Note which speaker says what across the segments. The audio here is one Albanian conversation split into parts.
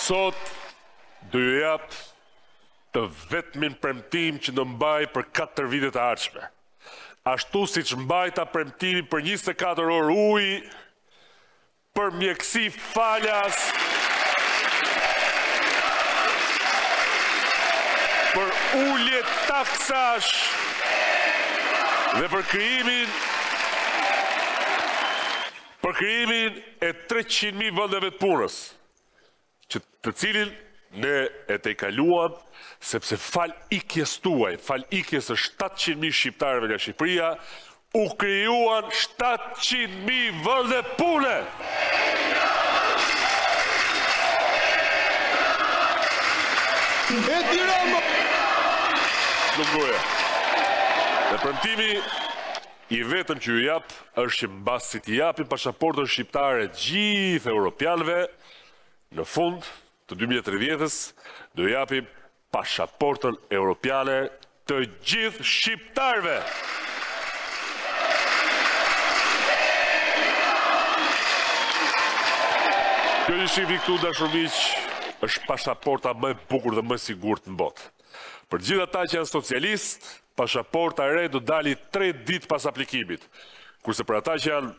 Speaker 1: Sot do ju jap të vetmin premtim që do mbaj për 4 vitet e ardhshme. Ashtu siç mbajta premtimin për 24 orë ujë, për mjekësi falas, për ulje taksash dhe për krijimin për krijimin e 300.000 vendeve të punës. Që të cilin ne e tejkaluam sepse falë ikjes tuaj, falë ikjes së 700.000 shqiptarëve nga Shqipëria, u krijuan 700.000 vende pune.
Speaker 2: Edi Rama!
Speaker 1: Nuk goja. Dhe premtimi i vetëm që ju jap është që mbasi t'i japim pashaportën shqiptare gjithë europianëve, në fund të 2030-ës do japim pashaportën europiane të gjithë shqiptarëve. Kjo që shihni këtu dashur miq është pashaporta më e bukur dhe më e sigurt në botë. Për gjithë ata që janë socialistë, pashaporta e re do dali 3 ditë pas aplikimit. Kurse për ata që janë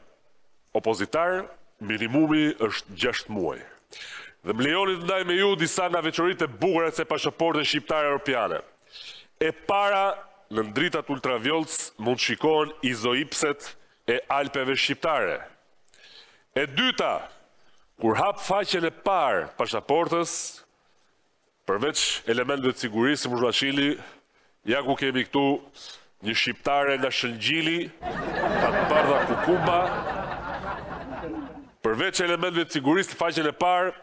Speaker 1: opozitar, minimumi është 6 muaj. Dhe më lejoni të ndaj me ju disa nga veçoritë e bukura të kësaj pashaporte shqiptare europiane. E para, në dritat ultravjollcë mund të shikohen izoipset e Alpeve shqiptare. E dyta, kur hap faqen e parë pashaportës, Përveç elementëve të sigurisë, si mund ta shihni, ja ku kemi këtu një shqiptare nga Shëngjini, Fatbardha Kukumba. Përveç elementëve të sigurisë në faqen e parë,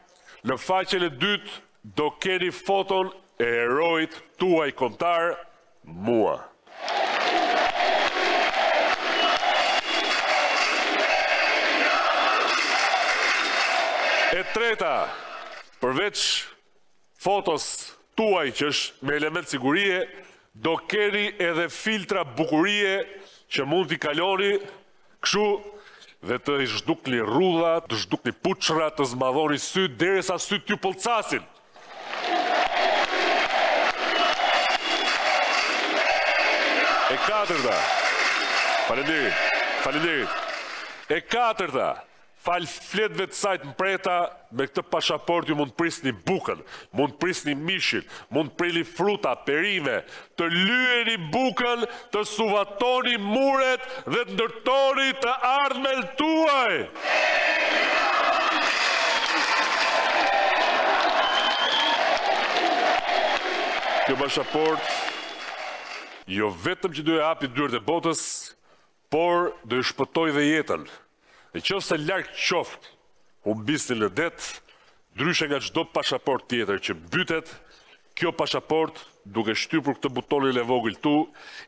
Speaker 1: në faqen e dytë do keni foton e heroit tuaj kombëtar, mua. E treta, përveç fotos tuaj që është me element sigurie, do keni edhe filtra bukurie që mund t'i kaloni kështu dhe të zhdukni rrudha, të zhdukni puçra, të zmadhoni sytë derisa sytë t'ju pëlcasin. E katërta. Faleminderit. Faleminderit. E katërta. Falë fletëve të saj të mprehta, me këtë pashaportë ju mund të prisni bukën, mund të prisni mishin, mund të prini fruta, perime, të lyeni bukën, të suvatoni muret dhe të ndërtoni të ardhmen tuaj. Kjo pashaportë jo vetëm që do ju hapi dyert e botës, por do ju shpëtojë dhe jetën. Në qoftë se larg qoftë humbisni në det, ndryshe nga çdo pashaportë tjetër që mbytet, kjo pashaportë duke shtypur këtë butonin e vogël këtu,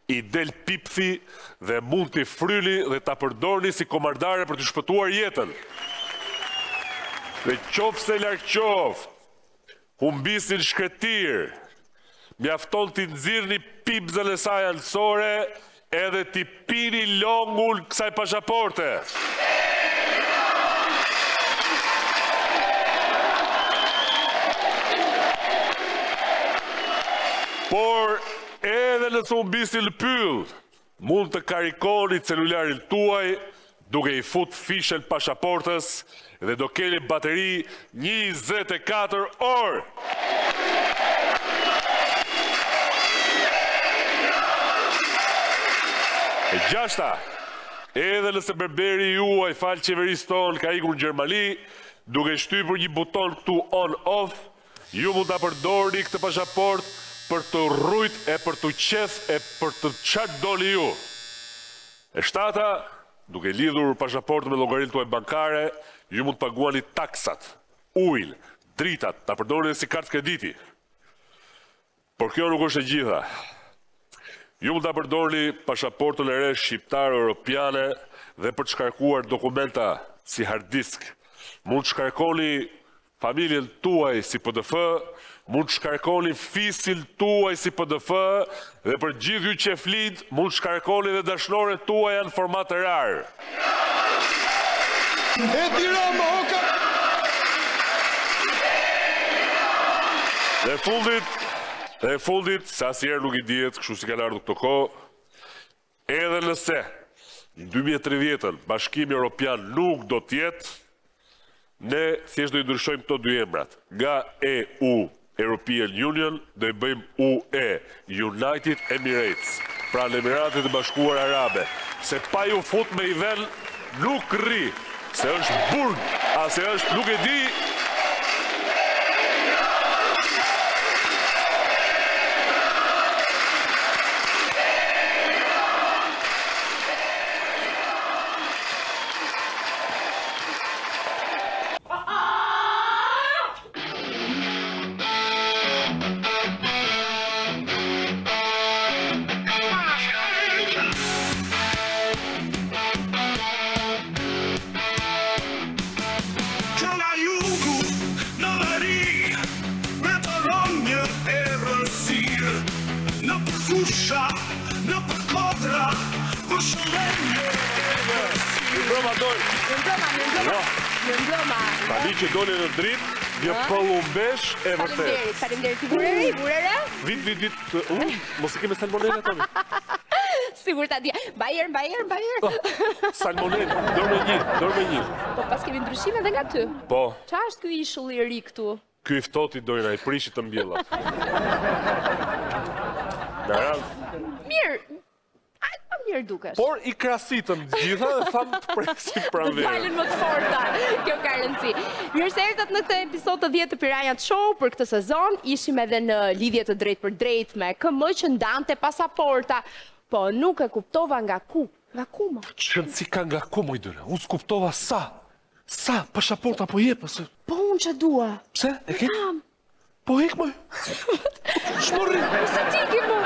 Speaker 1: i del pipthi dhe mund t'i fryni dhe ta përdorni si komardare për të shpëtuar jetën. Në qoftë se larg qoftë, Humbisni në shkretëtirë, mjafton t'i nxirrni pipëzën e saj anësore edhe t'i pini longun kësaj pashaporte. Por edhe nëse humbisni në pyll, Mund të karikoni celularin tuaj duke i fut fishën pashaportës dhe do keni bateri 24 orë. E gjashta, edhe nëse berberi juaj falë qeverisë tonë ka ikur në Gjermani, duke shtypur një buton këtu on-off, Ju mund ta përdorni këtë pashaportë për të rrujt e për të qeth e për të çfarë doni ju. E shtata, duke lidhur pashaportën me llogarinë tuaj bankare, ju mund të paguani taksat, ujin, dritat, ta përdorni edhe si kartë krediti. Por kjo nuk është e gjitha. Ju mund ta përdorni pashaportën e re shqiptare europiane dhe për të shkarkuar dokumenta si hard disk. Mund të shkarkoni familjen tuaj si PDF, mund të shkarkoni fisin tuaj si PDF dhe për gjithë ju qeflinjtë mund të shkarkoni dhe dashnoret tuaja në format RAR.
Speaker 2: Edi Rama, o ka...
Speaker 1: Dhe fundit, dhe fundit, se asnjëherë nuk i dihet, kështu si kanë ardhur këto kohë, edhe nëse në 2030-ën Bashkimi Evropian nuk do të jetë, ne thjesht do i ndryshojmë këto dy emrat. Nga EU, European Union, do i bëjmë UE, United Emirates, pra në Emiratet e Bashkuara Arabe, se pa ju fut me i ven nuk rri, se është burg, a se është nuk e di.
Speaker 2: Që nga jugu në veri Mbretëron një errësirë Nëpër fusha, nëpër kodra Vërshëllen një errësirë
Speaker 1: Mirëmbrëma, Doj.
Speaker 3: Mirëmbrëma, mirëmbrëma. Mirëmbrëma.
Speaker 1: Tani që dole në dritë, një pëllumbesh e vërtetë.
Speaker 3: Faleminderit, faleminderit. Ti vure re, vure re?
Speaker 1: Vit, vit, vit, u, mos e kemi salmonella tani.
Speaker 3: Sigur ta di. Mbaj erë, mbaj erë, mbaj erë.
Speaker 1: Oh, salmonella, dorë me një, dorë me një.
Speaker 3: Po paskemi ndryshime edhe nga ty.
Speaker 1: Po.
Speaker 3: Ça është ky ishull i ri këtu?
Speaker 1: Ky i ftohti Dojna, i prishi të mbjellat. Na
Speaker 3: Mirë, Ai pa mirë dukesh.
Speaker 1: Por i krasitëm të gjitha dhe thamë të presim pranverën.
Speaker 3: Të dalin më të forta. Kjo ka rëndësi. Mirë se erdhët në këtë episod të 10 të Piranha Show për këtë sezon. Ishim edhe në lidhje të drejtpërdrejtë me KM që ndante pasaporta. Po nuk e kuptova nga ku. Nga ku
Speaker 1: mo? Ç'rëndësi ka nga ku moj Dojna? Unë s'kuptova sa. Sa pasaporta po jep ose?
Speaker 3: Po unë ça dua.
Speaker 1: Pse? E ke? Kam. Po ik moj. Ç'morri.
Speaker 3: Se ti ke mo.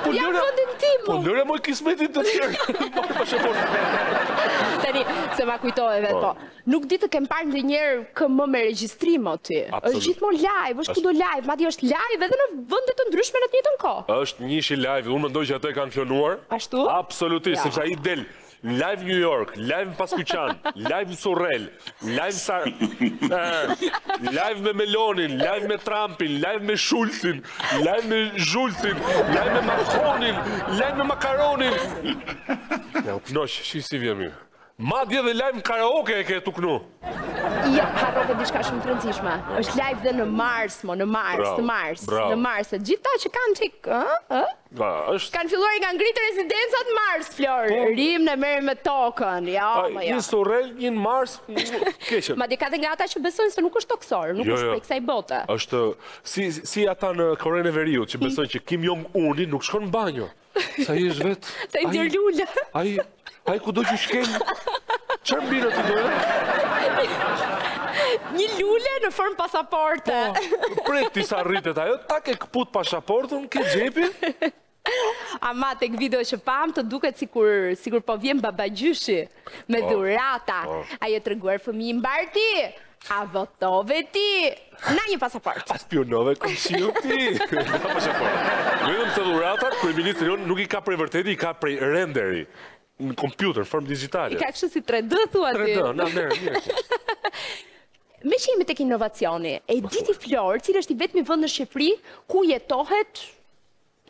Speaker 3: Po ja vendin tim.
Speaker 1: Po lëre moj kismetin të tjerë. Pasaportë.
Speaker 3: Tani, se ma kujtove vetë po. po. Nuk di të kem parë ndonjëherë KM me regjistrim o ti. Është gjithmonë live, është kudo live, madje është live edhe në vende të ndryshme në të njëjtën
Speaker 1: kohë. Është njëshi live, unë mendoj që atë e kanë klonuar.
Speaker 3: Ashtu?
Speaker 1: Absolutisht, sepse ai del Live New York, live në Paskuqan, live në Surrel, live sa live me Melonin, live me Trumpin, live me Schulzin, live me Zhulcin, live me Macronin, live me Makaronin. Ja, u kënaq, shi si vjen mirë. Madje dhe live në karaoke e ke tu knu.
Speaker 3: Jo, harrove diçka shumë të rëndësishme. Është live dhe në Mars, mo, në Mars, në Mars, në Mars. Të gjithë ta që kanë çik, ë, ë?
Speaker 1: Ba, është
Speaker 3: Kanë filluar i kanë ngritur rezidencat në Mars, Flor. Po. Rrim ne merrem me tokën. Jo,
Speaker 1: mo jo. Një Surrel, një në Mars,
Speaker 3: keqen. Madje ka dhe nga ata që besojnë se nuk është tokësor, nuk jo, është jo. prej kësaj
Speaker 1: bote. Është si si ata në Korenë e Veriut që besojnë që Kim Jong Uni nuk shkon në banjo. Se ai është
Speaker 3: vetë. Se ai nxjerr lule.
Speaker 1: Ai ai kudo që shkel. Çfarë mbin aty do?
Speaker 3: Një lule në formë pasaporte.
Speaker 1: Po, pret ti sa rritet ajo, tak e këput pasaportën, ke xhepin.
Speaker 3: Ama tek video që pamë të duket sikur sikur po vjen babagjyshi me po, dhurata. Po. A je treguar fëmijë i mbarë ti? A votove ti? Na një pasaportë.
Speaker 1: A spiunove komshiun ti? Na pasaportë. Vetëm se dhuratat, kryeministri jonë nuk i ka prej vërteti, i ka prej renderi. Në kompjuter, në formë
Speaker 3: digjitale. I ka kështu si 3D, thua
Speaker 1: ti. 3D, na merr, mirë.
Speaker 3: Meqë jemi tek inovacioni, e di ti Flor, cili është i vetmi vend në Shqipëri ku jetohet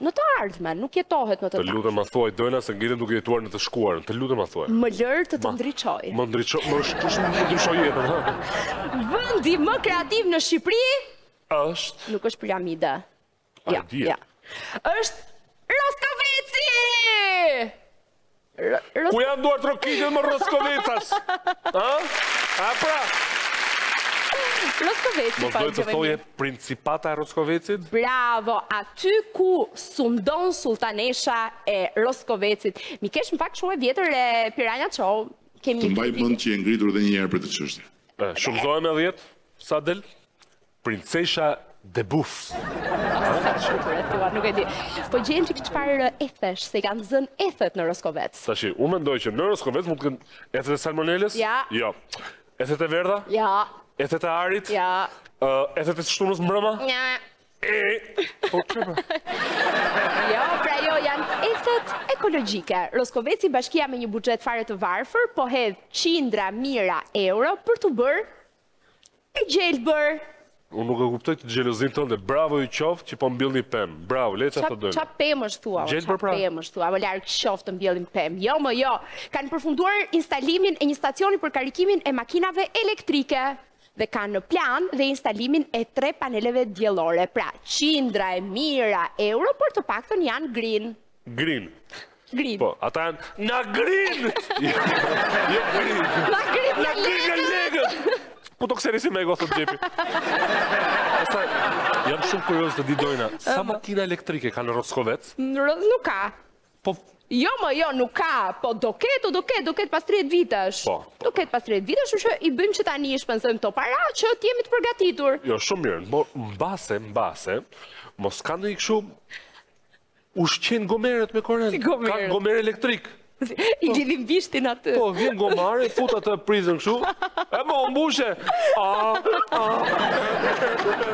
Speaker 3: Në të ardhmen, nuk jetohet në
Speaker 1: të Të lutem ma thuaj Dojna se ngelem duke jetuar në të shkuarën. Të lutem ma
Speaker 3: thuaj. Më lër të të ndriçoj.
Speaker 1: Më ndriço, më është më ndryshoi jetën, ha.
Speaker 3: Vendi më kreativ në Shqipëri
Speaker 1: është
Speaker 3: Nuk është piramida.
Speaker 1: Ja, ja.
Speaker 3: Është Roskoveci!
Speaker 1: Ku janë duartrokitjet më Roskovecas? Ha? A pra?
Speaker 3: Roskoveci,
Speaker 1: Mos do të thoje Principata e Roskovecit?
Speaker 3: Bravo, aty ku sundon sulltanesha e Roskovecit. Mikesh në fakt shumë e vjetër e Piranha Show.
Speaker 2: Kemi Të mbaj mend që je ngritur edhe një herë për këtë
Speaker 1: çështje. Shumëzoje me 10, sa del? Princesha de Buf.
Speaker 3: Sa bukur e thua, nuk e di. Po gjejmë çik çfarë ethesh, se i kanë zënë ethet në Roskovec.
Speaker 1: Tashi, unë mendoj që në Roskovec mund të kenë ethet e salmonelës?
Speaker 3: Ja.
Speaker 1: Jo. Ethet e verdha?
Speaker 3: Ja.
Speaker 1: Ethet e arit?
Speaker 3: Ja.
Speaker 1: Ethet e së shtunës mbrëma?
Speaker 3: Ja.
Speaker 1: E, po çfarë?
Speaker 3: Jo, pra jo, janë ethet ekologjike. Roskoveci bashkia me një buxhet fare të varfër, po hedh qindra mijëra euro për t'u bërë E gjelbër.
Speaker 1: Unë nuk e kuptoj këtë xhelozinë tënde. Bravo ju qoftë që po mbillni pemë. Bravo, le ça të dojnë.
Speaker 3: Ça pemësh thua, ça pra? pemësh thua, më larg qoftë të mbjellim pemë. Jo, më jo. Kanë përfunduar instalimin e një stacioni për karikimin e makinave elektrike dhe kanë në plan dhe instalimin e tre paneleve diellore. Pra, qindra e mijëra euro, por të paktën janë green.
Speaker 1: Green.
Speaker 3: Green.
Speaker 1: Po, ata janë na green. jo
Speaker 3: green. Na green
Speaker 1: na green lekët. Po të kseri si me ego thot xhepi. Pastaj jam shumë kurioz të di Dojna, sa makina elektrike ka në Roskovec?
Speaker 3: Nuk ka.
Speaker 1: Po
Speaker 3: Jo, më jo, nuk ka, po do ketë, do ketë, do ketë pas 30 vitesh.
Speaker 1: Po,
Speaker 3: po. Do ketë pas 30 vitesh, kështu që i bëjmë që tani i shpenzojmë këto para që të jemi të përgatitur.
Speaker 1: Jo, shumë mirë. Po mbase, mbase, mos ka ndonjë kështu Ushqen gomerët me korrent.
Speaker 3: Si gomerët?
Speaker 1: Ka gomer elektrik.
Speaker 3: I lidhim bishtin aty.
Speaker 1: Po, vjen gomari, fut atë prizën kështu. E mo, mbushe. A, a.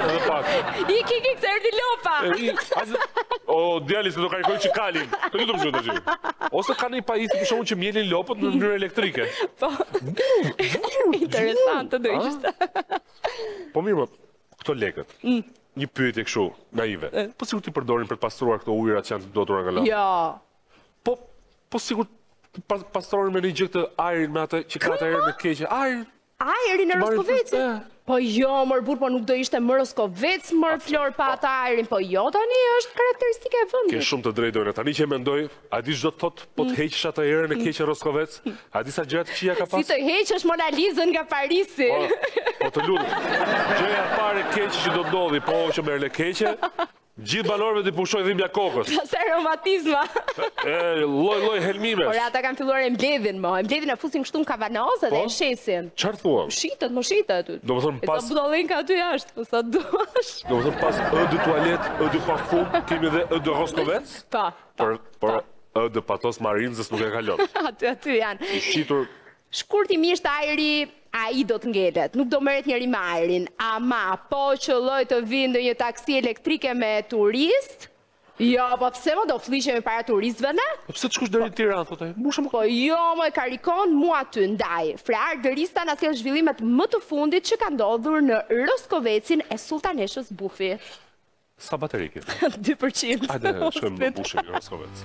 Speaker 1: Edhe
Speaker 3: pak. Ik, ik, ik, se erdhi lopa.
Speaker 1: E, i, o, djali se do karikoj që kalin. Të lutem shumë tash. Ose ka një pajisje për shembull që mjelin lopët në mënyrë elektrike.
Speaker 3: Po. Interesante do ishte.
Speaker 1: Po mirë, mo, këto lekët. Mm. Një pyetje kështu naive. Po sikur t'i përdorin për të pastruar këto ujërat që janë të ndotura nga
Speaker 3: lava? Jo.
Speaker 1: Po po sikur të pastronin me një gjë këtë ajrin me atë që ka atë erën e keqe.
Speaker 3: Ajrin. Ajrin e Roskovecit. Po jo, mor burrë, po nuk do ishte më Roskovec, mor Flor pa atë ajrin. Po jo, tani është karakteristike e
Speaker 1: vendit. Ke shumë të drejtë Dojna. Tani që e mendoj, a di ç'do të thotë po të mm. heqësh atë erën e keqe Roskovec? A di sa gjëra të këqija ka
Speaker 3: pas? Si të heqësh Mona Lizën nga Parisi?
Speaker 1: Po, po të lutem. Gjëja e parë e keqe që do ndodhi, po që me erën e keqe, gjithë banorëve t'i pushojë dhimbja e
Speaker 3: kokës. Pastaj reumatizma.
Speaker 1: E, lloj lloj helmimesh.
Speaker 3: Por ata kanë filluar e mbledhin mo, e mbledhin e fusin kështu në kavanoz edhe po? e shesin.
Speaker 1: Çfarë thua?
Speaker 3: Shitet, mo shitet.
Speaker 1: Domethënë pas
Speaker 3: E sa budallenka aty jashtë, po sa
Speaker 1: duash. Domethënë pas eau de toilette, eau de parfum, kemi edhe eau de Roskovec?
Speaker 3: Po.
Speaker 1: Për për Eau de Patos Marinzës nuk e
Speaker 3: kalon. Aty aty
Speaker 1: janë. I shitur
Speaker 3: Shkurtimisht ajri ai do të ngelet, nuk do merret njeri me ajrin. Ama po qëlloi të vijë ndonjë taksi elektrike me turistë, jo, po pse mo do flliqemi para turistëve
Speaker 1: ne? Po pse të shkosh deri në Tiranë thotë ai.
Speaker 3: Mbushe më. Po jo mo e karikon mu aty, ndaj Freard Rista na sjell zhvillimet më të fundit që ka ndodhur në Roskovecin e Sulltaneshës Bufi.
Speaker 1: Sa bateri ke?
Speaker 3: 2%.
Speaker 1: Hajde, shkojmë në mbushim në Roskovec.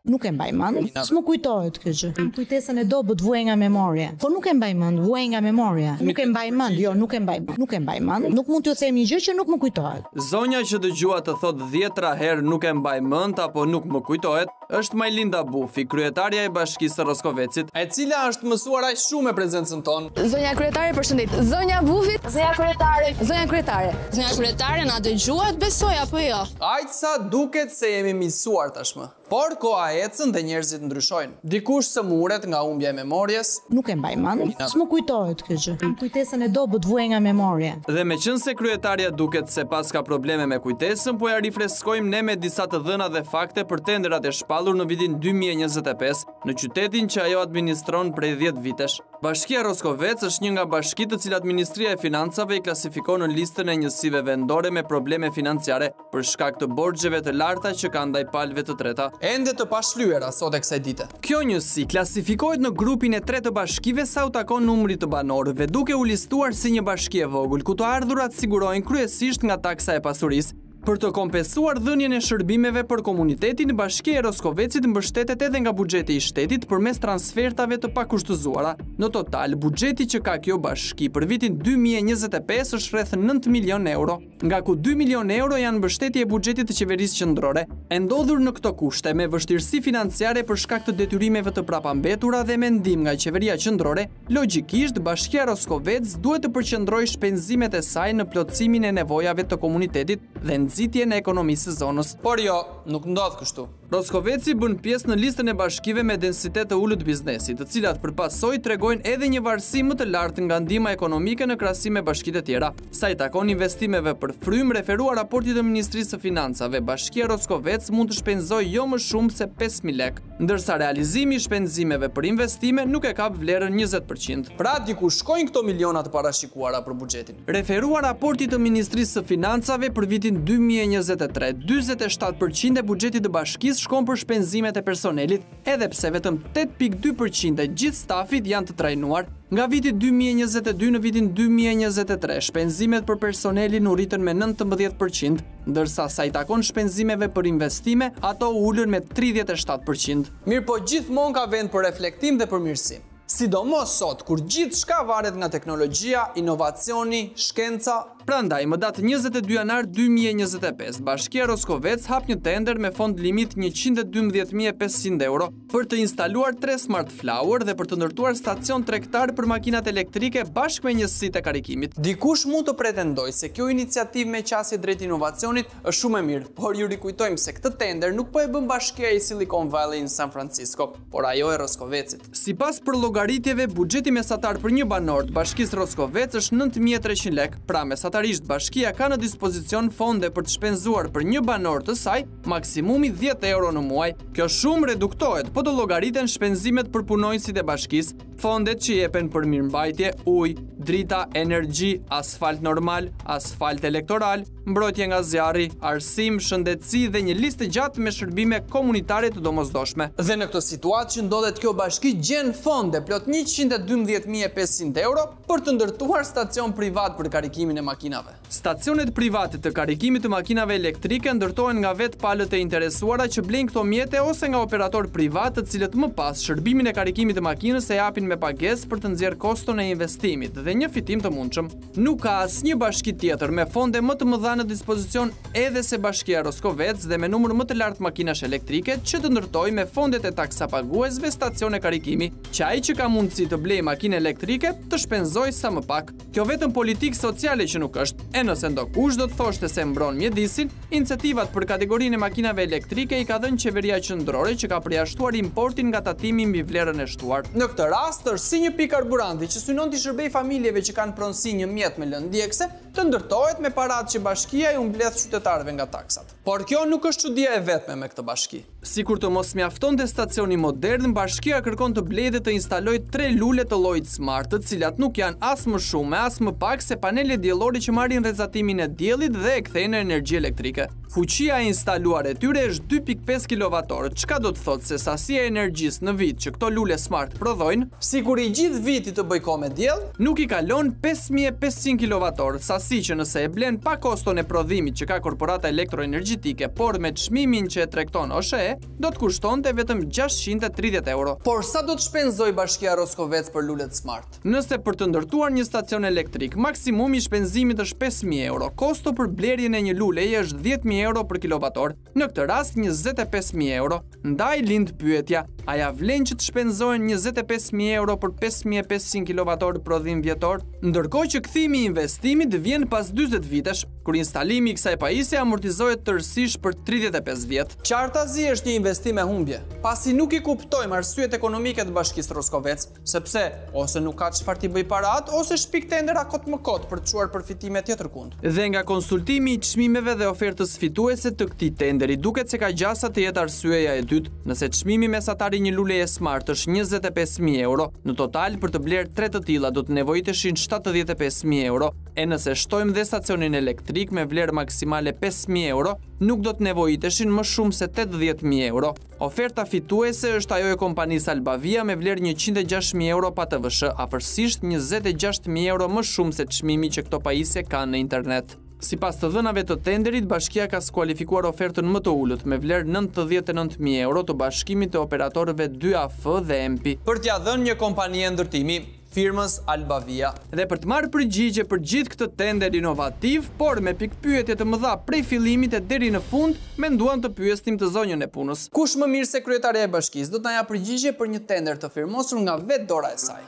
Speaker 4: Nuk e mbaj mend. S'më kujtohet kjo gjë. Kam kujtesën e dobët, vuaj nga memoria. Po nuk e mbaj mend, vuaj nga memoria. Nuk e mbaj mend, jo, nuk e mbaj mend. Nuk e mbaj mend. Nuk mund t'ju them një gjë që nuk më kujtohet.
Speaker 5: Zonja që dëgjuat të thotë dhjetra herë nuk e mbaj mend apo nuk më kujtohet, Është Majlinda Bufi, kryetarja e Bashkisë së Roskovecit, e cila është mësuar aq shumë me prezencën
Speaker 6: tonë. Zonja kryetare, përshëndetje. Zonja Bufi.
Speaker 7: Zonja kryetare.
Speaker 6: Zonja kryetare.
Speaker 7: Zonja kryetare, na dëgjuat besoj apo jo?
Speaker 5: Aq sa duket se jemi miqësuar tashmë. Por koha ecën dhe njerëzit ndryshojnë. Dikush sëmuret nga humbja e
Speaker 4: memorjes. Nuk e mbaj mend. S'më kujtohet kjo gjë. Kam kujtesën e dobët, vuaj nga
Speaker 5: memoria. Dhe meqenëse kryetarja duket se paska probleme me kujtesën, po ja rifreskojmë ne me disa të dhëna dhe fakte për tenderat e shpallur në vitin 2025 në qytetin që ajo administron prej 10 vitesh. Bashkia Roskovec është një nga bashkitë të cilat Ministria e Financave i klasifikon në listën e njësive vendore me probleme financiare për shkak të borxheve të larta që ka ndaj palëve të treta. Ende të pashlyera sot e kësaj dite. Kjo njësi klasifikohet në grupin e tretë të bashkive sa u takon numrit të banorëve, duke u listuar si një bashki e vogël, ku të ardhurat sigurohen kryesisht nga taksa e pasurisë. Për të kompensuar dhënien e shërbimeve për komunitetin, Bashkia e Roskovecit mbështetet edhe nga buxheti i shtetit përmes transfertave të pakushtëzuara. Në total, buxheti që ka kjo bashki për vitin 2025 është rreth 9 milionë euro. nga ku 2 milionë euro janë mbështetje e buxhetit të qeverisë qendrore. E ndodhur në këto kushte, me vështirësi financiare për shkak të detyrimeve të prapambetura dhe me ndihmë nga qeveria qendrore, logjikisht Bashkia Roskovec duhet të përqendrojë shpenzimet e saj në plotësimin e nevojave të komunitetit dhe nxitjen e ekonomisë së zonës. Por jo, nuk ndodh kështu. Roskoveci bën pjesë në listën e bashkive me densitet të ulët biznesi, të cilat për pasojë tregojnë edhe një varësi më të lartë nga ndihma ekonomike në krahasim me bashkitë e tjera. Sa i takon investimeve për frymë, referuar raportit të Ministrisë së Financave, Bashkia Roskovec mund të shpenzojë jo më shumë se 5000 lekë. Ndërsa realizimi i shpenzimeve për investime nuk e kap vlerën 20 për qind. Pra diku shkojnë këto miliona të parashikuara për buxhetin. Referuar raportit të Ministrisë së Financave për vitin 2023, 47 për qind e buxhetit të bashkisë shkon për shpenzimet e personelit, edhe pse vetëm 8.2 për qind e gjithë stafit janë të trajnuar. Nga viti 2022 në vitin 2023, shpenzimet për personelin u rritën me 19 për qind, ndërsa sa i takon shpenzimeve për investime, ato u ulën me 37 për qind. Mirëpo gjithmonë ka vend për reflektim dhe përmirësim. Sidomos sot, kur gjithçka varet nga teknologjia, inovacioni, shkenca. Prandaj, më datë 22 janar 2025, Bashkia Roskovec hap një tender me fond limit 112.500 euro për të instaluar tre Smart Flower dhe për të ndërtuar stacion tregtar për makinat elektrike bashkë me njësitë e karikimit. Dikush mund të pretendojë se kjo iniciativë me qasje drejt inovacionit është shumë e mirë, por ju rikujtojmë se këtë tender nuk po e bën bashkia e Silicon Valley në San Francisco, por ajo e Roskovecit. Sipas përllogaritjeve, buxheti mesatar për një banor të bashkisë Roskovec është 9300 lekë, pra mesatarisht bashkia ka në dispozicion fonde për të shpenzuar për një banor të saj maksimumi 10 euro në muaj. Kjo shumë reduktohet po të llogariten shpenzimet për punonjësit e bashkisë, fondet që jepen për mirëmbajtje, ujë, drita, energji, asfalt normal, asfalt elektoral, mbrojtje nga zjarri, arsim, shëndetësi dhe një listë të gjatë me shërbime komunitare të domosdoshme. Dhe në këtë situatë që ndodhet kjo bashki gjen fonde plot 112.500 euro për të ndërtuar stacion privat për karikimin e makinave. Stacionet private të karikimit të makinave elektrike ndërtohen nga vetë palët e interesuara që blejnë këto mjete ose nga operatorë privatë të cilët më pas shërbimin e karikimit të makinës e japin me pagesë për të nxjerrë koston e investimit dhe një fitim të mundshëm. Nuk ka asnjë bashki tjetër me fonde më të mëdha në dispozicion edhe se Bashkia Roskovec dhe me numër më të lartë makinash elektrike që të ndërtojë me fondet e taksapaguesve stacione karikimi, që ai që ka mundësi të blejë makinë elektrike të shpenzojë sa më pak. Kjo vetëm politikë sociale që nuk është, e nëse ndokush do të thoshte se mbron mjedisin, Incentivat për kategorinë e makinave elektrike i ka dhënë qeveria qendrore që ka përjashtuar importin nga tatimi mbi vlerën e shtuar. Në këtë rast është si një pikë karburanti që synon t'i shërbejë familjeve që kanë pronësi një mjet me lëndë djegëse, të ndërtohet me paratë që bashkia iu mbledh qytetarëve nga taksat. Por kjo nuk është çudia e vetme me këtë bashki. Sikur të mos mjaftonte stacioni modern, bashkia kërkon të blejë dhe të instalojë tre lule të llojit smart, të cilat nuk janë as më shumë e as më pak se panele diellore që marrin rrezatimin e diellit dhe e kthejnë në energji elektrike. Fuqia e instaluar e tyre është 2.5 kilovatorë, çka do të thotë se sasia e energjisë në vit që këto lule smart prodhojnë, sikur i gjithë viti të bëjë kohë me diell, nuk i kalon 5500 kilovatorë, sasi që nëse e blen pa koston e prodhimit që ka korporata elektroenergjetike, por me çmimin që e tregton OSHEE, do të kushtonte vetëm 630 euro. Por sa do të shpenzojë Bashkia Roskovec për lulet smart? Nëse për të ndërtuar një stacion elektrik, maksimumi i shpenzimit është 5000 euro, kosto për blerjen e një luleje është 10000 euro për kilovator, në këtë rast 25000 euro. Ndaj lind pyetja, a ia vlen që të shpenzohen 25.000 euro për 5.500 kilovatorë prodhim vjetor? Ndërkohë që kthimi i investimit vjen pas 40 vitesh, kur instalimi i kësaj pajisje amortizohet tërësisht për 35 vjet. Qartazi është një investim me humbje, pasi nuk i kuptojmë arsyet ekonomike të Bashkisë Roskovec, Sepse, ose nuk ka çfarë t'i bëjë paratë, ose shpik tendera kot më kot për të çuar përfitime tjetërkund. Dhe nga konsultimi i çmimeve dhe ofertës fituese të këtij tenderi, duket se ka gjasa të jetë arsyeja e dytë. Nëse çmimi mesatar i një luleje smart është 25.000 euro, në total për të blerë tre të tilla do të nevojiteshin 75.000 euro, e nëse shtojmë dhe stacionin elektrik me vlerë maksimale 5.000 euro, nuk do të nevojiteshin më shumë se 80.000 euro. Oferta fituese është ajo e kompanisë Albavia me vlerë 106.000 euro pa TVSH, afërsisht 26.000 euro më shumë se çmimi që këto pajisje kanë në internet. Sipas të dhënave të tenderit, bashkia ka skualifikuar ofertën më të ulët me vlerë 99.000 euro të bashkimit të operatorëve 2AF dhe EMPI. Për t'ia dhënë një kompanie ndërtimi, firmës Albavia. Dhe për të marrë përgjigje për gjithë këtë tender inovativ, por me pikëpyetje të mëdha prej fillimit e deri në fund, menduam të pyesnim të zonjën e punës. Kush më mirë se kryetarja e bashkisë do të na japë përgjigje për një tender të firmosur nga vetë dora e saj.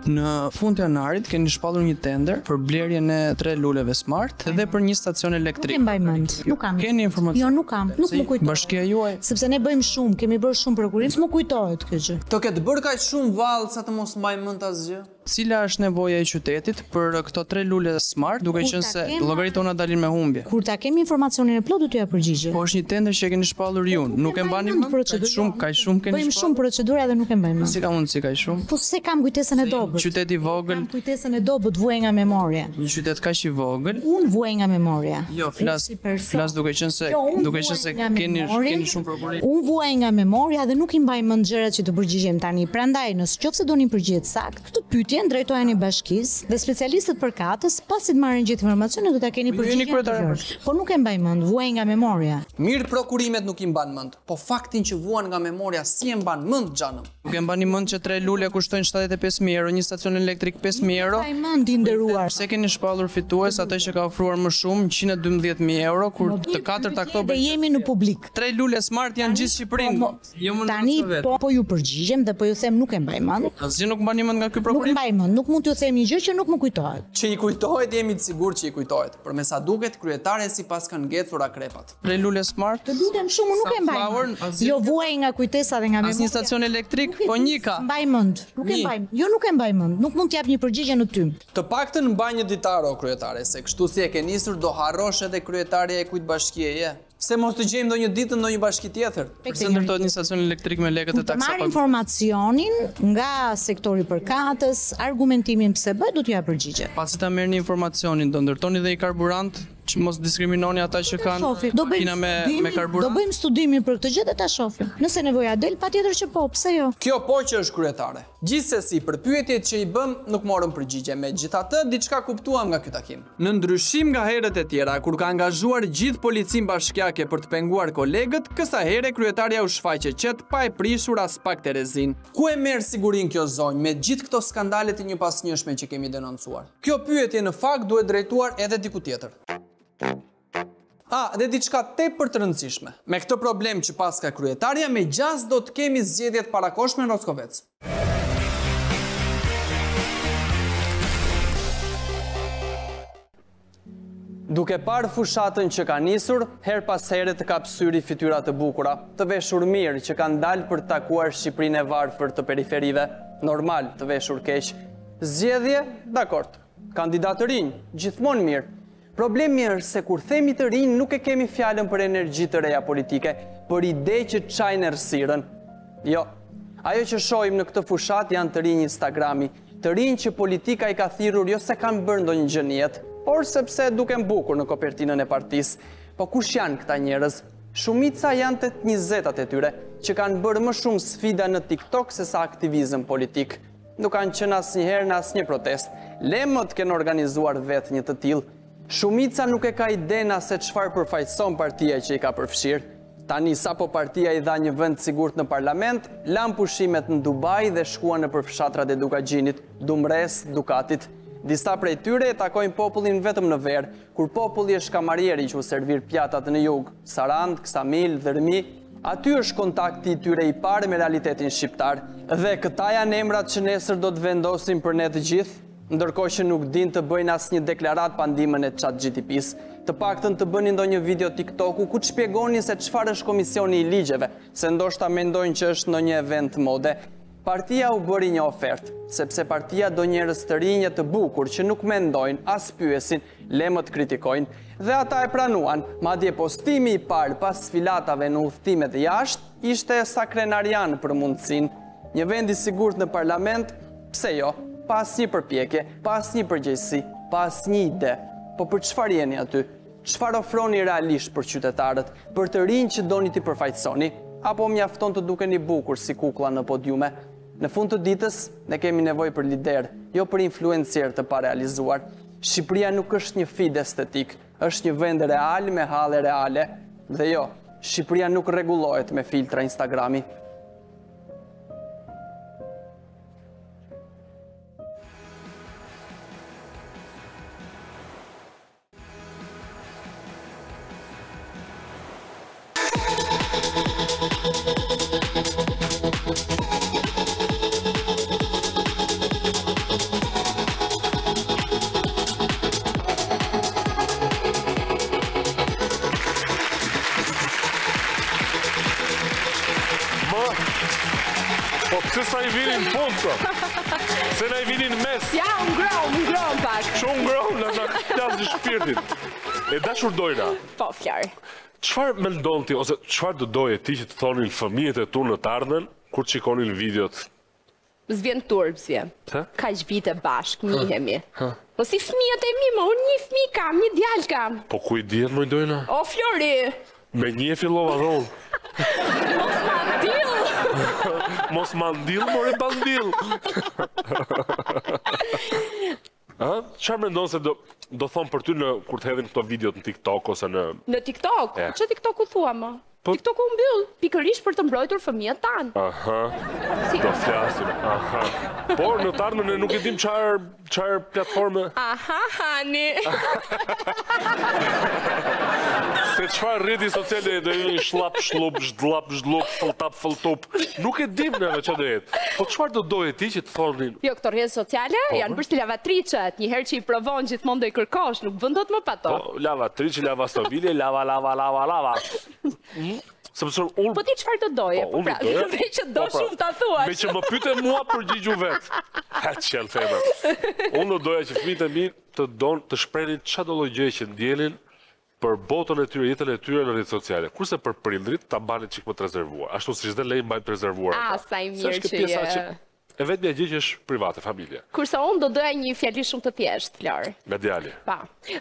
Speaker 5: Në fund të janarit keni shpallur një tender për blerjen e tre luleve smart dhe për një stacion elektrik.
Speaker 4: Nuk e mbaj mend. Nuk kam.
Speaker 5: Keni informacion?
Speaker 4: Jo, nuk kam. Nuk më kujtohet.
Speaker 5: Bashkia juaj?
Speaker 4: Sepse ne bëjmë shumë, kemi bërë shumë prokurim, s'më kujtohet kjo gjë.
Speaker 5: Të ketë bërë kaq shumë vallë sa të mos mbaj mend asgjë? Cila është nevoja e qytetit për këto tre lule smart, duke qenë se llogaritë tona dalin me humbje?
Speaker 4: Kur ta kemi informacionin e plotë do t'ju përgjigjem.
Speaker 5: Po është një tender që e keni shpallur ju, nuk e mbani mend? Kaq shumë, kaq shumë keni shpallur?
Speaker 4: Bëjmë shumë procedura dhe nuk e mbaj mend.
Speaker 5: Si ka mundësi kaq shumë?
Speaker 4: Po se kam kujtesën e dobët.
Speaker 5: Qytet i vogël.
Speaker 4: Kam kujtesën e dobët, vuaj nga memoria.
Speaker 5: Një qytet kaq i vogël.
Speaker 4: Unë vuaj nga memoria.
Speaker 5: Jo, flas, flas duke qenë se
Speaker 4: jo,
Speaker 5: duke qenë se keni keni shumë prokurim.
Speaker 4: Unë vuaj nga memoria dhe nuk i mbaj mend gjërat që të përgjigjem tani. Prandaj, nëse qoftë se doni përgjigje të saktë, këtë pyetje drejtojani bashkisë dhe specialistët përkatës, pasi të marrin gjithë informacionin do ta keni
Speaker 5: Po ju jeni
Speaker 4: përgjigjen.
Speaker 5: kryetare e bashkisë.
Speaker 4: Po nuk e mbaj mend, vuaj nga memoria.
Speaker 5: Mirë prokurimet nuk i mban mend, po faktin që vuan nga memoria si e mban mend xhanëm. Nuk e mbani mend që tre lule kushtojnë 75000 euro, një stacion elektrik 5000 euro.
Speaker 4: Mbaj mend i nderuar.
Speaker 5: Pse keni shpallur fitues atë që ka ofruar më shumë, 112000 euro, kur të katërta këto
Speaker 4: Dhe jemi në publik.
Speaker 5: Tre lule smart janë gjithë Shqipërinë. Jo më
Speaker 4: Tani po po ju përgjigjem dhe po ju them nuk e mbaj mend.
Speaker 5: Asgjë nuk mbani mend nga ky prokurim?
Speaker 4: Nuk mbaj mend, nuk mund t'ju them një gjë që nuk më kujtohet.
Speaker 5: Që i kujtohet jemi të sigurt që i kujtohet. Por me sa duket kryetares i paskan ngecur akrepat. Tre lule smart?
Speaker 4: Të lutem shumë, unë nuk e mbaj mend. Jo vuaj nga kujtesa dhe nga memoria.
Speaker 5: Asnjë stacion elektrik, po një ka.
Speaker 4: Mbaj mend, nuk e mbaj. Jo nuk e mbaj mend, nuk mund t'jap një përgjigje në tym.
Speaker 5: Të paktën mbaj një ditar o kryetare, se kështu si e ke nisur do harrosh edhe kryetarja e kujt bashkie je. Se mos të gjejmë ndonjë ditë në ndonjë bashki tjetër. Pse ndërtohet një stacion elektrik me lekët e
Speaker 4: Të marr informacionin nga sektori përkatës, argumentimin pse bëhet, do t'ju jap përgjigje.
Speaker 5: Pasi ta merrni informacionin, do ndërtoni dhe një karburant që mos diskriminoni ata që kanë
Speaker 4: Shohim. Do bëjmë
Speaker 5: makina me me
Speaker 4: studimin, do
Speaker 5: karburant.
Speaker 4: bëjmë studimin për këtë gjë dhe ta shohim. Nëse nevoja del, patjetër që po, pse jo?
Speaker 5: Kjo po që është kryetare. Gjithsesi, për pyetjet që i bëm nuk morëm përgjigje, megjithatë diçka kuptuam nga ky takim. Në ndryshim nga herët e tjera, kur ka angazhuar gjithë policinë bashkiake për të penguar kolegët, kësaj here kryetarja u shfaq e qetë pa e prishur as pak terezinë. Ku e merr sigurinë kjo zonjë me gjithë këto skandale të njëpasnjëshme që kemi denoncuar? Kjo pyetje në fakt duhet drejtuar edhe diku tjetër. Ah, dhe diçka tepër të rëndësishme. Me këtë problem që paska kryetarja, me gjasë do të kemi zgjedhje të parakohshme në Roskovec. Duke parë fushatën që ka nisur, herë pas here të kap syri fytyra të bukura, të veshur mirë që kanë dalë për të takuar Shqipërinë e varfër të periferive, normal të veshur keq. Zgjedhje, dakord. Kandidatë të rinj, gjithmonë mirë. Problemi është se kur themi të rinj nuk e kemi fjalën për energji të reja politike, për ide që çajnë errësirën. Jo. Ajo që shohim në këtë fushatë janë të rinj Instagrami, të rinj që politika i ka thirrur jo se kanë bërë ndonjë gjë në jetë, por sepse duken bukur në kopertinën e partisë. Po kush janë këta njerëz? Shumica janë të 20-tat e tyre, që kanë bërë më shumë sfida në TikTok se sa aktivizëm politik. Nuk kanë qenë asnjëherë në asnjë protestë. Le më të kenë organizuar vetë një të tillë. Shumica nuk e ka idenë as se çfarë përfaqëson partia që i ka përfshirë. Tani sapo partia i dha një vend sigurt në parlament, lanë pushimet në Dubai dhe shkuan nëpër fshatrat e Dukagjinit, Dumres, Dukatit. Disa prej tyre e takojnë popullin vetëm në verë, kur populli është kamarieri që u servir pjatat në jug, Sarandë, Ksamil, Dhërmi. Aty është kontakti i tyre i parë me realitetin shqiptar. Dhe këta janë emrat që nesër do të vendosin për ne të gjithë, ndërkohë që nuk dinë të bëjnë asnjë deklaratë pa ndihmën e ChatGPT-së. Të paktën të bënin ndonjë video TikToku ku të shpjegonin se çfarë është Komisioni i Ligjeve, se ndoshta mendojnë që është ndonjë event mode. Partia u bëri një ofertë, sepse partia do njerëz të rinj e të bukur që nuk mendojnë, as pyesin, le më të kritikojnë. Dhe ata e pranuan, madje postimi i parë pas sfilatave në udhëtimet jashtë ishte sa krenar janë për mundësinë. Një vend i sigurt në parlament, pse jo, pa asnjë përpjekje, pa asnjë përgjegjësi, pa asnjë ide. Po për çfarë jeni aty? Çfarë ofroni realisht për qytetarët, për të rinj që doni t'i përfaqësoni? Apo mjafton të dukeni bukur si kuklla në podiume? Në fund të ditës, ne kemi nevojë për liderë, jo për influencerë të parealizuar. Shqipëria nuk është një feed estetik, është një vend real me halle reale. Dhe jo, Shqipëria nuk rregullohet me filtra Instagrami.
Speaker 1: Po pse s'na i vini në fund të? Pse na i vini në mes?
Speaker 3: Ja, u ngrohëm, u ngrohëm pak.
Speaker 1: Shumë ngrohëm, na na plas shpirtin. E dashur Dojna.
Speaker 3: Po, Flori.
Speaker 1: Çfarë mendon ti ose çfarë do doje ti që të thonin fëmijët e tu në të ardhmen kur të shikonin videot?
Speaker 3: S'vjen turp, s'vjen.
Speaker 1: Pse?
Speaker 3: Kaq vite bashkë, njihemi. Po si fëmijët e mi, më unë një fëmijë kam, një djalë kam.
Speaker 1: Po ku i dihet moj Dojna?
Speaker 3: O Flori!
Speaker 1: Me një e fillova dhe unë.
Speaker 3: Mos ma ndill!
Speaker 1: Mos ma ndill, more bandill! Ë? Çfarë mendon se do do thonë për ty në kur të hedhin këto videot në TikTok ose në
Speaker 3: Në TikTok?
Speaker 1: E.
Speaker 3: Ç'të TikToku thua më?
Speaker 1: Po-
Speaker 3: TikToku u mbyll pikërisht për të mbrojtur fëmijët tanë.
Speaker 1: Aha.
Speaker 3: Si?
Speaker 1: Do flasim. Aha. Por në të ardhmen ne nuk e dim çfarë çfarë platforme
Speaker 3: Aha, hani.
Speaker 1: Se çfarë rrjeti social do jetë, do jetë një shllap, shlup, zhdllap, zhdlup, fëlltap, fëlltup. Nuk e dim neve çfarë do jetë. Po çfarë do doje ti që të thonin?
Speaker 3: Jo, këto rrjete sociale
Speaker 1: Po,
Speaker 3: janë bërë si lavatriçet, një herë që i provon gjithmonë do i kërkosh, nuk bën dot më pa to.
Speaker 1: Po, lavatriçe, lavastovile, lava, lava, lava, lava. Mm? Sepse unë
Speaker 3: Po ti çfarë do doje?
Speaker 1: Po,
Speaker 3: Po
Speaker 1: unë
Speaker 3: pra,
Speaker 1: do doja.
Speaker 3: me që do
Speaker 1: Po, pra,
Speaker 3: shumë ta thuash.
Speaker 1: Me që më pyete mua, përgjigju vet. Ha, qel femër. Unë do doja që fëmijët e mi të don të shprehin çfarë do lloj gjëje që ndjenin për botën e tyre, jetën e tyre në rrjetet sociale. Kurse për prindrit ta mbanin çik më të rezervuar, ashtu siç dhe ne i mbajmë të rezervuar.
Speaker 3: Ah,
Speaker 1: ata.
Speaker 3: sa i
Speaker 1: Se
Speaker 3: mirë
Speaker 1: është kjo
Speaker 3: që
Speaker 1: pjesa
Speaker 3: je.
Speaker 1: që e vetmja gjë që është private, familja.
Speaker 3: Kurse unë do doja një fjali shumë të thjeshtë, Flor.
Speaker 1: Nga djali.
Speaker 3: Pa.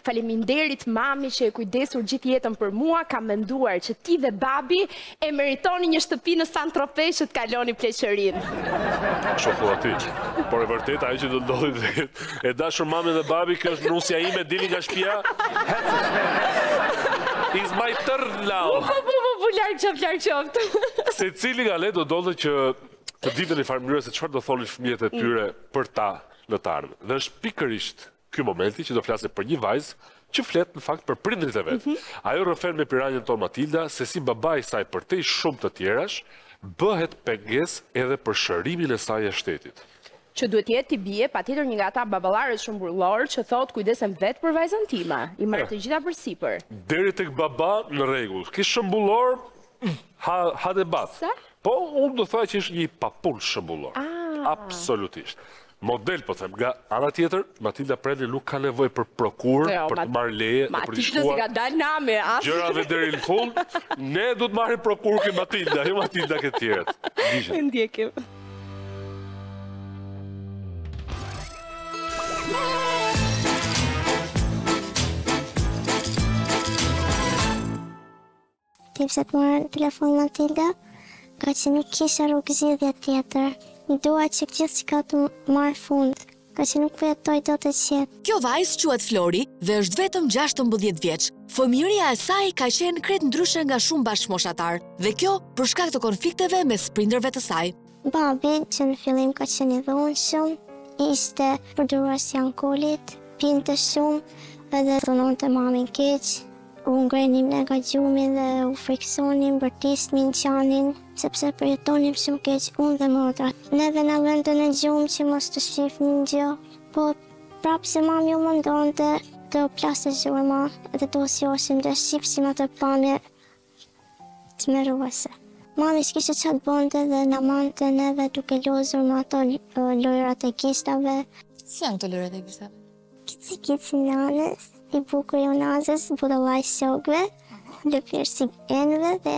Speaker 3: Faleminderit mami që e kujdesur gjithë jetën për mua, kam menduar që ti dhe babi e meritoni një shtëpi në Saint-Tropez që të kaloni pleqërinë.
Speaker 1: Kështu thua ti. Por e vërteta ajo që do ndodhi do jetë, e dashur mami dhe babi, kjo është nusja ime, dili nga shtëpia. Is my turn now.
Speaker 3: Po, po, po, po, larg qoftë, larg qoftë.
Speaker 1: Secili nga ne do donte që të dinte në një farë mënyre se çfarë do thonin fëmijët e tyre për ta në të ardhmen. Dhe është pikërisht ky momenti që do flasim për një vajzë që flet në fakt për prindrit e vet. Ajo rrëfen me piranjën tonë Matilda se si babai i saj përtej shumë të tjerash bëhet pengesë edhe për shërimin e saj jashtë shtetit.
Speaker 3: Që duhet jetë t'i bie patjetër një nga ata baballarët shembullor që thot kujdesem vetë për vajzën time, i marr të gjitha përsipër.
Speaker 1: Deri tek baba në rregull. Ki shembullor mm, ha ha debat.
Speaker 3: Pse?
Speaker 1: Po unë do thoja që është një papun shembullor.
Speaker 3: Ah.
Speaker 1: Absolutisht. Model po them, nga ana tjetër, Matilda Prendi nuk ka nevojë për prokurë,
Speaker 3: Jo,
Speaker 1: për të
Speaker 3: Ma-
Speaker 1: marrë leje dhe për të
Speaker 3: Matilda si
Speaker 1: shkuar
Speaker 3: ka dalë nami, as.
Speaker 1: gjërave deri në fund. Ne do të marrim prokurë ke Matilda, jo Matilda ke tjerët. Ndiqet.
Speaker 3: E ndjekim.
Speaker 8: Ti pse të morën telefon Matilda, nga që nuk kisha rrugë zgjidhje tjetër. Dua që gjithçka të marrë fund, nga që nuk po jetoj dot e qetë.
Speaker 9: Kjo vajzë quhet Flori dhe është vetëm 16 vjeç. Fëmijëria e saj ka qenë krejt ndryshe nga shumë bashkëmoshatar dhe kjo për shkak të konflikteve mes prindërve të saj.
Speaker 8: Babi, që në fillim ka qenë i dhunshëm, ishte përdorues i alkoolit, pinte shumë edhe dhunonte mamin keq. U ngrenim ne nga gjumi dhe u friksonim, bërtisnin, qanin, sepse përjetonim shumë keq unë dhe motra. Neve na vënte në gjumë që mos të shifnin gjë, po prapë se mami u mundonte të plaste zhurma dhe të osjoshim dhe shifshim atë pamje tmerruese. Mami s'kishte çfarë të bënte dhe na mante neve duke lozur me ato e, lojrat e gishtave.
Speaker 6: Si janë këto lojrat e gishtave?
Speaker 8: Kici kici nanës, i bukur i unazës, budallai shokëve, lëpirësi enëve dhe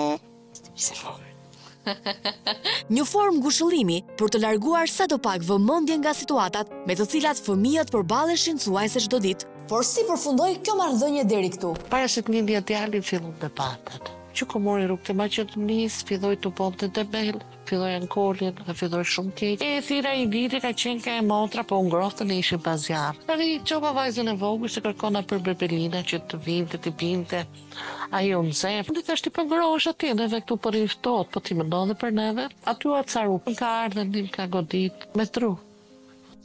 Speaker 9: Një formë ngushëllimi për të larguar sadopak vëmendjen nga situatat me të cilat fëmijët përballeshin thuajse çdo ditë.
Speaker 6: Por si përfundoi kjo marrëdhënie deri këtu?
Speaker 10: Para se të lindja djalin fillon debatet. Që ku mori rrugët e Maqedonisë, filloi të bonte debel, filloi alkoolin dhe filloi shumë keq. E thira i viti ka qenë ka e motra, po u ngrohtën e ishin pa zjarr. Edhe i çova vajzën e vogël se kërkona për bebelina që të vinte, të binte. Ai u nxeh. Unë thash ti po ngrohesh atje, neve këtu po rri ftohtë, po ti mendon dhe për neve. Aty u acaru. Më ka ardhur më ka godit me tru.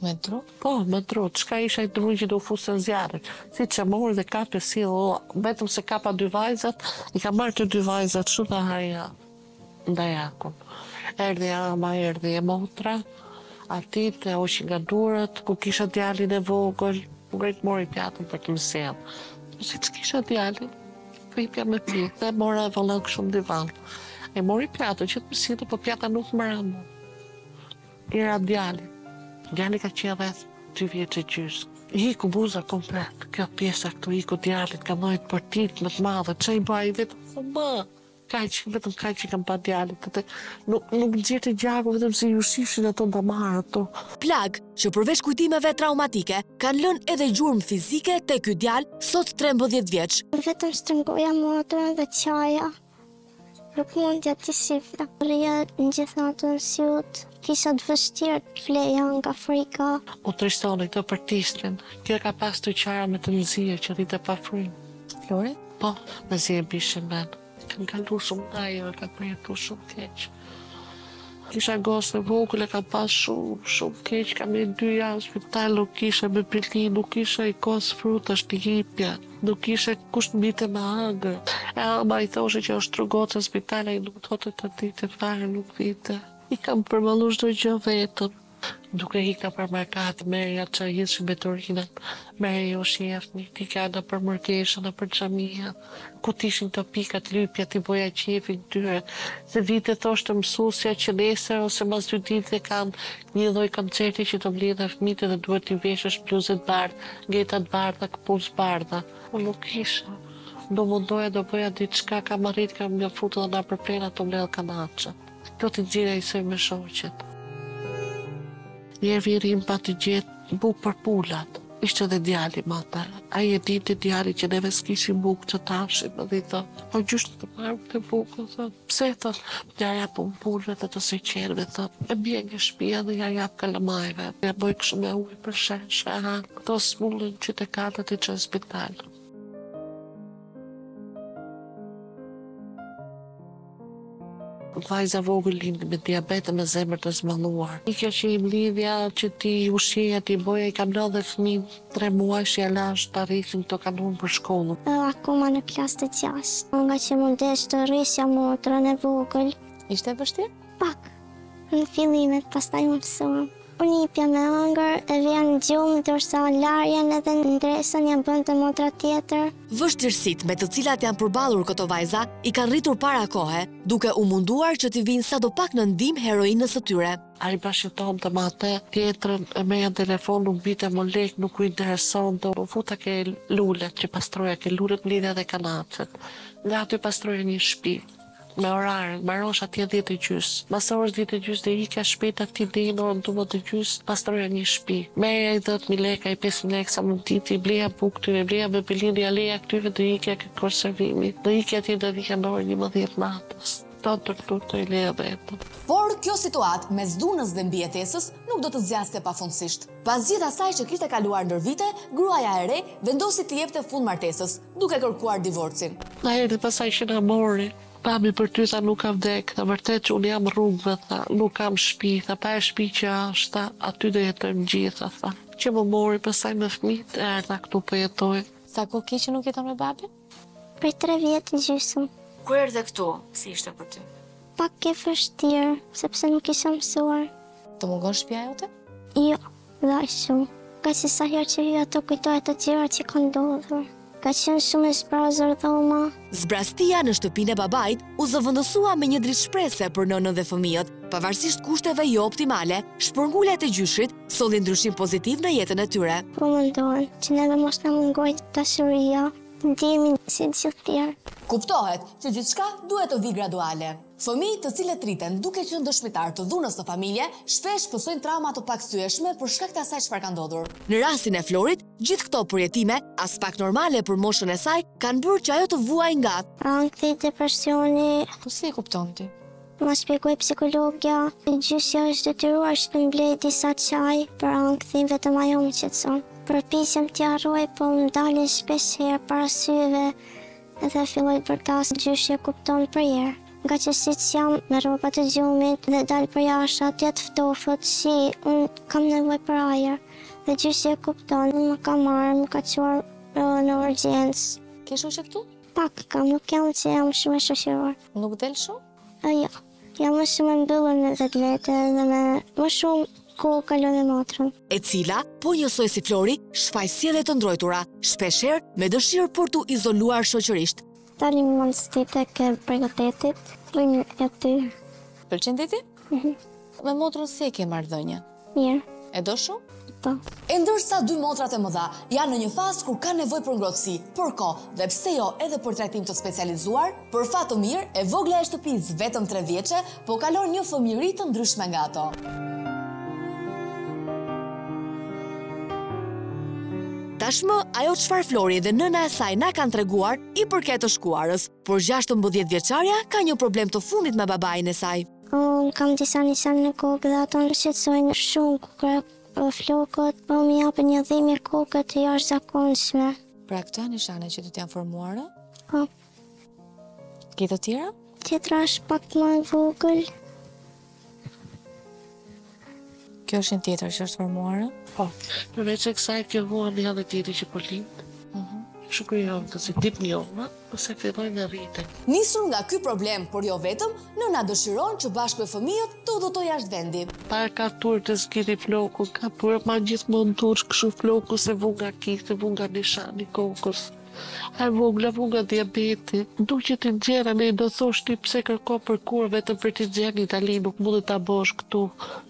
Speaker 6: Me dru?
Speaker 10: Po, me dru, çka isha i dru që do fusën zjarrin. Si që mori dhe kap e sill, vetëm se kapa dy vajzat, i ka marrë të dy vajzat shumë dhe haja ndajakun. Erdhi ama, erdhi e motra, aty të hoqi nga durët, ku kisha djalin e vogël, u ngrejt mori pjatën për të më sjellë. Po si që kisha djalin, po i me pi, dhe mora e vëllën kështu në divan. E mori pjatën që të më sillte, po pjata nuk më ra mua. I ra djalit. Djali ka qenë rreth dy vjeç e gjysmë. I iku buza komplet. Kjo pjesa këtu iku djalit, ka ndonjë përtit me të madhe. Ça i bëj vetëm tha më. Kaq, vetëm kaq i kam pa djalit. Atë nuk nuk nxirrte gjaku vetëm se iu shifshin ato damarët ato.
Speaker 9: Plagë, që përveç kujtimeve traumatike, kanë lënë edhe gjurmë fizike te ky djalë, sot 13 vjeç.
Speaker 8: Vetëm shtrëngoja motrën dhe qaja. Nuk mundja t'i shifja. Rrija gjithë natën zgjut. Kisha të vështirë të fleja nga frika.
Speaker 10: U trishtonin, këto përtisnin. Kjo ka pas të qara me të nxirë që rrinte pa frymë.
Speaker 6: Flori?
Speaker 10: Po, mezi e mbishin mend. Kam kalu shumë nga ajo, e kam përjetu shumë keq. Kisha gocën e vogël e kam pas shumë, shumë keq, kam një dy javë në spital, nuk kisha me pili, nuk kisha i kos frutash t'i jepja, nuk kisha kush të mbite me hangër. E ama i thoshe që është goca në spital, ai nuk thote të dite fare, nuk vite. I kam përballu çdo gjë vetëm. Duke ik nëpër markat, merrja ça hidhshin mbeturinat, merrja ushqeja fëmijët, ikja nëpër mërgesha, nëpër xhamia, ku t'ishin këto pikat lypja, t'i boja qejfin këtyre, se vite thoshte mësuesja që nesër ose mas dy ditëve kanë një lloj koncerti që do mblidhen fëmijët edhe duhet t'i veshësh bluzë të bardhë, geta të bardha, këpucë të bardha. Unë nuk kisha. Do mundoja do bëja diçka, kam arrit, kam fut edhe nëpër plehra të mbledh kanaçe. Këto t'i nxirrja njësoj me shoqet. Një herë im pati gjetë bukë për pulat. Ishte dhe djali me atë. Ai e dinte djali që neve s'kishim bukë që t'hashim dhe i thotë, o gjysh të marrim këtë bukë, thotë, pse, thotë, ja jap unë pulëve dhe të seqerëve, thotë, e bie nga shpia dhe ja jap kalamajve, ja bëj kështu me ujë për shesh, e hanë, këto smullën që të katët i çoj në spital. Vajza vogël lindi me diabet e me zemër të zhvilluar. Ikja që i mblidhja, që t'i ushqeja, t'i boja, i kam lënë dhe fëmijë tre muajsh ja lash ta rrisin këto kanë humbur shkollën.
Speaker 8: Akoma në klasë të gjashtë. Nga që m'u desh të rrisja motrën e vogël.
Speaker 6: Ishte e vështirë?
Speaker 8: Pak. Në fillimet, pastaj u mësuam. Unë i jepja me hëngër, e vija në gjumë, ndërsa larjen edhe ndresën ja bënte motra tjetër.
Speaker 9: Vështirësitë me të cilat janë përballur këto vajza i kanë rritur para kohe, duke u munduar që t'i vijnë sadopak në ndihmë heroinës së tyre.
Speaker 10: Ai bashkëjetonte me atë tjetrën, e merrja në telefon, nuk vinte më lek, nuk u interesonte. U futa ke lulet që pastroja ke lulet mblidhja dhe kanaçet. Nga aty pastroja një shtëpi. Me orarin, mbarosh atje dhjetë e gjys. Mas orës dhjetë e gjys do ikja shpejt atje deri në orën 12 e gjys, pastroja një shtëpi. Merrja i 10.000 lekë, ai 5.000 lekë sa më diti, i bleja bukë këtyre, bleja bebelin, ja leja këtyre do ikja ke konservimi. Do ikja atje do vija në orën 11 natës. Do të këtu të i leja vetëm.
Speaker 9: Por kjo situatë mes dhunës dhe mbijetesës nuk do të zgjaste pafundësisht. Pas gjithë asaj që kishte kaluar ndër vite, gruaja e re vendosi t'i jepte fund martesës, duke kërkuar divorcin.
Speaker 10: Na erdhi pastaj që na mori. Babi për ty tha nuk ka vdek, tha vërtet që unë jam rrugëve, tha, nuk kam shpi, tha pa e shpi që është, tha, aty do jetojmë gjitha, tha. Që më mori pastaj me fëmijët, erdha këtu po jetoj.
Speaker 6: Sa kohë ke që nuk jeton me babin?
Speaker 8: Prej tre vjet e gjysmë.
Speaker 6: Kur erdhe këtu, si ishte për ty?
Speaker 8: Pak e vështirë, sepse nuk isha mësuar.
Speaker 6: Të mungon shtëpia jote?
Speaker 8: Jo, dhe aq shumë. Ngaqë sa herë që hyj aty kujtoj ato gjëra që kanë ndodhur. Ka qenë shumë e zbrazur dhoma.
Speaker 9: Zbrazëtia në shtëpinë e babait u zëvendësua me një dritë shprese për nënën dhe fëmijët. Pavarësisht kushteve jo optimale, shpërngulja te gjyshërit solli ndryshim pozitiv në jetën e tyre.
Speaker 8: Po mundohem që neve mos na mungojë dashuria, të ndihemi si të gjithë tjerë.
Speaker 9: Kuptohet që gjithçka duhet të vijë graduale. Fëmijë të cilët rriten duke qenë dëshmitarë të dhunës në familje, shpesh pësojnë trauma të pakthyeshme për shkak të asaj çfarë ka ndodhur. Në rastin e Florit, gjithë këto përjetime, aspak normale për moshën e saj, kanë bërë që ajo të vuajë nga.
Speaker 8: Ankthi, depresioni.
Speaker 6: Po si e kupton ti?
Speaker 8: Ma shpjegoi psikologja. Gjyshja është detyruar që të më blejë disa çaj për ankthin, vetëm ajo më qetëson. Përpiqem t'i harroj, po më dalin shpesh herë para syve. Dhe filloj të bërtas, gjyshi e kupton përherë. Ngaqë siç jam me rroba të gjumit dhe dal përjashta, të jetë ftofët, shi, unë kam nevojë për ajër. Dhe gjyshi e kupton, më ka marrë, më ka çuar në urgjencë.
Speaker 6: Ke shoqe këtu?
Speaker 8: Pak kam, nuk jam që jam shumë e shoqëruar.
Speaker 6: Nuk del shumë?
Speaker 8: Jo. Jam më shumë e mbyllur në vetvete dhe me më shumë kohë kaloj me motrën.
Speaker 9: E cila, po njësoj si Flori, shfaq sjellje të ndrojtura, shpeshherë me dëshirë për t'u izoluar shoqërisht.
Speaker 8: Dalim në dite ke bregu detit, rrimë aty.
Speaker 6: Pëlqen deti?
Speaker 8: Mhm.
Speaker 9: Me motrën si e ke marrëdhënien?
Speaker 8: Mirë.
Speaker 9: E do shumë?
Speaker 8: Po.
Speaker 9: E ndërsa dy motrat e mëdha janë në një fazë kur kanë nevojë për ngrohtësi, për kohë dhe pse jo edhe për trajtim të specializuar, për fat të mirë, e vogla e shtëpisë, vetëm 3 vjeçe, po kalon një fëmijëri të ndryshme nga ato. Tashmë, ajo çfarë Flori dhe nëna e saj na kanë treguar i përket të shkuarës, por 16 vjeçarja ka një problem të fundit me babain e saj.
Speaker 8: Unë kam disa nishane në kokë dhe ato më shqetësojnë shumë ku kreh flokët, po më japin një dhimbje koke të jashtëzakonshme.
Speaker 6: Pra këto janë nishane që të të janë formuar?
Speaker 8: Po.
Speaker 6: Ke të tjera?
Speaker 8: Tjetra është pak më e vogël.
Speaker 6: Kjo është një tjetër që është formuar?
Speaker 10: Po. Përveç e kësaj kjo vuan një dhe tjetër që po lind. Mhm. Kështu krijon të si tip njoma, ose fillojnë në rriten.
Speaker 9: Nisur nga ky problem, por jo vetëm, nëna dëshiron që bashkë me fëmijët të udhëtojë jashtë vendi.
Speaker 10: Pa e ka turp të zgjidhi floku, ka turp ma gjithmonë turp kështu floku se vu nga kiste, vu nga nishani kokës. E vogla vu nga diabeti. Du që t'i nxjerr ne do thosh ti pse kërko prokurë vetëm për t'i nxjerrë në Itali nuk mundet ta bosh këtu.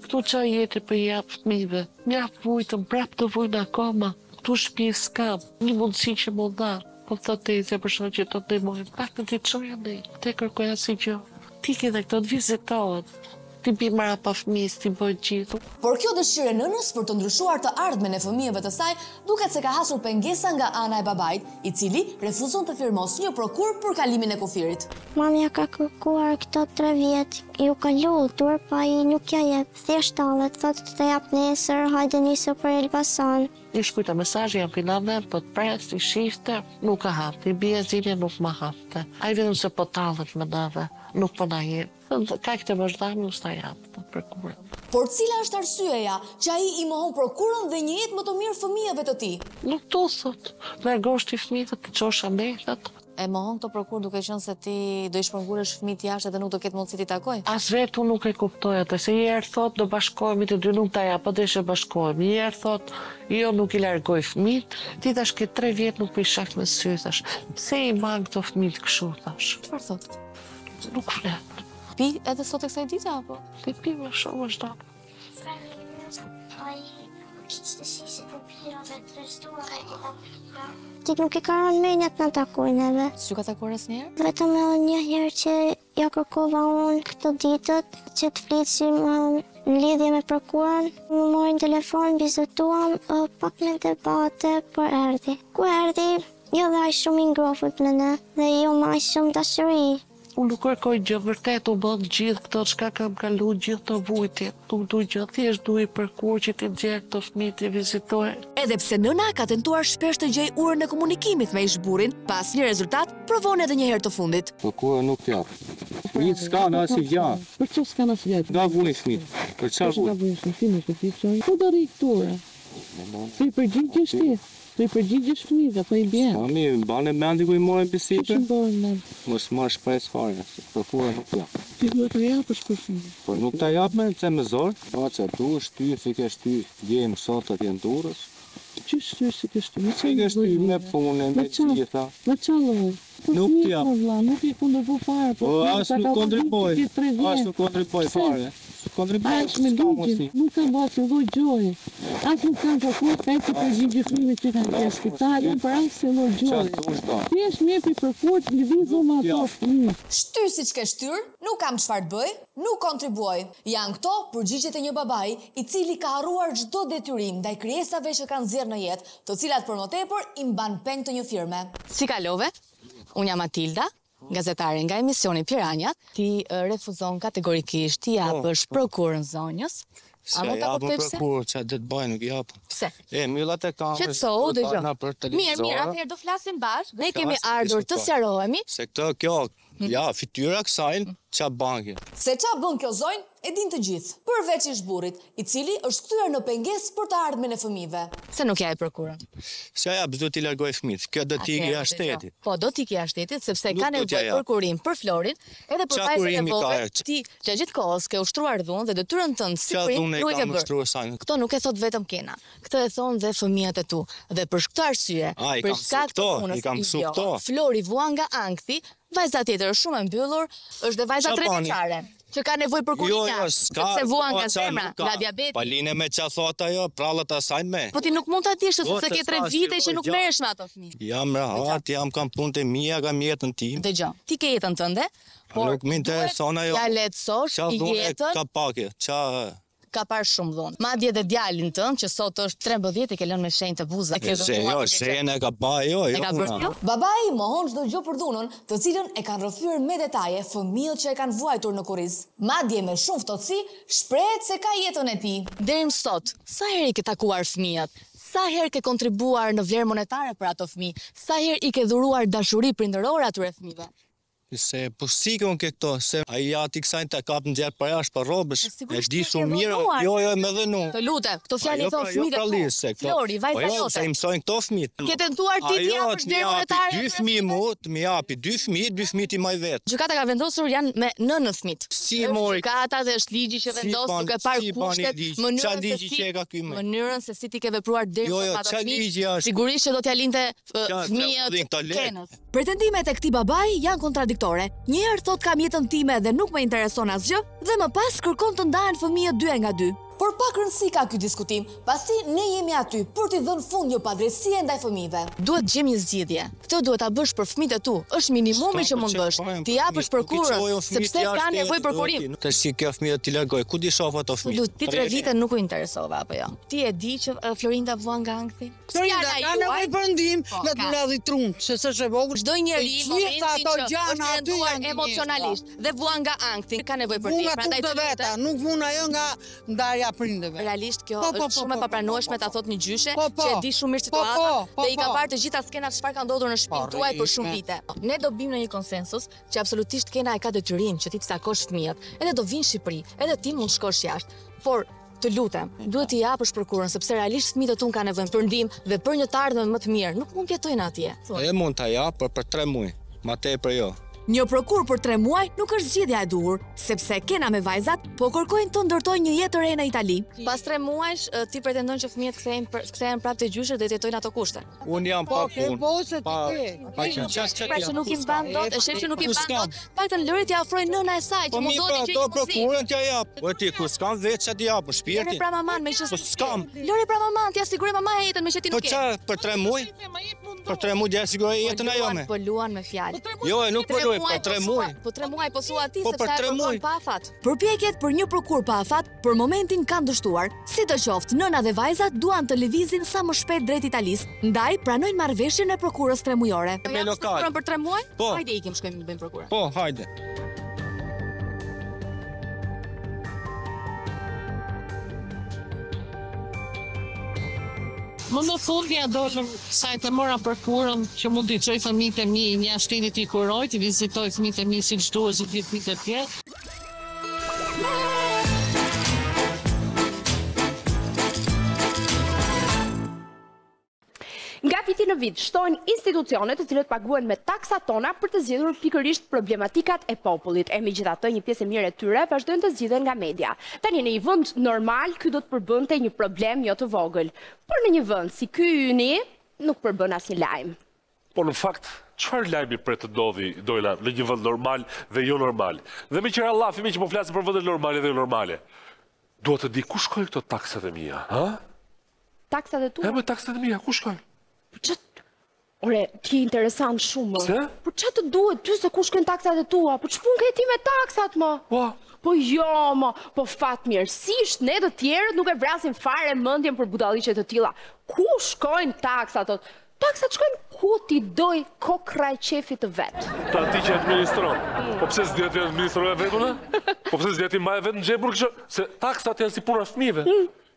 Speaker 10: Këtu ça jete po i jap fëmijëve. Mjaft vujtëm, prap të vujnë akoma. Këtu shtëpi s'kam, një mundësi që m'u dha. Po thotë tezja për shkak që të ndihmojmë pak të t'i çoj andej. Te kërkoj asnjë gjë. Ti ke dhe këto të vizitohet. T'i bi mbrapa fëmijës, t'i bëj gjithë.
Speaker 9: Por kjo dëshirë e nënës për të ndryshuar të ardhmen e fëmijëve të saj, duket se ka hasur pengesa nga ana e babait, i cili refuzon të firmosë një prokurë për kalimin e kufirit.
Speaker 8: Mami ja ka kërkuar këto 3 vjet, ju ka lutur, po ai nuk ja jep, thjesht tallet, thotë të ta jap nesër, hajde nisu për Elbasan.
Speaker 10: I shkruajta mesazhe, jam filan vend, po të pres, i shifte, nuk e hapte, i bie zilja nuk ma hapte. Ai vetëm se po tallet me neve, nuk po na jep. Kaq të vazhdojmë, nuk s'ta jap, thotë prokurën.
Speaker 9: Por cila është arsyeja që ai i mohon prokurën dhe një jetë më të mirë fëmijëve të tij?
Speaker 10: Nuk do, thotë, largosh ti fëmijët, të çosh andej, thotë.
Speaker 6: E mohon këtë prokurë duke qenë se ti do i shpërngulësh fëmijët jashtë dhe nuk do ketë mundësi t'i takoj?
Speaker 10: As vetë unë nuk e kuptoj atë, se një herë thotë do bashkohemi të dy, nuk ta jap, po deshe bashkohemi. Një herë thotë, jo nuk i largoj fëmijët, ti thash ke 3 vjet nuk po i sheh me sy, thash. Pse i mban këto fëmijët kështu, thash.
Speaker 6: Çfarë thotë?
Speaker 10: Nuk flet.
Speaker 6: Pi edhe sot e kësaj dite apo?
Speaker 10: Ti pi më shumë është.
Speaker 8: Ti nuk e ka rënë menja të na takojnë edhe.
Speaker 6: S'ju ka takuar asnjëherë?
Speaker 8: Vetëm edhe një herë që ja kërkova unë këto ditët që të flisim në lidhje me prokurën, më mori në telefon, biseduam pak me debate, por erdhi. Ku erdhi, jo dhe aq shumë i ngrohtë me ne dhe jo më aq shumë dashuri.
Speaker 10: Unë nuk kërkoj gjë, vërtet u bën gjithë këto çka kam kalu, gjithë këto vujtje, nuk du gjë, thjesht du i prokurë që t'i nxjerr këto fëmijë t'i vizitoj.
Speaker 9: Edhe pse nëna ka tentuar shpesh të gjejë urën e komunikimit me ish-burrin, pa asnjë rezultat, provon edhe një herë të fundit.
Speaker 11: Prokurë nuk jap. Fëmijët s'kan asnjë gjë.
Speaker 10: Për çfarë s'kan asnjë gjë?
Speaker 11: Nga vujnë fëmijët. Për çfarë
Speaker 10: vujnë? Nga vujnë fëmijët, ti nuk e di çfarë. Ku do rri këtu, ore? Ti i përgjigjesh ti? Po i përgjigjesh fëmijëve, po i bjen.
Speaker 11: Po mi, mbane mend ku i morën përsipër?
Speaker 10: Kush i morën mend?
Speaker 11: Mos marr shpresë fare, se prokurë nuk jap.
Speaker 10: Ti duhet ta japësh për fëmijë.
Speaker 11: Po nuk ta jap më, pse me zor? Pa ça duhesh, shty, si ke shty, djem sot atje në Durrës.
Speaker 10: Qysh shty, si ke shty?
Speaker 11: Si ke shty me punë, me gjitha.
Speaker 10: Me ça lloj? Po
Speaker 11: Nuk
Speaker 10: fëmijët,
Speaker 11: t'jap.
Speaker 10: mo vlla, nuk i kontriboj fare, po
Speaker 11: Po
Speaker 10: fëmijët
Speaker 11: as
Speaker 10: ta
Speaker 11: nuk
Speaker 10: ka
Speaker 11: kontriboj,
Speaker 10: vënë ti tre
Speaker 11: as
Speaker 10: vjet.
Speaker 11: nuk kontriboj
Speaker 10: Pse?
Speaker 11: fare. Kontriboj,
Speaker 10: As me
Speaker 11: s'ka
Speaker 10: ligjin,
Speaker 11: mundësi.
Speaker 10: nuk kam bërë asnjë lloj gjoje. As nuk kam kërkuar të të përgjigje fëmijëve që kanë qenë në spital, unë për asnjë lloj
Speaker 11: Qa
Speaker 10: gjoje.
Speaker 11: dush do?
Speaker 10: Thjesht më jepi prokurë të lëviz unë me ato fëmijë.
Speaker 9: Shty siç ke shtyr, nuk kam çfarë të bëj, nuk kontribuoj. Janë këto përgjigjet e një babai, i cili ka harruar çdo detyrim ndaj krijesave që kanë nxjerrë në jetë, të cilat për më tepër i mban peng të një firme.
Speaker 6: Si kalove? Unë jam Matilda, gazetare nga emisioni Piranjat. Ti refuzon kategorikisht t'i japësh prokurën zonjës.
Speaker 11: Se
Speaker 6: A mund ta
Speaker 11: japën
Speaker 6: kuptoj pse?
Speaker 11: prokurë, qa do të bëj, nuk japën.
Speaker 6: Pse?
Speaker 11: E, mbyllat e kamerës,
Speaker 6: Qetësohu,
Speaker 11: do
Speaker 6: dëgjoj.
Speaker 11: dalë për
Speaker 6: Mirë,
Speaker 11: televizor.
Speaker 6: mirë, atëherë do flasim bashkë. Ne kemi
Speaker 11: Flasim,
Speaker 6: ardhur të
Speaker 11: diskutojmë.
Speaker 6: sqarohemi.
Speaker 11: Se këto, kjo, ja, fytyra kësaj, qa bën kjo?
Speaker 9: Se qa bën kjo zonjë, e din të gjithë, përveç ish burrit, i cili është kthyer në pengesë për të ardhmen e fëmijëve.
Speaker 6: Pse nuk ja e prokurën?
Speaker 11: Se ja, do t'i largoj fëmijët. Kjo do t'i ikë
Speaker 6: Atëherë,
Speaker 11: jashtë
Speaker 6: dëgjoj.
Speaker 11: shtetit.
Speaker 6: Po, do t'i ikë jashtë shtetit, sepse
Speaker 11: Nuk
Speaker 6: ka
Speaker 11: do t'ja
Speaker 6: nevojë
Speaker 11: jap.
Speaker 6: për kurim, për Florin, edhe për
Speaker 11: Qa
Speaker 6: vajzën e
Speaker 11: kurimi ka
Speaker 6: vogël.
Speaker 11: e?
Speaker 6: Ti gjatë gjithë kohës ke ushtruar dhunë dhe detyrën tënde si
Speaker 11: Qa
Speaker 6: prind
Speaker 11: dhunë e
Speaker 6: nuk e ke
Speaker 11: kam
Speaker 6: bërë.
Speaker 11: ushtruar sa në-
Speaker 6: Këto nuk e thot vetëm Kena. Këtë e thonë dhe fëmijët e tu. Dhe për këtë arsye,
Speaker 11: A, i
Speaker 6: për
Speaker 11: kam mësu
Speaker 6: shkak të
Speaker 11: këto,
Speaker 6: punës,
Speaker 11: i kam mësu
Speaker 6: jo,
Speaker 11: këto.
Speaker 6: Flori vuan nga ankthi, vajza tjetër është shumë e mbyllur, është dhe vajza
Speaker 11: Qa
Speaker 6: tre
Speaker 11: bani?
Speaker 6: vjeçare. Që ka nevojë për
Speaker 12: Jo,
Speaker 6: kurina,
Speaker 12: jo, s'ka.
Speaker 6: sepse vuan
Speaker 12: po,
Speaker 6: nga
Speaker 12: qa
Speaker 6: zemra,
Speaker 12: nuk ka.
Speaker 6: nga diabeti.
Speaker 12: Pa line me qa thot ajo, prallat asaj me.
Speaker 6: Po ti nuk mund ta dish
Speaker 12: Po,
Speaker 6: sepse
Speaker 12: se
Speaker 6: ke 3
Speaker 12: s'ka,
Speaker 6: vite
Speaker 12: s'ka
Speaker 6: që nuk
Speaker 12: gjë.
Speaker 6: merresh me ato fëmijë.
Speaker 12: Jam rahat, jam kam punët e mia, kam jetën time.
Speaker 6: Dëgjo, ti ke jetën tënde, por
Speaker 12: Nuk më intereson ajo.
Speaker 6: Ja lehtësosh
Speaker 12: Qa dhune
Speaker 6: jetën,
Speaker 12: ka pake, qa...
Speaker 6: ka parë shumë dhunë. Madje edhe djalin tënd që sot është 13 e ke lënë me shenjë të buza. E ke
Speaker 12: Se jo, shenjën e ka pa jo,
Speaker 6: E
Speaker 12: jo.
Speaker 6: ka bërë
Speaker 12: una.
Speaker 6: kjo?
Speaker 9: Babai mohon çdo gjë për dhunën, të cilën e kanë rrëfyer me detaje fëmijët që e kanë vuajtur në kurriz. Madje me shumë ftohtësi, shprehet se ka jetën e tij.
Speaker 6: Deri më sot, sa herë i ke takuar fëmijët? Sa herë ke kontribuar në vlerë monetare për ato fëmijë? Sa herë i ke dhuruar dashuri prindërore atyre fëmijëve?
Speaker 12: Se po si ke unë ke këto, se ai ati kësaj të kap në gjerë për jashtë për rrobësh. E di shumë mirë, jo, jo, me dhënu.
Speaker 6: Të lutem, këto fjalë i
Speaker 12: Jo,
Speaker 6: thon
Speaker 12: pra, jo,
Speaker 6: fëmijët e
Speaker 12: pra,
Speaker 6: tu.
Speaker 12: Lis, se këto-
Speaker 6: Flori, vajza
Speaker 12: Po jo,
Speaker 6: jote.
Speaker 12: Se i mësojnë këto fëmijët.
Speaker 6: Ke tentuar ti t'i
Speaker 12: Ajo,
Speaker 6: japësh
Speaker 12: të m'i
Speaker 6: vlerë
Speaker 12: japi
Speaker 6: monetare
Speaker 12: Dy
Speaker 6: atyre
Speaker 12: fëmijë mu, të m'i japi dy fëmijë, dy fëmijë ti maj vetë.
Speaker 6: Gjykata ka vendosur janë me nënën fëmijët.
Speaker 12: Si mori?
Speaker 6: Gjykata dhe është ligji që
Speaker 12: Si
Speaker 6: vendos
Speaker 12: ban-
Speaker 6: duke parë
Speaker 12: si bani
Speaker 6: kushtet,
Speaker 12: ligji? Qa
Speaker 6: mënyrën se
Speaker 12: ligji
Speaker 6: si
Speaker 12: që e ka ky me?
Speaker 6: mënyrën se si ti ke vepruar deri
Speaker 12: Jo,
Speaker 6: sot
Speaker 12: jo,
Speaker 6: me ato
Speaker 12: qa
Speaker 6: fëmijë.
Speaker 12: ligji është?
Speaker 6: Sigurisht që do t'ja linte
Speaker 12: Qa- qa
Speaker 6: fëmijët
Speaker 12: udhin këto lekë?
Speaker 6: Kenës.
Speaker 9: Pretendimet e këtij babai janë kontradiktore. Një herë thot kam jetën time dhe nuk më intereson asgjë, dhe më pas kërkon të ndahen fëmijët dy e nga dy. Por pak rëndësi ka ky diskutim, pasi ne jemi aty për t'i dhënë fund një padrejtësie ndaj fëmijëve.
Speaker 6: Duhet të gjejmë një zgjidhje. Këtë duhet ta bësh për fëmijët e tu. Është minimumi që mund bësh. T'i japësh për kurën, sepse ka nevojë për kurim.
Speaker 12: Tash si kjo fëmijët t'i largoj, ku di shoh ato fëmijë?
Speaker 6: Lu, ti tre vite nuk u interesova apo jo? Ti e di që eh, Florinda vuan nga ankthi?
Speaker 13: Florinda ka nevojë për ndihmë,
Speaker 6: Po,
Speaker 13: le të
Speaker 6: ka.
Speaker 13: mbledhi trun, se s'është e vogël.
Speaker 6: Çdo njeri
Speaker 13: Të
Speaker 6: në momentin
Speaker 13: gjitha ato
Speaker 6: që është
Speaker 13: gjana aty
Speaker 6: rënduar
Speaker 13: janë të
Speaker 6: emocionalisht dhe vuan nga ankthi, ka nevojë për
Speaker 13: Vuan
Speaker 6: ndihmë.
Speaker 13: nga
Speaker 6: Prandaj
Speaker 13: trutë
Speaker 6: të lutem,
Speaker 13: veta, nuk vuan ajo nga ndarja prindëve.
Speaker 6: Realisht kjo
Speaker 13: Po, po,
Speaker 6: është
Speaker 13: po,
Speaker 6: shumë e
Speaker 13: po, po,
Speaker 6: papranueshme ta thot një gjyshe
Speaker 13: Po, po.
Speaker 6: që e di shumë mirë
Speaker 13: Po, po,
Speaker 6: situatën
Speaker 13: po,
Speaker 6: dhe i ka
Speaker 13: po.
Speaker 6: parë të gjitha skenat çfarë ka ndodhur në shtëpinë tuaj për shumë vite. Ne do bim në një konsensus që absolutisht Kena e ka detyrim që ti të takosh fëmijët, edhe do vinë në Shqipëri, edhe ti mund të shkosh jashtë. Por të lutem, duhet t'i japësh prokurën sepse realisht fëmijët e tu kanë nevojë për ndihmë dhe për një të ardhme më të mirë. Nuk mund të jetojnë atje.
Speaker 12: E mund ta jap, por për 3 muaj, ma tepër jo.
Speaker 9: Një prokur për 3 muaj nuk është zgjidhja e duhur, sepse Kena me vajzat po kërkojnë të ndërtojnë një jetë të re në Itali.
Speaker 6: Pas 3 muajsh eh, ti pretendon që fëmijët kthehen për, kthehen prapë te gjyshet dhe të jetojnë ato kushte.
Speaker 12: Unë jam
Speaker 13: Po,
Speaker 12: pa
Speaker 13: ke
Speaker 12: punë.
Speaker 13: po, se ti
Speaker 12: Pa,
Speaker 13: ke.
Speaker 12: pa që qa qa
Speaker 6: Pra që nuk i mban dot, e shef që nuk i
Speaker 12: Ku
Speaker 6: mban
Speaker 12: s'kam?
Speaker 6: dot, paktën lëri t'ia ofroj nëna e saj që
Speaker 12: Po mi
Speaker 6: mundohet
Speaker 12: pra,
Speaker 6: të gjejë
Speaker 12: ato
Speaker 6: një mundësi.
Speaker 12: prokurën t'ja jap. Po ti, ku s'kam vetë qa t'i jap,
Speaker 6: Lëre
Speaker 12: shpirtin.
Speaker 6: pra maman me që
Speaker 12: Po s'kam.
Speaker 6: Lëre pra maman, t'ia siguroj mama jetën me që ti
Speaker 12: Po
Speaker 6: nuk ke.
Speaker 12: qa, për 3 muaj? Për 3 muaj t'ja siguroj jetën ajo me.
Speaker 6: Po luan me fjalë.
Speaker 12: Jo, e nuk po
Speaker 6: Tre
Speaker 12: luaj,
Speaker 6: muaj
Speaker 12: për 3
Speaker 6: po
Speaker 12: muaj.
Speaker 6: thua- Po 3 muaj po thua ti
Speaker 12: Po,
Speaker 6: sepse
Speaker 12: për
Speaker 6: ajo
Speaker 12: tre
Speaker 6: kërkon
Speaker 12: muaj.
Speaker 6: pa afat.
Speaker 9: Përpjekjet për një prokur pa afat për momentin kanë dështuar. Sidoqoftë, nëna dhe vajzat duan të lëvizin sa më shpejt drejt Italisë, ndaj pranojnë marrëveshjen e prokurës tremujore.
Speaker 12: Me lokal.
Speaker 6: Prokurën për 3 muaj?
Speaker 12: Po.
Speaker 6: Hajde ikim shkojmë bëjmë prokurën.
Speaker 12: Po, hajde.
Speaker 10: Më në fund ja dolëm sa e të mora për kurën që mund t'i çoj fëmijët e mi jashtë shtetit i kuroj, t'i vizitoj fëmijët e mi siç duhet si gjithë fëmijët e tjerë.
Speaker 3: Nga viti në vit shtojnë institucione të cilët paguhen me taksat tona për të zgjidhur pikërisht problematikat e popullit. E megjithatë, një pjesë e mirë e tyre vazhdojnë të zgjidhen nga media. Tani në një vend normal ky do të përbënte një problem jo të vogël, por në një vend si ky yni nuk përbën asnjë lajm.
Speaker 1: Po në fakt, çfarë lajmi pret të ndodhi Dojla në një vend normal dhe jo normal? Dhe me qira llafi me që po flasim për vende normale dhe jo normale. Dua të di ku shkojnë këto taksat e mia, ha?
Speaker 3: Taksat e tua?
Speaker 1: E më taksat e mia, ku shkojnë?
Speaker 3: Po ç'a Ore, ti je interesant shumë. më.
Speaker 1: Pse?
Speaker 3: Po ç'a të duhet ty se ku shkojnë taksat e tua? Po ç'punë ke ti me taksat më?
Speaker 1: Po.
Speaker 3: Po jo, më, po fatmirësisht ne të tjerët nuk e vrasim fare mendjen për budalliqe të tilla. Ku shkojnë taksat? o? Taksat shkojnë ku ti doj kokra e qefit të vet.
Speaker 1: Të ati që administron. Po pse s'di ti administroja vetë unë? Po pse s'di ti mbaje vetë në xhep kështu? Se taksat janë si puna e fëmijëve.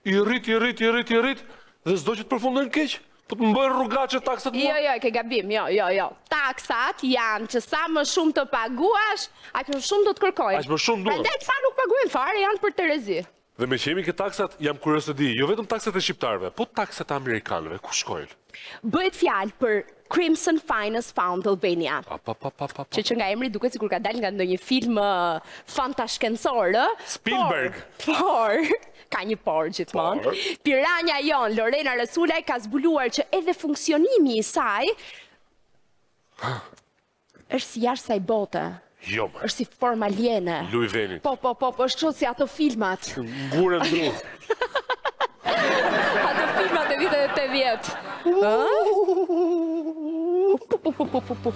Speaker 1: I rrit, i rrit, i rrit, i rrit dhe s'do që të përfundojnë keq. Po të mbajnë rrugaçe taksat mua.
Speaker 3: Jo, jo, e ke gabim, jo, jo, jo. Taksat janë që sa më shumë të paguash, aq më shumë do të kërkojnë.
Speaker 1: Aq më shumë duan.
Speaker 3: Prandaj sa nuk paguajnë fare janë për terezi.
Speaker 1: Dhe me që jemi ke taksat, jam kurios të di, jo vetëm taksat e shqiptarëve, po taksat e amerikanëve, ku shkojnë?
Speaker 3: Bëhet fjalë për Crimson Finance Found Albania.
Speaker 1: Pa, pa, pa, pa, pa.
Speaker 3: Që që nga emri duket sikur ka dalë nga ndonjë film ë, fantashkencor, ë?
Speaker 1: Spielberg.
Speaker 3: Por, por ka një por gjithmonë.
Speaker 1: Por.
Speaker 3: Piranja jon Lorena Resulaj ka zbuluar që edhe funksionimi i saj është si jashtë saj bote.
Speaker 1: Jo, më.
Speaker 3: Është si formë aliene.
Speaker 1: Luj venit.
Speaker 3: Po, po, po, po, është kështu si ato filmat.
Speaker 1: Ngurën dru.
Speaker 3: Ato filmat e viteve 80. Ë? Pu, pu, pu, pu, pu, pu.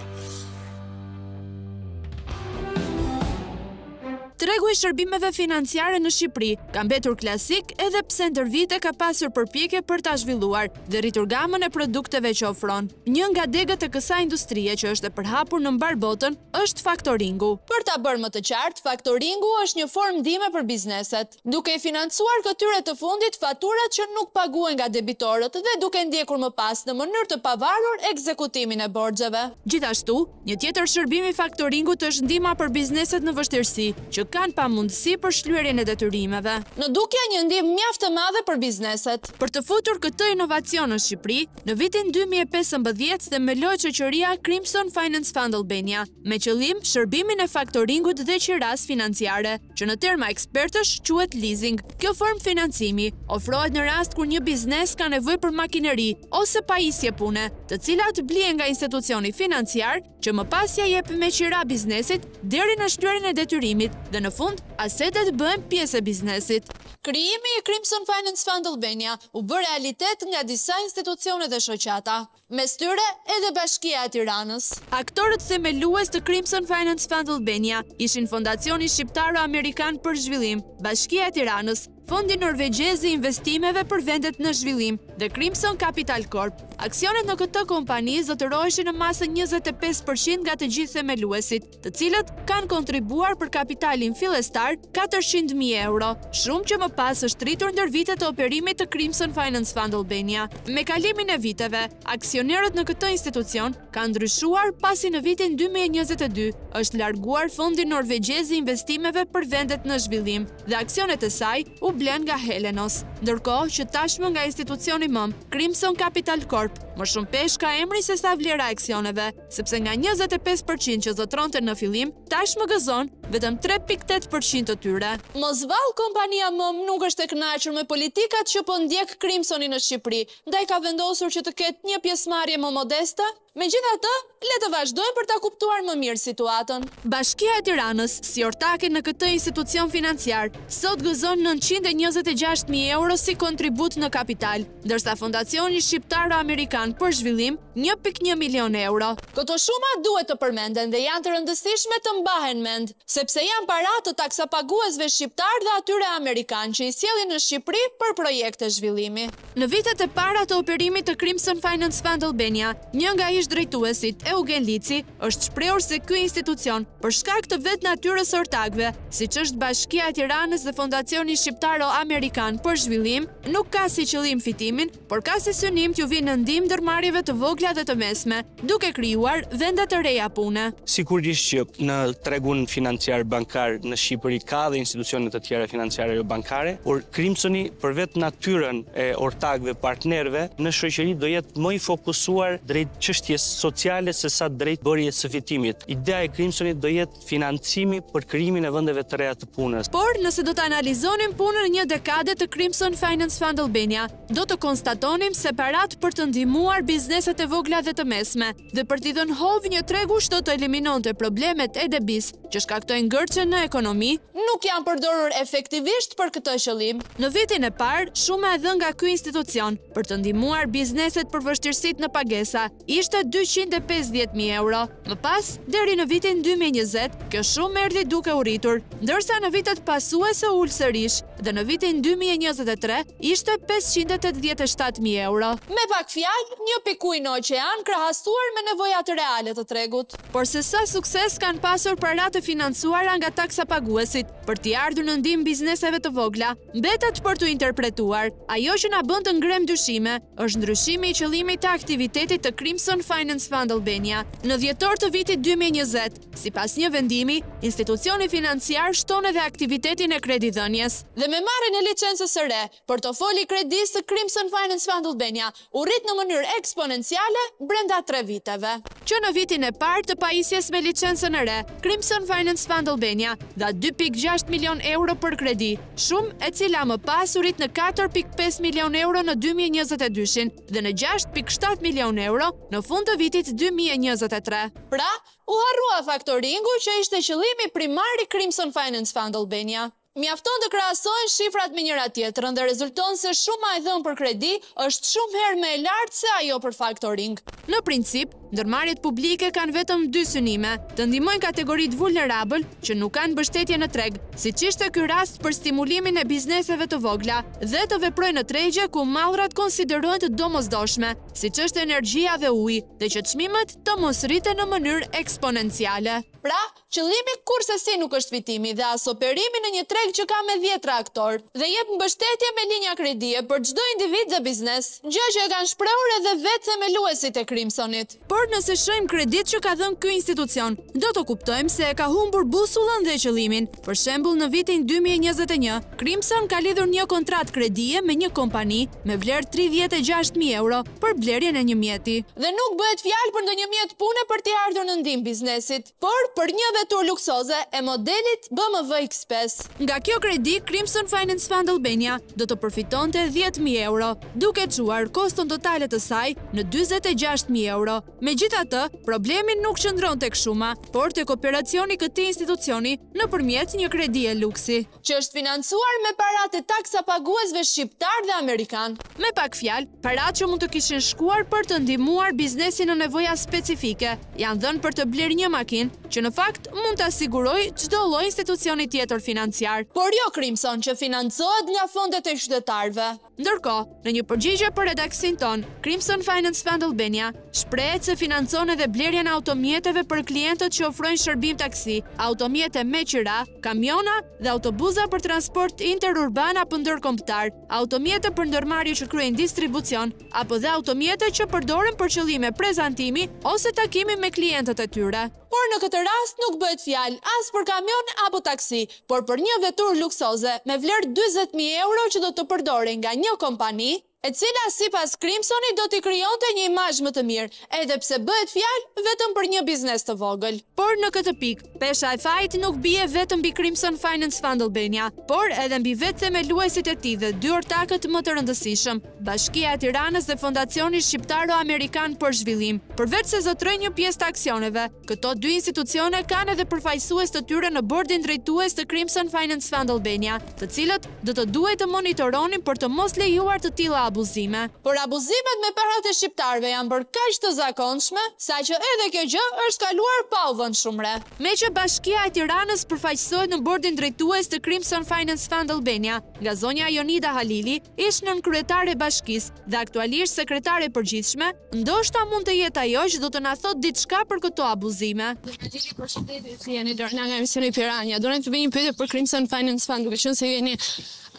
Speaker 14: Tregu i shërbimeve financiare në Shqipëri ka mbetur klasik edhe pse ndër vite ka pasur përpjekje për ta zhvilluar dhe rritur gamën e produkteve që ofron. Një nga degët e kësaj industrie që është e përhapur në mbarë botën është faktoringu. Për ta bërë më të qartë, faktoringu është një formë ndihme për bizneset, duke i financuar këtyre të fundit faturat që nuk paguhen nga debitorët dhe duke ndjekur më pas në mënyrë të pavarur ekzekutimin e borxheve. Gjithashtu, një tjetër shërbim i faktoringut është ndihma për bizneset në vështirësi, që kanë pamundësi për shlyerjen e detyrimeve. Në dukje një ndihmë mjaft e madhe për bizneset. Për të futur këtë inovacion në Shqipëri, në vitin 2015 themelohet shoqëria Crimson Finance Fund Albania, me qëllim shërbimin e faktoringut dhe qirasë financiare, që në terma ekspertësh quhet leasing. Kjo formë financimi ofrohet në rast kur një biznes ka nevojë për makineri ose pajisje pune, të cilat blihen nga institucioni financiar që më pas ia jep me qira biznesit deri në shlyerjen e detyrimit dhe në fund asetet bëhen pjesë e biznesit. Krijimi i Crimson Finance Fund Albania u bë realitet nga disa institucione dhe shoqata. Mes tyre edhe Bashkia e Tiranës. Aktorët themelues të Crimson Finance Fund Albania ishin Fondacioni Shqiptaro-Amerikan për Zhvillim, Bashkia e Tiranës, Fondi Norvegjez i Investimeve për Vendet në Zhvillim dhe Crimson Capital Corp. Aksionet në këtë kompani zotëroheshin në masën 25% nga të gjithë themeluesit, të cilët kanë kontribuar për kapitalin fillestar 400.000 euro, shumë që më pas është rritur ndër vite të operimit të Crimson Finance Fund Albania. Me kalimin e viteve, aksionerët në këtë institucion kanë ndryshuar pasi në vitin 2022 është larguar Fondi Norvegjez i Investimeve për Vendet në Zhvillim dhe aksionet e saj u blenë nga Helenos. Ndërkohë që tashmë nga institucioni mëmë, Crimson Capital Corp, më shumë peshë ka emri sesa vlera e aksioneve. sepse nga 25 për qind që zotëronte në fillim, tashmë gëzon vetëm 3.8 për qind të tyre. Mos vallë kompania mëmë nuk është e kënaqur me politikat që po ndjek Crimsoni në Shqipëri, ndaj ka vendosur që të ketë një pjesëmarrje më modeste? Megjithatë, le të vazhdojmë për ta kuptuar më mirë situatën. Bashkia e Tiranës, si ortake në këtë institucion financiar, sot gëzon 926.000 euro si kontribut në kapital, ndërsa Fondacioni Shqiptaro-Amerikan për Zhvillim 1.1 milionë euro. Këto shuma duhet të përmenden dhe janë të rëndësishme të mbahen mend, sepse janë para të taksapaguesve shqiptarë dhe atyre amerikanë që i sjellin në Shqipëri për projekte zhvillimi. Në vitet e para të operimit të Crimson Finance Fund Albania, një nga ish-drejtuesit, Eugen Lici, është shprehur se ky institucion, për shkak të vetë natyrës së ortakëve, siç është Bashkia e Tiranës dhe Fondacioni Shqiptaro-Amerikan për Zhvillim, nuk ka si qëllim fitimin, por ka si synim t'ju vijë në ndihmë ndërmarrjeve të vogla dhe të mesme, duke krijuar vende të reja pune.
Speaker 15: Sigurisht që në tregun financiar bankar në Shqipëri ka dhe institucione të tjera financiare jo bankare, por Crimsoni për vetë natyrën e ortakëve, partnerëve në shoqëri do jetë më i fokusuar drejt çështjes sociale se sa drejt bërjes së fitimit. Ideja e Crimsonit do jetë financimi për krijimin e vendeve të reja të punës.
Speaker 14: Por, nëse do të analizonim punën e një dekade të Crimson Finance Fund Albania, do të konstatonim se paratë për të ndihmuar bizneset e vogla dhe të mesme dhe për t'i dhënë hov një tregu që do të eliminonte problemet e debisë që shkaktojnë ngërçe në ekonomi, nuk janë përdorur efektivisht për këtë qëllim. Në vitin e parë, shuma e dhënë nga ky institucion për të ndihmuar bizneset për vështirësitë në pagesa ishte 250.000 euro. Më pas, deri në vitin 2020, kjo shumë erdhi duke u rritur, ndërsa në vitet pasuese u ul sërish dhe në vitin 2023 ishte 587.000 euro. Me pak fjalë, një pikë ujë në oqean krahasuar me nevojat reale të tregut. Por se sa sukses kanë pasur paratë e financuara nga taksapaguesit për t'i ardhur në ndihmë bizneseve të vogla, mbetet për t'u interpretuar. Ajo që na bën të ngremë dyshime është ndryshimi i qëllimit të aktivitetit të Crimson Finance Fund Albania. Në dhjetor të vitit 2020, sipas një vendimi, institucioni financiar shton edhe aktivitetin e kredidhënies. Dhe Dhe me marrjen e licencës së re, portofoli i kredisë së Crimson Finance Fund Albania u rrit në mënyrë eksponenciale brenda tre viteve. Që në vitin e parë të pajisjes me licencën e re, Crimson Finance Fund Albania dha 2.6 milionë euro për kredi, shumë e cila më pas u rrit në 4.5 milionë euro në 2022-shin dhe në 6.7 milionë euro në fund të vitit 2023. Pra, u harrua faktoringu që ishte qëllimi primar i Crimson Finance Fund Albania. Mjafton të krahasohen shifrat me njëra-tjetrën dhe rezulton se shuma e dhënë për kredi është shumë herë më e lartë se ajo për faktoring. Në princip, ndërmarrjet publike kanë vetëm dy synime, të ndihmojnë kategoritë vulnerabël që nuk kanë mbështetje në treg, siç ishte ky rast për stimulimin e bizneseve të vogla, dhe të veprojnë në tregje ku mallrat konsiderohen të domosdoshme, siç është energjia dhe uji, dhe që çmimet të mos rriten në mënyrë eksponenciale. Pra, qëllimi kurrsesi nuk është fitimi dhe as operimi në një treg që ka me dhjetra aktorë dhe jep mbështetje me linja kredie për çdo individ dhe biznes, gjë që e kanë shprehur edhe vetë themeluesit e Crimsonit. Por nëse shohim kreditë që ka dhënë ky institucion, do të kuptojmë se e ka humbur busullën dhe qëllimin. Për shembull, në vitin 2021, Crimson ka lidhur një kontratë kredie me një kompani me vlerë 36.000 euro për blerjen e një mjeti. Dhe nuk bëhet fjalë për ndonjë mjet pune për t'i ardhur në ndihmë biznesit, por për një veturë luksoze e modelit BMW X5. Nga kjo kredi, Crimson Finance Fund Albania do të përfitonte 10.000 euro, duke çuar koston totale të saj në 46.000 euro. Megjithatë, problemi nuk qëndron tek shuma, por tek operacioni i këtij institucioni nëpërmjet një kredie luksi. Që është financuar me paratë e taksapaguesve shqiptarë dhe amerikanë. Me pak fjalë, paratë që mund të kishin shkuar për të ndihmuar biznesin në nevoja specifike, janë dhënë për të blerë një makinë, që në fakt mund ta sigurojë çdo lloj institucioni tjetër financiar. Por jo Crimson, që financohet nga fondet e qytetarëve. Ndërkohë, në një përgjigje për redaksinë tonë, Crimson Finance Fund Albania shprehet se financon edhe blerjen e automjeteve për klientët që ofrojnë shërbim taksi, automjete me qira, kamiona dhe autobuza për transport interurban apo ndërkombëtar, automjete për ndërmarrje që kryejnë distribucion apo dhe automjete që përdoren për qëllime prezantimi ose takimi me klientët e tyre. Por në këtë rast nuk bëhet fjalë as për kamion apo taksi, por për një veturë luksoze me vlerë 40.000 euro që do të përdorej nga një kompani, e cila sipas Crimsonit do t'i krijonte një imazh më të mirë, edhe pse bëhet fjalë vetëm për një biznes të vogël. Por në këtë pikë, pesha e fajit nuk bie vetëm mbi Crimson Finance Fund Albania, por edhe mbi vetë themeluesit e tij dhe dy ortakët më të rëndësishëm, Bashkia e Tiranës dhe Fondacioni Shqiptaro-Amerikan për Zhvillim. Përveç se zotërojnë një pjesë të aksioneve, këto dy institucione kanë edhe përfaqësues të tyre në bordin drejtues të Crimson Finance Fund Albania, të cilët do të duhej të monitoronin për të mos lejuar të tilla abuzime. Por abuzimet me paratë e shqiptarëve janë bërë kaq të zakonshme, saqë edhe kjo gjë është kaluar pa u vënë shumë re. Meqë Bashkia e Tiranës përfaqësohet në bordin drejtues të Crimson Finance Fund Albania nga zonja Jonida Halili, ish nënkryetare e bashkisë dhe aktualisht sekretare e përgjithshme, ndoshta mund të jetë ajo që do të na thotë diçka për këto abuzime. Halili, përshëndetje, si jeni Lorena nga emisioni Piranja. Doja të bëj një pyetje për Crimson Finance Fund, duke qenë se ju jeni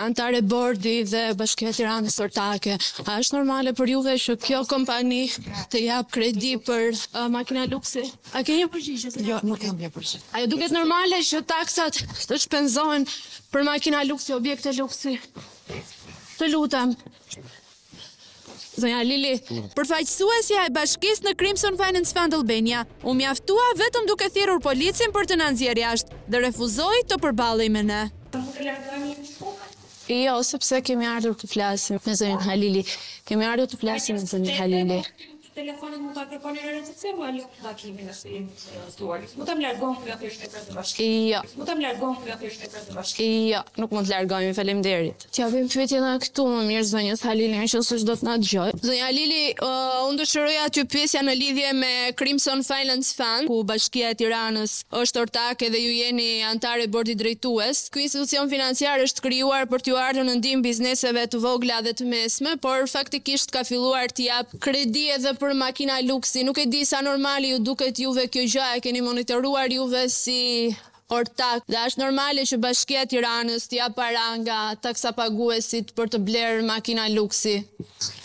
Speaker 14: anëtare bordi dhe Bashkia e Tiranës ortake. A është normale për juve që kjo kompani të japë kredi për uh, makina luksi? A ke një përgjigje?
Speaker 13: Jo, nuk kam një përgjigje.
Speaker 14: A ju duket normale që taksat të shpenzohen për makina luksi, objekte luksi? Të lutem. Zonja Halili, përfaqësuesja e bashkisë në Crimson Finance Fund Albania, u mjaftua vetëm duke thirrur policin për të na nxjerrë jashtë dhe refuzoi të përballej me ne.
Speaker 7: Jo, sepse kemi ardhur të flasim me zonjën Halili. Kemi ardhur të flasim me zonjën Halili.
Speaker 16: Telefonin mund ta kërkoni në RTC, mua jo takimin nëse jeni të ftuar. Mund ta largohem nga kryeqyteti të bashkisë.
Speaker 7: Jo.
Speaker 16: Mund ta largohem nga kryeqyteti të bashkisë.
Speaker 7: Jo, nuk mund të largohemi, faleminderit. T'ia bëjmë pyetje nga këtu më mirë zonjës Halili, meqenëse s'do të na dëgjojë. Zonja Halili, uh, unë dëshiroja t'ju pyesja në lidhje me Crimson Finance Fund, ku Bashkia e Tiranës është ortake dhe ju jeni anëtare e bordit drejtues. Ky institucion financiar është krijuar për t'ju ardhur në ndihmë bizneseve të vogla dhe të mesme, por faktikisht ka filluar t'i japë Kredi edhe për makina luksi, nuk e di sa normale ju duket juve kjo gjë, a e keni monitoruar juve si ortak dhe a është normale që Bashkia e Tiranës të japë para nga taksapaguesit për të blerë makina luksi?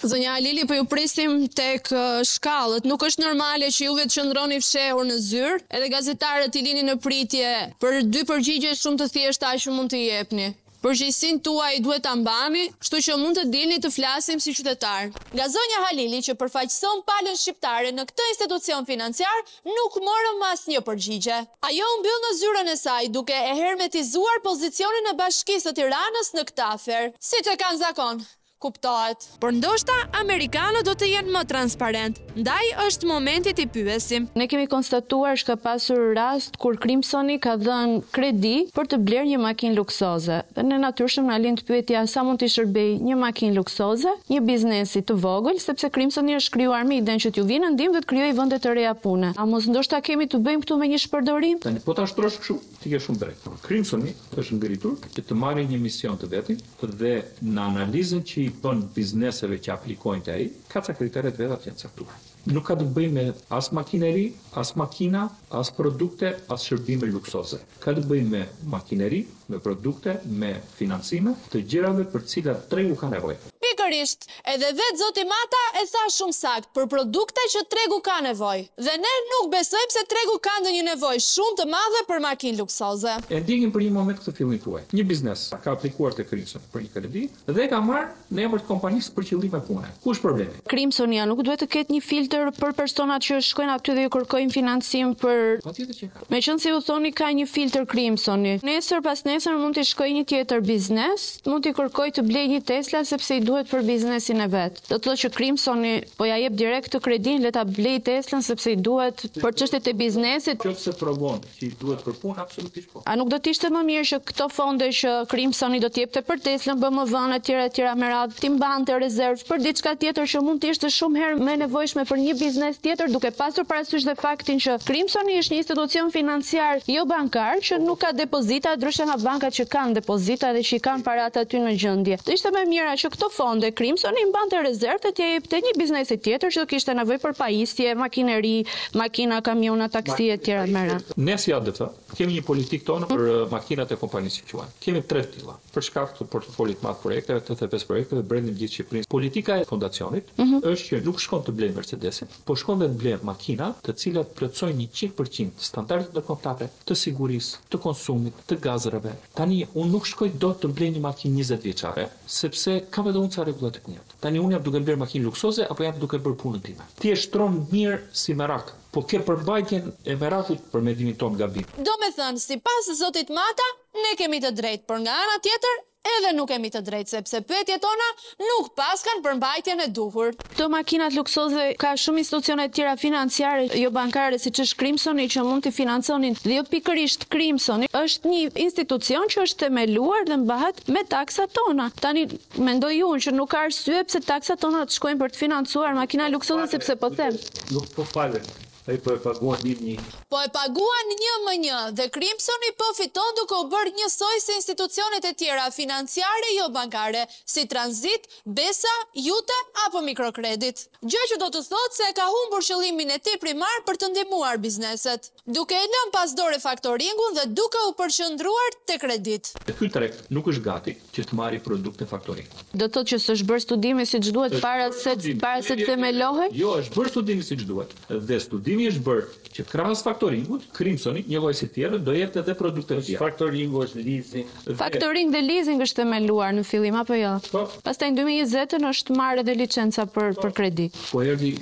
Speaker 7: Zonja Halili po ju presim tek shkallët, nuk është normale që juve të qëndroni fshehur në zyrë, edhe gazetarët t'i lini në pritje për dy përgjigje shumë të thjeshta që mund t'i jepni. Përgjegjësinë tuaj duhet ta mbani, kështu që mund të dilni të flasim si qytetarë. Nga zonja Halili që përfaqëson palën shqiptare në këtë institucion financiar, nuk morëm asnjë përgjigje. Ajo u mbyll në zyrën e saj, duke e hermetizuar pozicionin e Bashkisë së Tiranës në këtë aferë. Siç e kanë zakon, kuptohet. Por ndoshta amerikanët do të jenë më transparentë, ndaj është momenti t'i pyesim.
Speaker 14: Ne kemi konstatuar që ka pasur rast kur Crimsoni ka dhënë kredi për të blerë një makinë luksoze. Dhe ne natyrshëm na lind pyetja sa mund t'i shërbejë një makinë luksoze një biznesi të vogël, sepse Crimsoni është krijuar me idenë që t'ju vijë në ndihmë dhe të krijojë vende të reja pune. A mos ndoshta kemi të bëjmë këtu me një shpërdorim?
Speaker 17: Tani po ta shtrosh kështu, ti ke shumë drejt. Crimsoni është ngritur që të marrë një mision të vetin dhe në analizën që i bën bizneseve që aplikojnë te ai, ka ca kritere të veta që janë caktuar. Nuk ka të bëjë me as makineri, as makina, as produkte, as shërbime luksoze. Ka të bëjë me makineri, me produkte, me financime të gjërave për të cilat tregu ka nevojë.
Speaker 7: Pikërisht, edhe vetë zoti Mata e tha shumë saktë, për produkte që tregu ka nevojë. Dhe ne nuk besojmë se tregu ka ndonjë nevojë shumë të madhe për makinë luksoze.
Speaker 17: E ndjekim për një moment këtë fillim tuaj. Një biznes ka aplikuar te Crimson për një kredi dhe e ka marrë në emër të kompanisë për qëllime pune. Ku është problemi?
Speaker 14: Crimson-i a nuk duhet të ketë një filtër për personat që shkojnë aty dhe ju kërkojnë financim për
Speaker 17: Patjetër që e ka.
Speaker 14: Meqenëse ju thoni ka një filtër Crimson-i. Nesër pasnesër mund t'i shkojë një tjetër biznes, mund t'i kërkojë të blejë një Tesla sepse i duhet për biznesin e vet. Do të thotë që Crimsoni po ja jep direkt këtë kredinë le ta blejë Teslën sepse i duhet për çështjet e biznesit.
Speaker 17: Qoftë se provon që i duhet për punë, absolutisht po.
Speaker 14: A nuk do të ishte më mirë që këto fonde që Crimsoni do të jepte për Teslën, BMW-në etj etj me radhë t'i mbante rezervë për diçka tjetër që mund të ishte shumë herë më e nevojshme për një biznes tjetër duke pasur parasysh dhe faktin që Crimsoni është një institucion financiar jo bankar që nuk ka depozita ndryshe nga bankat që kanë depozita dhe që i kanë paratë aty në gjendje. Do ishte më e mira që këto fonde Crimsoni i mbante rezervë dhe t'ia jepte një biznesi tjetër që do kishte nevojë për pajisje, makineri, makina, kamiona, taksi etj me radhë.
Speaker 17: Ne si ADF kemi një politikë tonë për makinat e kompanisë që quhen. Kemi tre të tilla. Për shkak të portofolit të madh projekteve, 85 projekteve brenda gjithë Shqipërisë. Politika e fondacionit është që nuk shkon të blejë Mercedesin, po shkon dhe të blejë makina të cilat plotësojnë 100% standardet ndërkombëtare të sigurisë, të konsumit, të gazrave. Tani unë nuk shkoj dot të blej një makinë 20 vjeçare, sepse kam edhe unë ca rregulla të mia. Tani unë jam duke blerë makinë luksoze apo jam duke bërë punën time? Ti e shtron mirë si merak, po ke përmbajtjen e merakut për mendimin tonë gabim.
Speaker 7: Domethënë, sipas zotit Mata, ne kemi të drejtë, por nga ana tjetër, edhe nuk kemi të drejtë, sepse pyetjet tona nuk paskan përmbajtjen e duhur.
Speaker 14: Këto makinat luksoze ka shumë institucione të tjera financiare, jo bankare siç është Crimsoni që mund t'i financonin dhe jo pikërisht Crimsoni, është një institucion që është themeluar dhe mbahet me taksat tona. Tani mendoj unë që nuk ka arsye pse taksat tona të shkojnë për të financuar makina luksoze sepse po them.
Speaker 17: Nuk po falen, ai po e paguan një më një.
Speaker 7: Po e paguan një më një dhe Crimsoni po fiton duke u bërë njësoj si institucionet e tjera financiare jo bankare, si Transit, Besa, Jute apo Mikrokredit. Gjë që do të thotë se e ka humbur qëllimin e tij primar për të ndihmuar bizneset. Duke e lënë pas dore faktoringun dhe duke u përqendruar te kreditë.
Speaker 17: Ky treg nuk është gati që të marri produkte faktoring.
Speaker 14: Do të thotë që s'është bërë studimi siç duhet para se para se të themelohej?
Speaker 17: Jo, është bërë studimi siç duhet. Dhe studimi është bërë që krahas faktoringut, Crimsoni, njëlloj si të tjerët, do jepte edhe produkte të tjera.
Speaker 18: Faktoringu është leasing.
Speaker 14: Faktoring dhe leasing është themeluar në fillim apo jo?
Speaker 17: Po.
Speaker 14: Pastaj në 2020-ën është marrë edhe licenca për për kredi.
Speaker 17: Po erdhi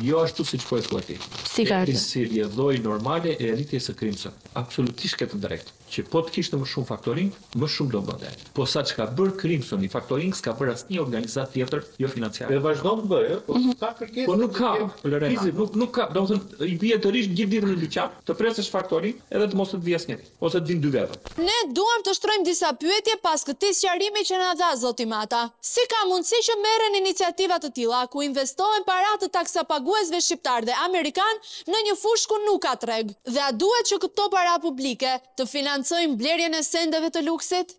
Speaker 17: jo ashtu siç po e thua ti.
Speaker 14: Si ka
Speaker 17: Erdhi
Speaker 14: ardhur?
Speaker 17: si rrjedhojë normale e rritjes së Crimson. Absolutisht ke të drejtë. Që po të kishte më shumë faktoring, më shumë do bënte. Po sa ç'ka bërë Crimsoni faktoring s'ka bërë asnjë organizatë tjetër jo financiare.
Speaker 18: Dhe vazhdon të bëjë, po ka kërkesë.
Speaker 17: Po nuk ka, Lorena, nuk nuk ka, domethënë i bie të rish gjithë ditën në dyqan, të presësh faktoring edhe të mos të të vijë asnjëri, ose të vinë dy veta.
Speaker 7: Ne duam të shtrojmë disa pyetje pas këtij sqarimi që na dha zoti Mata. Si ka mundësi që merren iniciativa të tilla, ku investohen para të taksapaguesve shqiptarë dhe amerikanë në një fushë ku nuk ka treg? Dhe a duhet që këto para publike të financojnë blerjen e sendeve të luksit?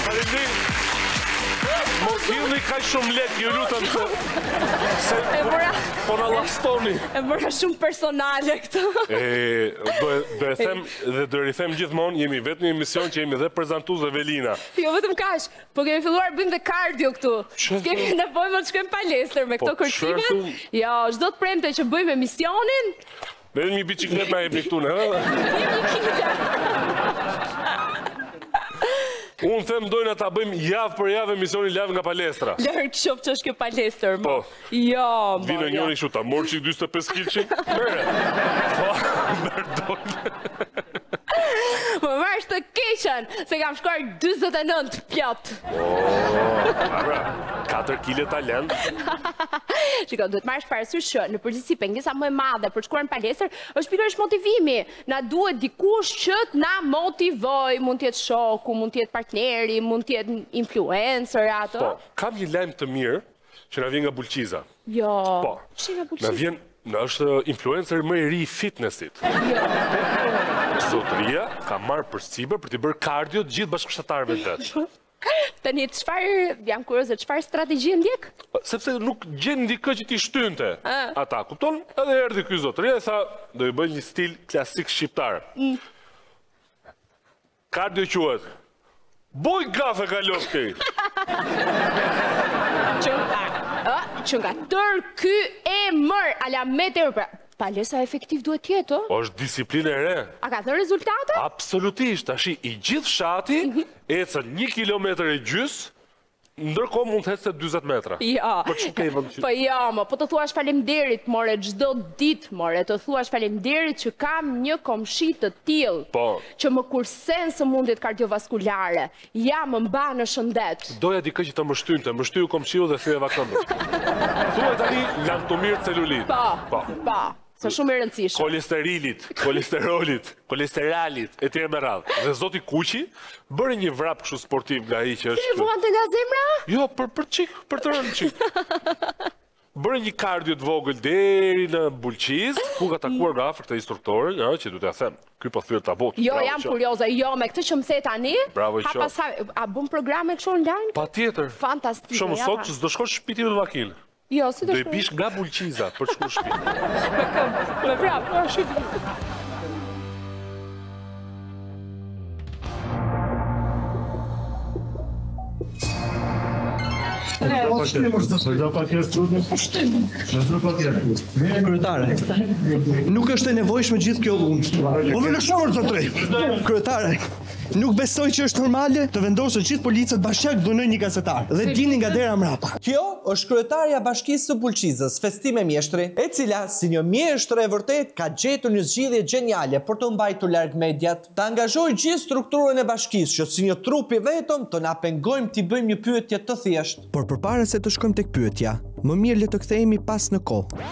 Speaker 1: Faleminderit. Mos hidhni kaq shumë lek, ju lutem se se
Speaker 3: E mora
Speaker 1: po na llastoni.
Speaker 3: E mora shumë personale këtë.
Speaker 1: E, do e, do e them dhe do e rithem gjithmonë, jemi vetëm një emision që jemi dhe prezantues dhe Velina.
Speaker 3: Jo vetëm kaq, po kemi filluar bëjmë dhe kardio këtu. S'kemi nevojë më të shkojmë palestër me
Speaker 1: Po,
Speaker 3: këto kërcimet.
Speaker 1: çfarë
Speaker 3: Jo, çdo të premte që bëjmë emisionin,
Speaker 1: Vetëm një biçikletë na jepni këtu ne, ëh? Unë them dojna ta bëjmë javë për javë emisionin live nga palestra.
Speaker 3: Larg qoftë që është kjo palestër.
Speaker 1: Po.
Speaker 3: Jo, mo,
Speaker 1: Vinë
Speaker 3: jo.
Speaker 1: njëri kështu ta morë çik 45 kilçin. Merre. Po, merr dojnë.
Speaker 3: Më marrësh të keqen, se kam shkuar 49 plot.
Speaker 1: Oh, pra, 4 kg talent.
Speaker 3: Shiko, duhet marrësh parasysh që në përgjithësi pengesa më e madhe për të shkuar në palestër është pikërisht motivimi. Na duhet dikush që të na motivoj, mund të jetë shoku, mund të jetë partneri, mund të jetë influencer ato.
Speaker 1: Po, kam një lajm të mirë që na vjen nga Bulqiza.
Speaker 3: Jo.
Speaker 1: Po.
Speaker 3: Shi nga Bulqiza.
Speaker 1: Na vjen, na është influencer më i ri i fitnessit.
Speaker 3: Jo.
Speaker 1: Zotëria ka marrë përsipër për t'i bërë kardio të gjithë bashkështatarëve të vet.
Speaker 3: Tani çfarë, jam kurioze, çfarë strategjie ndjek?
Speaker 1: Sepse nuk gjen dikë që t'i shtynte.
Speaker 3: Ah.
Speaker 1: Ata, kupton? Edhe erdhi ky zotëria e tha, do i bëj një stil klasik shqiptar.
Speaker 3: Mm.
Speaker 1: Kardio quhet. Boj gafe kalon këtej.
Speaker 3: Që nga, ë, që nga tër ky emër, alamet e pra, palestra efektiv duhet të jetë, ë?
Speaker 1: Është disiplinë e re.
Speaker 3: A ka dhënë rezultate?
Speaker 1: Absolutisht, tashi i gjithë fshati
Speaker 3: Mhm.
Speaker 1: ecën 1 kilometër e gjys, ndërkohë mund të ecte 40 metra.
Speaker 3: Jo.
Speaker 1: Po ç'ke i vend që-
Speaker 3: Po jo, mo, po të thuash faleminderit, more çdo ditë, more, të thuash faleminderit që kam një komshi të tillë
Speaker 1: Po.
Speaker 3: që më kursen sëmundjet kardiovaskulare. Ja, më mban në shëndet.
Speaker 1: Doja dikë që të më shtynte, më shtyu komshiu dhe thyeva këmbën. Thuaj tani lamtumirë celulit.
Speaker 3: Po.
Speaker 1: Po.
Speaker 3: Po. Se shumë i rëndësishëm.
Speaker 1: Kolesterilit, kolesterolit, kolesteralit, e tjerë me radhë. Dhe zoti Kuqi bëri një vrap kështu sportiv nga ai që
Speaker 3: Si
Speaker 1: është.
Speaker 3: vuante nga zemra?
Speaker 1: Jo, për për çik, për të rënë çik. Bëri një kardio të vogël deri në Bulqiz, ku ka takuar nga afër këtë instruktorin, ëh, që duhet t'ia them, ky po thyet tabut.
Speaker 3: Jo,
Speaker 1: Bravo
Speaker 3: jam
Speaker 1: qoftë.
Speaker 3: kurioze. Jo, me këtë që më the tani,
Speaker 1: Bravo
Speaker 3: ha
Speaker 1: qoftë.
Speaker 3: pas ha, a bën programe kështu online?
Speaker 1: Patjetër.
Speaker 3: Fantastike.
Speaker 1: Shumë
Speaker 3: ja,
Speaker 1: sot
Speaker 3: pa.
Speaker 1: që s'do shkosh në shtëpi me makinë.
Speaker 3: Jo, si do
Speaker 1: Do i
Speaker 3: shkoj?
Speaker 1: bish nga Bulqiza për të shkuar në shtëpi.
Speaker 3: Me këmbë, me vrap.
Speaker 19: Kryetare, nuk është e nevojshme gjithë kjo dhunë. Po më lësho zotëri. Kryetare, nuk besoj që është normale të vendosë gjithë policët bashkë dhunojnë një gazetar dhe dini nga dera mbrapa.
Speaker 20: Kjo është kryetarja e Bashkisë së Bulqizës, Festime Mjeshtri, e cila si një mjeshtre e vërtet ka gjetur një zgjidhje gjeniale për të mbajtur larg mediat, të angazhojë gjithë strukturën e bashkisë që si një trup i vetëm të na pengojmë t'i bëjmë një pyetje të thjeshtë.
Speaker 21: Por përpara se të shkojmë tek pyetja, më mirë le të kthehemi pas në kohë.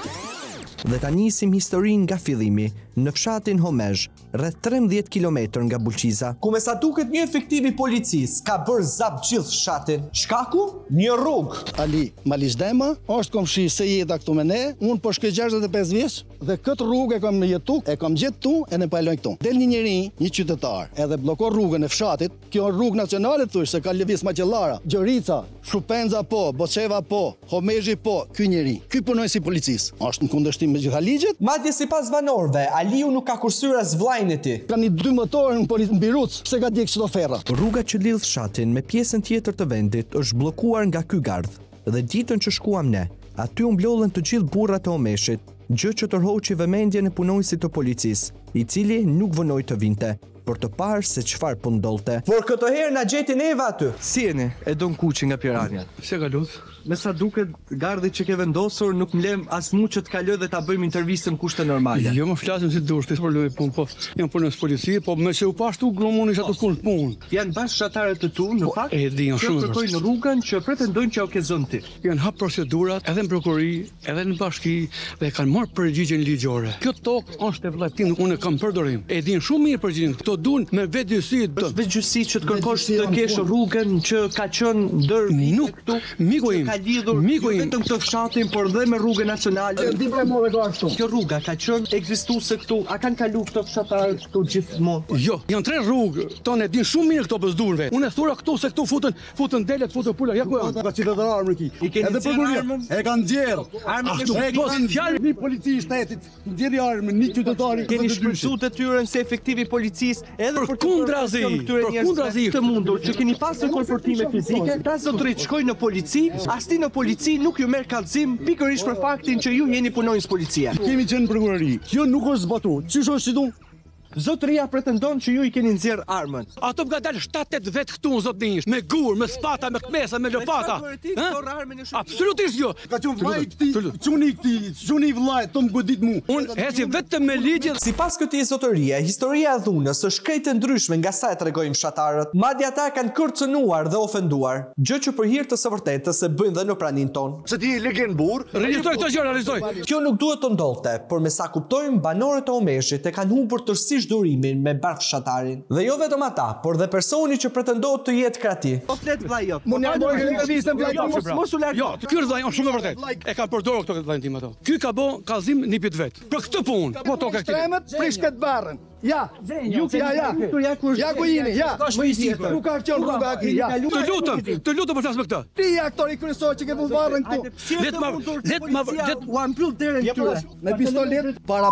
Speaker 21: Dhe ta nisim historinë nga fillimi, në fshatin Homezh, rreth 13 kilometër nga Bulqiza.
Speaker 20: Ku me sa duket një efektiv i policisë ka bërë zap gjithë fshatin. Shkaku? Një rrugë.
Speaker 22: Ali Malishdema, është komshi se jeta këtu me ne, unë po shkoj 65 vjeç dhe këtë rrugë e kam në jetu, e kam gjetë këtu e ne po e lënë këtu. Del një njeri, një qytetar, edhe bllokon rrugën e fshatit, kjo rrugë nacionale thush se ka lëviz Maqellara, Gjorica, Shupenza po, Boçeva po, Homezhi po, ky njeri, ky punon si policisë. Është në kundërshtim me gjitha ligjet.
Speaker 20: Madje sipas banorëve, Aliu nuk ka kursyer as vllajin e tij.
Speaker 22: Ka një dy motorë në polic në biruc, pse ka djeg çdo ferra.
Speaker 21: Rruga që lidh fshatin me pjesën tjetër të vendit është bllokuar nga ky gardh. Dhe ditën që shkuam ne, aty u mblodhën të gjithë burrat e Homeshit, gjë që tërhoqi vëmendjen e punonjësit të policisë, i cili nuk vonoi të vinte për të parë se çfarë po ndodhte.
Speaker 20: Por këtë herë na gjeti neve aty.
Speaker 19: Si jeni? Edon Kuçi nga Piranja.
Speaker 23: Si e ka lut?
Speaker 19: Me sa duket, gardhi që ke vendosur nuk më lem as mu që të kaloj dhe ta bëjmë intervistën në kushte normale.
Speaker 23: Jo, më flasim si dush, ti s'po punë, po jam punës policie, po me që u pashtu grumun isha të punë punë.
Speaker 19: Janë bashkëshatarët të tu në
Speaker 23: Po,
Speaker 19: fakt
Speaker 23: e di, janë
Speaker 19: që
Speaker 23: shumë e
Speaker 19: kërkojnë
Speaker 23: vërtetë.
Speaker 19: rrugën që pretendojnë që o ke zënë ti.
Speaker 23: Janë hap procedurat edhe në prokurori, edhe në bashki dhe kanë marrë përgjigjen ligjore. Kjo tokë është e vllait tim, unë e kam përdorim. E din shumë mirë përgjigjen. Këto dun me vetëgjyqësi.
Speaker 19: Është vetëgjyqësi që të kërkosh të kesh rrugën që ka qenë ndër
Speaker 23: nuk
Speaker 19: këtu,
Speaker 23: miku im,
Speaker 19: që ka lidhur
Speaker 23: miku
Speaker 19: jo
Speaker 23: im.
Speaker 19: vetëm këtë fshatin, por dhe me rrugën nacionale.
Speaker 22: Di pra more ka këtu.
Speaker 19: Kjo rruga ka qenë ekzistuese këtu. A kanë kalu këto fshatarë këtu gjithmonë?
Speaker 23: Jo, janë tre rrugë, tonë e din shumë mirë këto pëzdurve. Unë e thura këtu se këtu futën, futën delet, futën pula, ja ku janë.
Speaker 22: Ka qytetar armën ki.
Speaker 19: I keni
Speaker 22: Edhe
Speaker 19: nxjerrë
Speaker 22: prokuroria.
Speaker 19: armën?
Speaker 22: E kanë nxjerr.
Speaker 19: Armën
Speaker 22: Ashtu,
Speaker 19: e
Speaker 22: po fjalë një polici i shtetit, nxjerri armën një qytetari.
Speaker 19: Keni shfrytzuar detyrën si efektiv i policisë edhe për të
Speaker 23: Përkundrazi, përkundrazi.
Speaker 19: të mundur që keni pasur konfrontime fizike, ta zotërit shkojnë në polici, as ti në polici nuk ju merr kallëzim pikërisht për faktin që ju jeni punonjës policie.
Speaker 22: Kemi qenë në prokurori. Kjo nuk është zbatu. Qysh është situ?
Speaker 19: Zotëria pretendon që ju i keni nxjerr armën.
Speaker 23: Ato më ka dalë 7-8 vet këtu në zotërinj, me gur, me spata, me kmesa, me lopata.
Speaker 19: Ti zorr armën e shoqërisë.
Speaker 23: Absolutisht jo.
Speaker 22: Ka qenë vllai i këtij, çuni i këtij, çuni i vllait, të më godit mu.
Speaker 23: Unë eci vetëm me ligjin.
Speaker 20: Sipas këtij zotërie, historia e dhunës është krejt e ndryshme nga sa e tregojnë fshatarët. Madje ata kanë kërcënuar dhe ofenduar, gjë që për hir të së vërtetës e bëjnë dhe në praninë tonë.
Speaker 22: Se ti je legend burr.
Speaker 23: Regjistroj këto gjëra, regjistroj.
Speaker 20: Kjo nuk duhet të ndodhte, por me sa kuptojmë, banorët e Omeshit e kanë humbur tërësisht durimin me barfshatarin. Dhe jo vetëm ata, por dhe personi që pretendohet të jetë krati.
Speaker 19: Po flet vllai jot.
Speaker 22: Mund ja bëj intervistën vllai.
Speaker 23: Jo,
Speaker 19: Mos mos u largo.
Speaker 23: Jo, ky është vllai, është shumë e vërtet. E kanë përdorur këto këtë vllajin tim ato. Ky ka bë kallzim nipit vet. Për këtë punë, po toka këtij.
Speaker 22: Tremet, prish këtë barrën. Ja,
Speaker 19: Ju keni
Speaker 22: ja, ja.
Speaker 19: këtu, ja ku është.
Speaker 22: Ja ku jeni, ja.
Speaker 19: Më i vjetër.
Speaker 22: Nuk ka qenë rruga aty, ja.
Speaker 23: Të lutem, të lutem për flas me këtë.
Speaker 22: Ti je aktori kryesor që ke vu barrën këtu.
Speaker 19: Si
Speaker 23: Let
Speaker 19: është
Speaker 23: ma-
Speaker 19: e mundur
Speaker 23: let ma-
Speaker 19: policia
Speaker 23: let-
Speaker 19: ua mbyll derën këtyre?
Speaker 22: Me pistolet para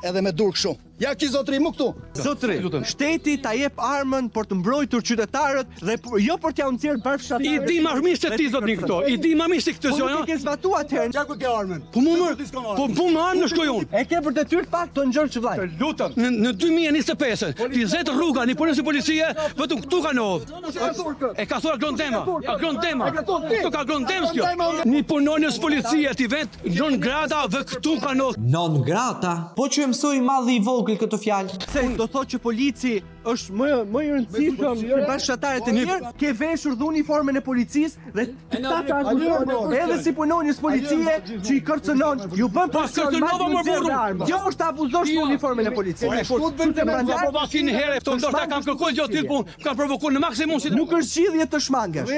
Speaker 22: edhe me dur kështu. Ja ki zotri mu këtu.
Speaker 19: Zotri, shteti ta jep armën për të mbrojtur qytetarët dhe jo për t'ja nxjerr barfshatarët.
Speaker 23: I di më mirë se ti zotni këto. I di më mirë se këtë
Speaker 19: Po
Speaker 23: gjë.
Speaker 19: nuk e ke zbatuar atëherë.
Speaker 22: Ja ku ke armën?
Speaker 23: Po mu mër, po po më armë në shkoj unë.
Speaker 19: E ke për detyrë pak të ngjërë që vllai.
Speaker 23: Lutem. Në, në 2025-ën, ti zet rruga një punës i policie, vetëm këtu ka ndodhur. E ka thua Agron Dema. Agron Dema. Këtu ka Agron Dems kjo. Një punonjës policie ti vet non grata dhe këtu ka ndodhur.
Speaker 20: Non grata? Po që e mësoi madhi i vogël këtë fjalë.
Speaker 19: Pse do thotë që polici është më më i rëndësishëm se bashkëtarët e tjerë, ke veshur dhe uniformën e policisë dhe këta të akuzojnë edhe si punonjës policie që i kërcënon, ju bën
Speaker 23: Po,
Speaker 19: presion
Speaker 23: kërcënova,
Speaker 19: madje
Speaker 23: mor
Speaker 19: nxjerr
Speaker 23: burru.
Speaker 19: me armë. Kjo është të abuzosh me uniformën e policisë.
Speaker 23: Po, Po po vakin herë, këto ndoshta kam kërkuar gjë tillë punë, më kanë provokuar në maksimum si
Speaker 19: Nuk është zgjidhje të shmangesh.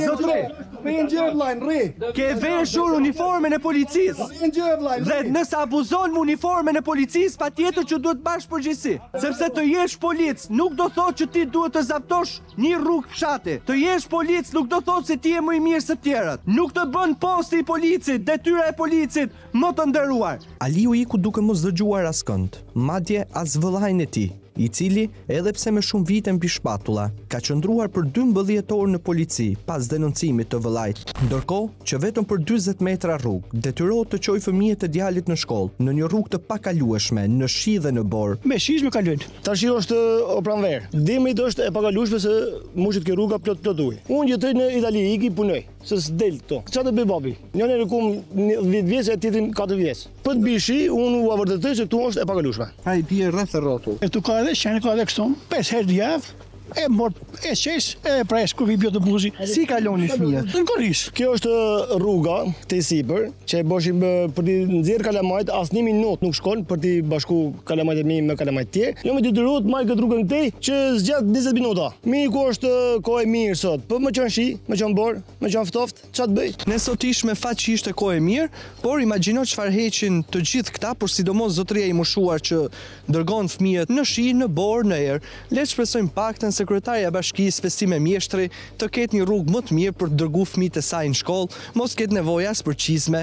Speaker 19: Zotri,
Speaker 22: Rri në gjë vllai, rri.
Speaker 19: ke veshur uniformën e policisë.
Speaker 22: Rri në gjë vllai.
Speaker 19: Dhe nëse abuzon me uniformën e policisë, patjetër që duhet bash përgjegjësi. Sepse të jesh polic nuk do thotë që ti duhet të zaptosh një rrugë fshati. Të jesh polic nuk do thotë se ti je më i mirë se të tjerët. Nuk të bën posti i policit, detyra e policit më të nderuar.
Speaker 21: Aliu iku duke mos dëgjuar askënd, madje as vëllain e tij, i cili, edhe pse me shumë vite mbi shpatulla, ka qëndruar për 12 orë në polici pas denoncimit të vëllait. Ndërkohë që vetëm për 40 metra rrugë detyrohet të çojë fëmijët e djalit në shkollë, në një rrugë të pakalueshme, në shi dhe në borë.
Speaker 2: Me shish me kalojnë.
Speaker 4: Tash është o pranverë. Dimrit është e pakalueshme se mushet kjo rruga plot plot ujë. Unë jetoj në Itali, iki punoj, se s'del këto. Çfarë do bëj babi? Njërin e kum 10 vjeç e tjetrin 4 vjeç. Po të bishi, unë ua vërtetoj se këtu është e pakalueshme.
Speaker 19: Pra i bie rreth e rrotull.
Speaker 2: E tu ka edhe qenë, ka edhe kështu, 5 herë në javë, e mor, e qes, e pres, kur vi bjo të buzi.
Speaker 19: Si kaloni fëmijët?
Speaker 2: Në korris.
Speaker 4: Kjo është rruga te sipër që e bëshim për t'i nxjerr kalamajt, asnjë minutë nuk shkon për t'i bashku kalamajt e mi me kalamajt tjerë. Jo me detyruar të marr këtë rrugën këtej që zgjat 20 minuta. Miku është kohë e mirë sot. Po më qon shi, më qon borë, më qon ftoft, ç'a të bëj?
Speaker 21: Ne sot ishme fat që ishte kohë e mirë, por imagjino çfarë heqin të gjithë këta, por sidomos zotëria i moshuar që dërgon fëmijët në shi, në borë, në erë. Le të shpresojmë paktën se kryetarja e bashkisë Festime Mjeshtri të ketë një rrugë më të mirë për të dërguar fëmijët e saj në shkollë, mos ketë nevojë as për çizme,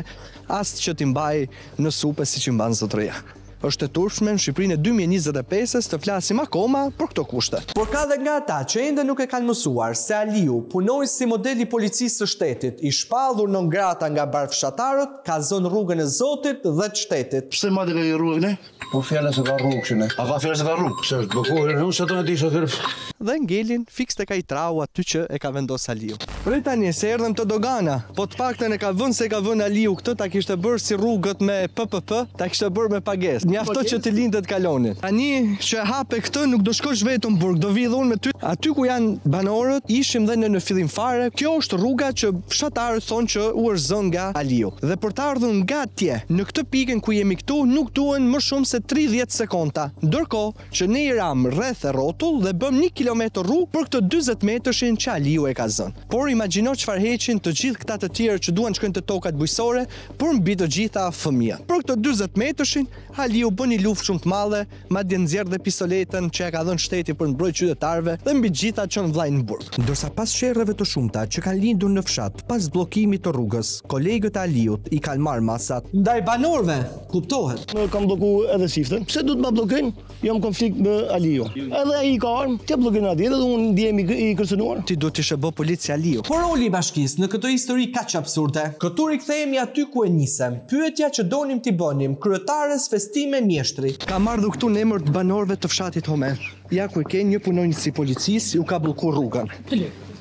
Speaker 21: as që t'i mbaj në supe siç i mban zotëria. Është e turpshme në Shqipërinë e 2025-s të flasim akoma për këto kushte.
Speaker 20: Por ka dhe nga ata që ende nuk e kanë mësuar se Aliu, punoi si model i policisë së shtetit, i shpallur non grata nga barfshatarët, ka zënë rrugën e Zotit dhe të shtetit.
Speaker 5: Pse madje ka një rrugë ne? Po fjala se ka rrugë që ne. A ka fjala se ka rrugë? Pse është bllokuar? Unë sa do të di shofer.
Speaker 21: Dhe ngelin fiks tek ai trau aty që e ka vendosur Aliu.
Speaker 19: Prit tani, se erdhëm te dogana. Po të paktën e ka vënë se ka vënë Aliu këtë ta kishte bërë si rrugët me PPP, ta kishte bërë me pagesë. Mjafto që të linte të kalonin. Tani që e hape këtë nuk do shkosh vetëm në burg, do vij dhe unë me ty. Aty ku janë banorët, ishim dhe ne në fillim fare. Kjo është rruga që fshatarët thonë që u është zënë nga Aliu. Dhe për të ardhur nga atje, në këtë pikën ku jemi këtu, nuk duhen më shumë se 30 sekonda. Ndërkohë, që ne i ramë rreth e rrotull dhe bëmë një kilometër rrugë për këtë 40 metërshin që Aliu e ka zënë. Por imagjino çfarë heqin të gjithë këta të tjerë që duan të shkojnë te tokat bujqësore, por mbi të gjitha fëmijët. Për këtë 40 metërshin, Aliu bën një luftë shumë të madhe, madje nxjerr dhe pistoletën që ia ka dhënë shteti për të mbrojtur qytetarëve dhe mbi të gjitha çon vëllain në burg.
Speaker 21: Ndërsa pas sherreve të shumta që kanë lindur në fshat pas bllokimit të rrugës, kolegët e Aliut i kanë marrë masat.
Speaker 20: Ndaj banorëve, kuptohet.
Speaker 4: Më kanë blloku edhe siften. Pse duhet ma bllokojnë? Jam në konflikt me Aliun. Edhe ai ka armë, t'ia bllokojnë atje dhe unë ndihem i kërcënuar.
Speaker 19: Ti duhet të ishe bë polic si Aliu.
Speaker 20: Po roli i bashkisë në këtë histori kaq absurde? Këtu rikthehemi aty ku e nisëm. Pyetja që donim t'i bënim kryetares Festime Mjeshtri.
Speaker 19: Kam ardhur këtu në emër të banorëve të fshatit Homesh. Ja ku e ke një punonjës i policisë ju ka bllokuar rrugën.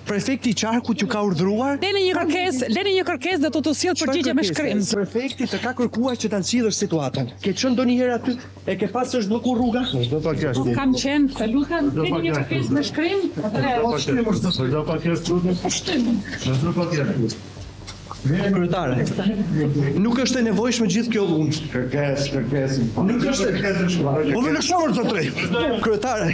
Speaker 19: Prefekti i qarkut ju ka urdhëruar?
Speaker 8: Leni një kërkesë, leni një kërkesë dhe do t'u sjell përgjigje me shkrim.
Speaker 19: Prefekti të ka kërkuar që ta zgjidhësh situatën. Ke qenë ndonjëherë aty? E ke pa se është bllokuar rruga?
Speaker 5: Çdo pak jashtë.
Speaker 8: Po kam qenë, të lutem, leni një kërkesë me shkrim.
Speaker 5: Çdo pak jashtë rrugës. Çdo pak jashtë.
Speaker 19: Kryetare, nuk është e nevojshme gjithë kjo dhunë.
Speaker 5: Kërkesë, kërkesë.
Speaker 19: Nuk është. Po më lësho mor zotëri. Kryetare,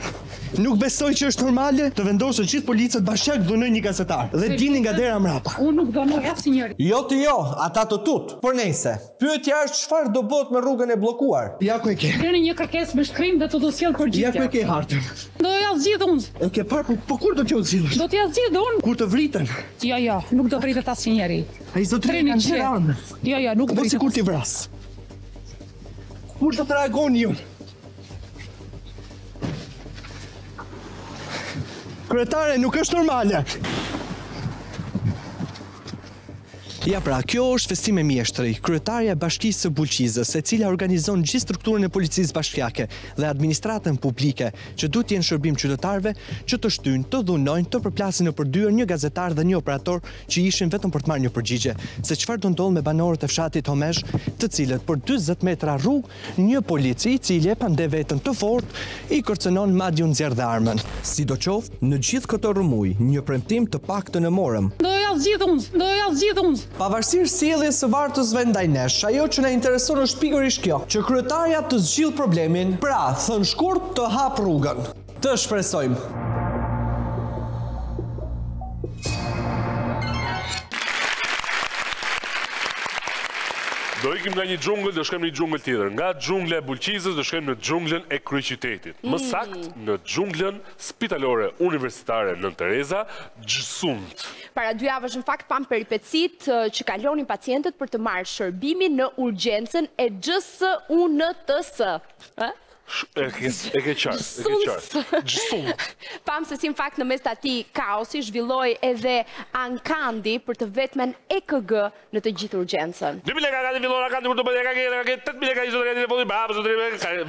Speaker 19: nuk besoj që është normale të vendosën gjithë policët bashkiak të dhunojnë një gazetar dhe dilni nga dera mbrapa.
Speaker 8: Unë nuk dhunoj asnjëri.
Speaker 20: Jo ti jo, ata të tutë. Por nejse, pyetja është çfarë do bëhet me rrugën e bllokuar?
Speaker 19: Ja ku e ke.
Speaker 8: Leni një kërkesë me shkrim dhe do t'u sjell përgjigje.
Speaker 19: Ja ku e ke hartën.
Speaker 8: Do ja zgjidh unë.
Speaker 19: E ke parë, po, po kur do t'jo zgjidhësh?
Speaker 8: Do t'ja zgjidh unë.
Speaker 19: Kur të vriten?
Speaker 8: Jo, jo, nuk do vritet asnjëri.
Speaker 19: Ai zotëri ka nxjerrë armën.
Speaker 8: Jo, jo, nuk
Speaker 19: Po
Speaker 8: vritet.
Speaker 19: sikur t'i vras. Kur do të reagoni ju? Kryetare, nuk është normale. Ja pra, kjo është Festime Mjeshtri, kryetarja e Bashkisë së Bulqizës, e cila organizon gjithë strukturën e policisë bashkiake dhe administratën publike, që duhet të jenë shërbim qytetarëve, që të shtyjnë, të dhunojnë, të përplasin nëpër dyer një gazetar dhe një operator që ishin vetëm për të marrë një përgjigje se çfarë do ndodhë me banorët e fshatit Homesh, të cilët për 40 metra rrugë Një polic i cili e pandeh veten të fortë, i kërcënon madje u nxjerr dhe armën.
Speaker 21: Sidoqoftë, në gjithë këtë rrëmujë, një premtim të paktën e morëm.
Speaker 8: Do ja zgjidh unë, do ja zgjidh unë.
Speaker 20: Pavarësisht sjelljes së vartësve ndaj nesh, ajo që na intereson është pikërisht kjo, që kryetarja të zgjidhë problemin, pra, thënë shkurt, të hapë rrugën. Të shpresojmë.
Speaker 1: Do ikim nga një xhungël, do shkojmë në një xhungël tjetër. Nga xhungla e Bulqizës do shkojmë në xhunglën e kryeqytetit. Më mm. saktë në xhunglën spitalore universitare Nënë Tereza, GJSUNT.
Speaker 3: Para dy javësh në fakt pamë peripecitë që kalonin pacientët për të marrë shërbimin në urgjencën e GJSUNT-s. Ë?
Speaker 1: E ke e ke qartë, e ke qartë. GJSUNT.
Speaker 3: Pamë se si në fakt në mes të atij kaosi zhvillohej edhe ankandi për të vetmen EKG në të gjithë urgjencën.
Speaker 1: 2000 lekë ka fillon ankandi kur do bëj EKG, EKG 8000 lekë ai zotëri në fund, bravo zotëri,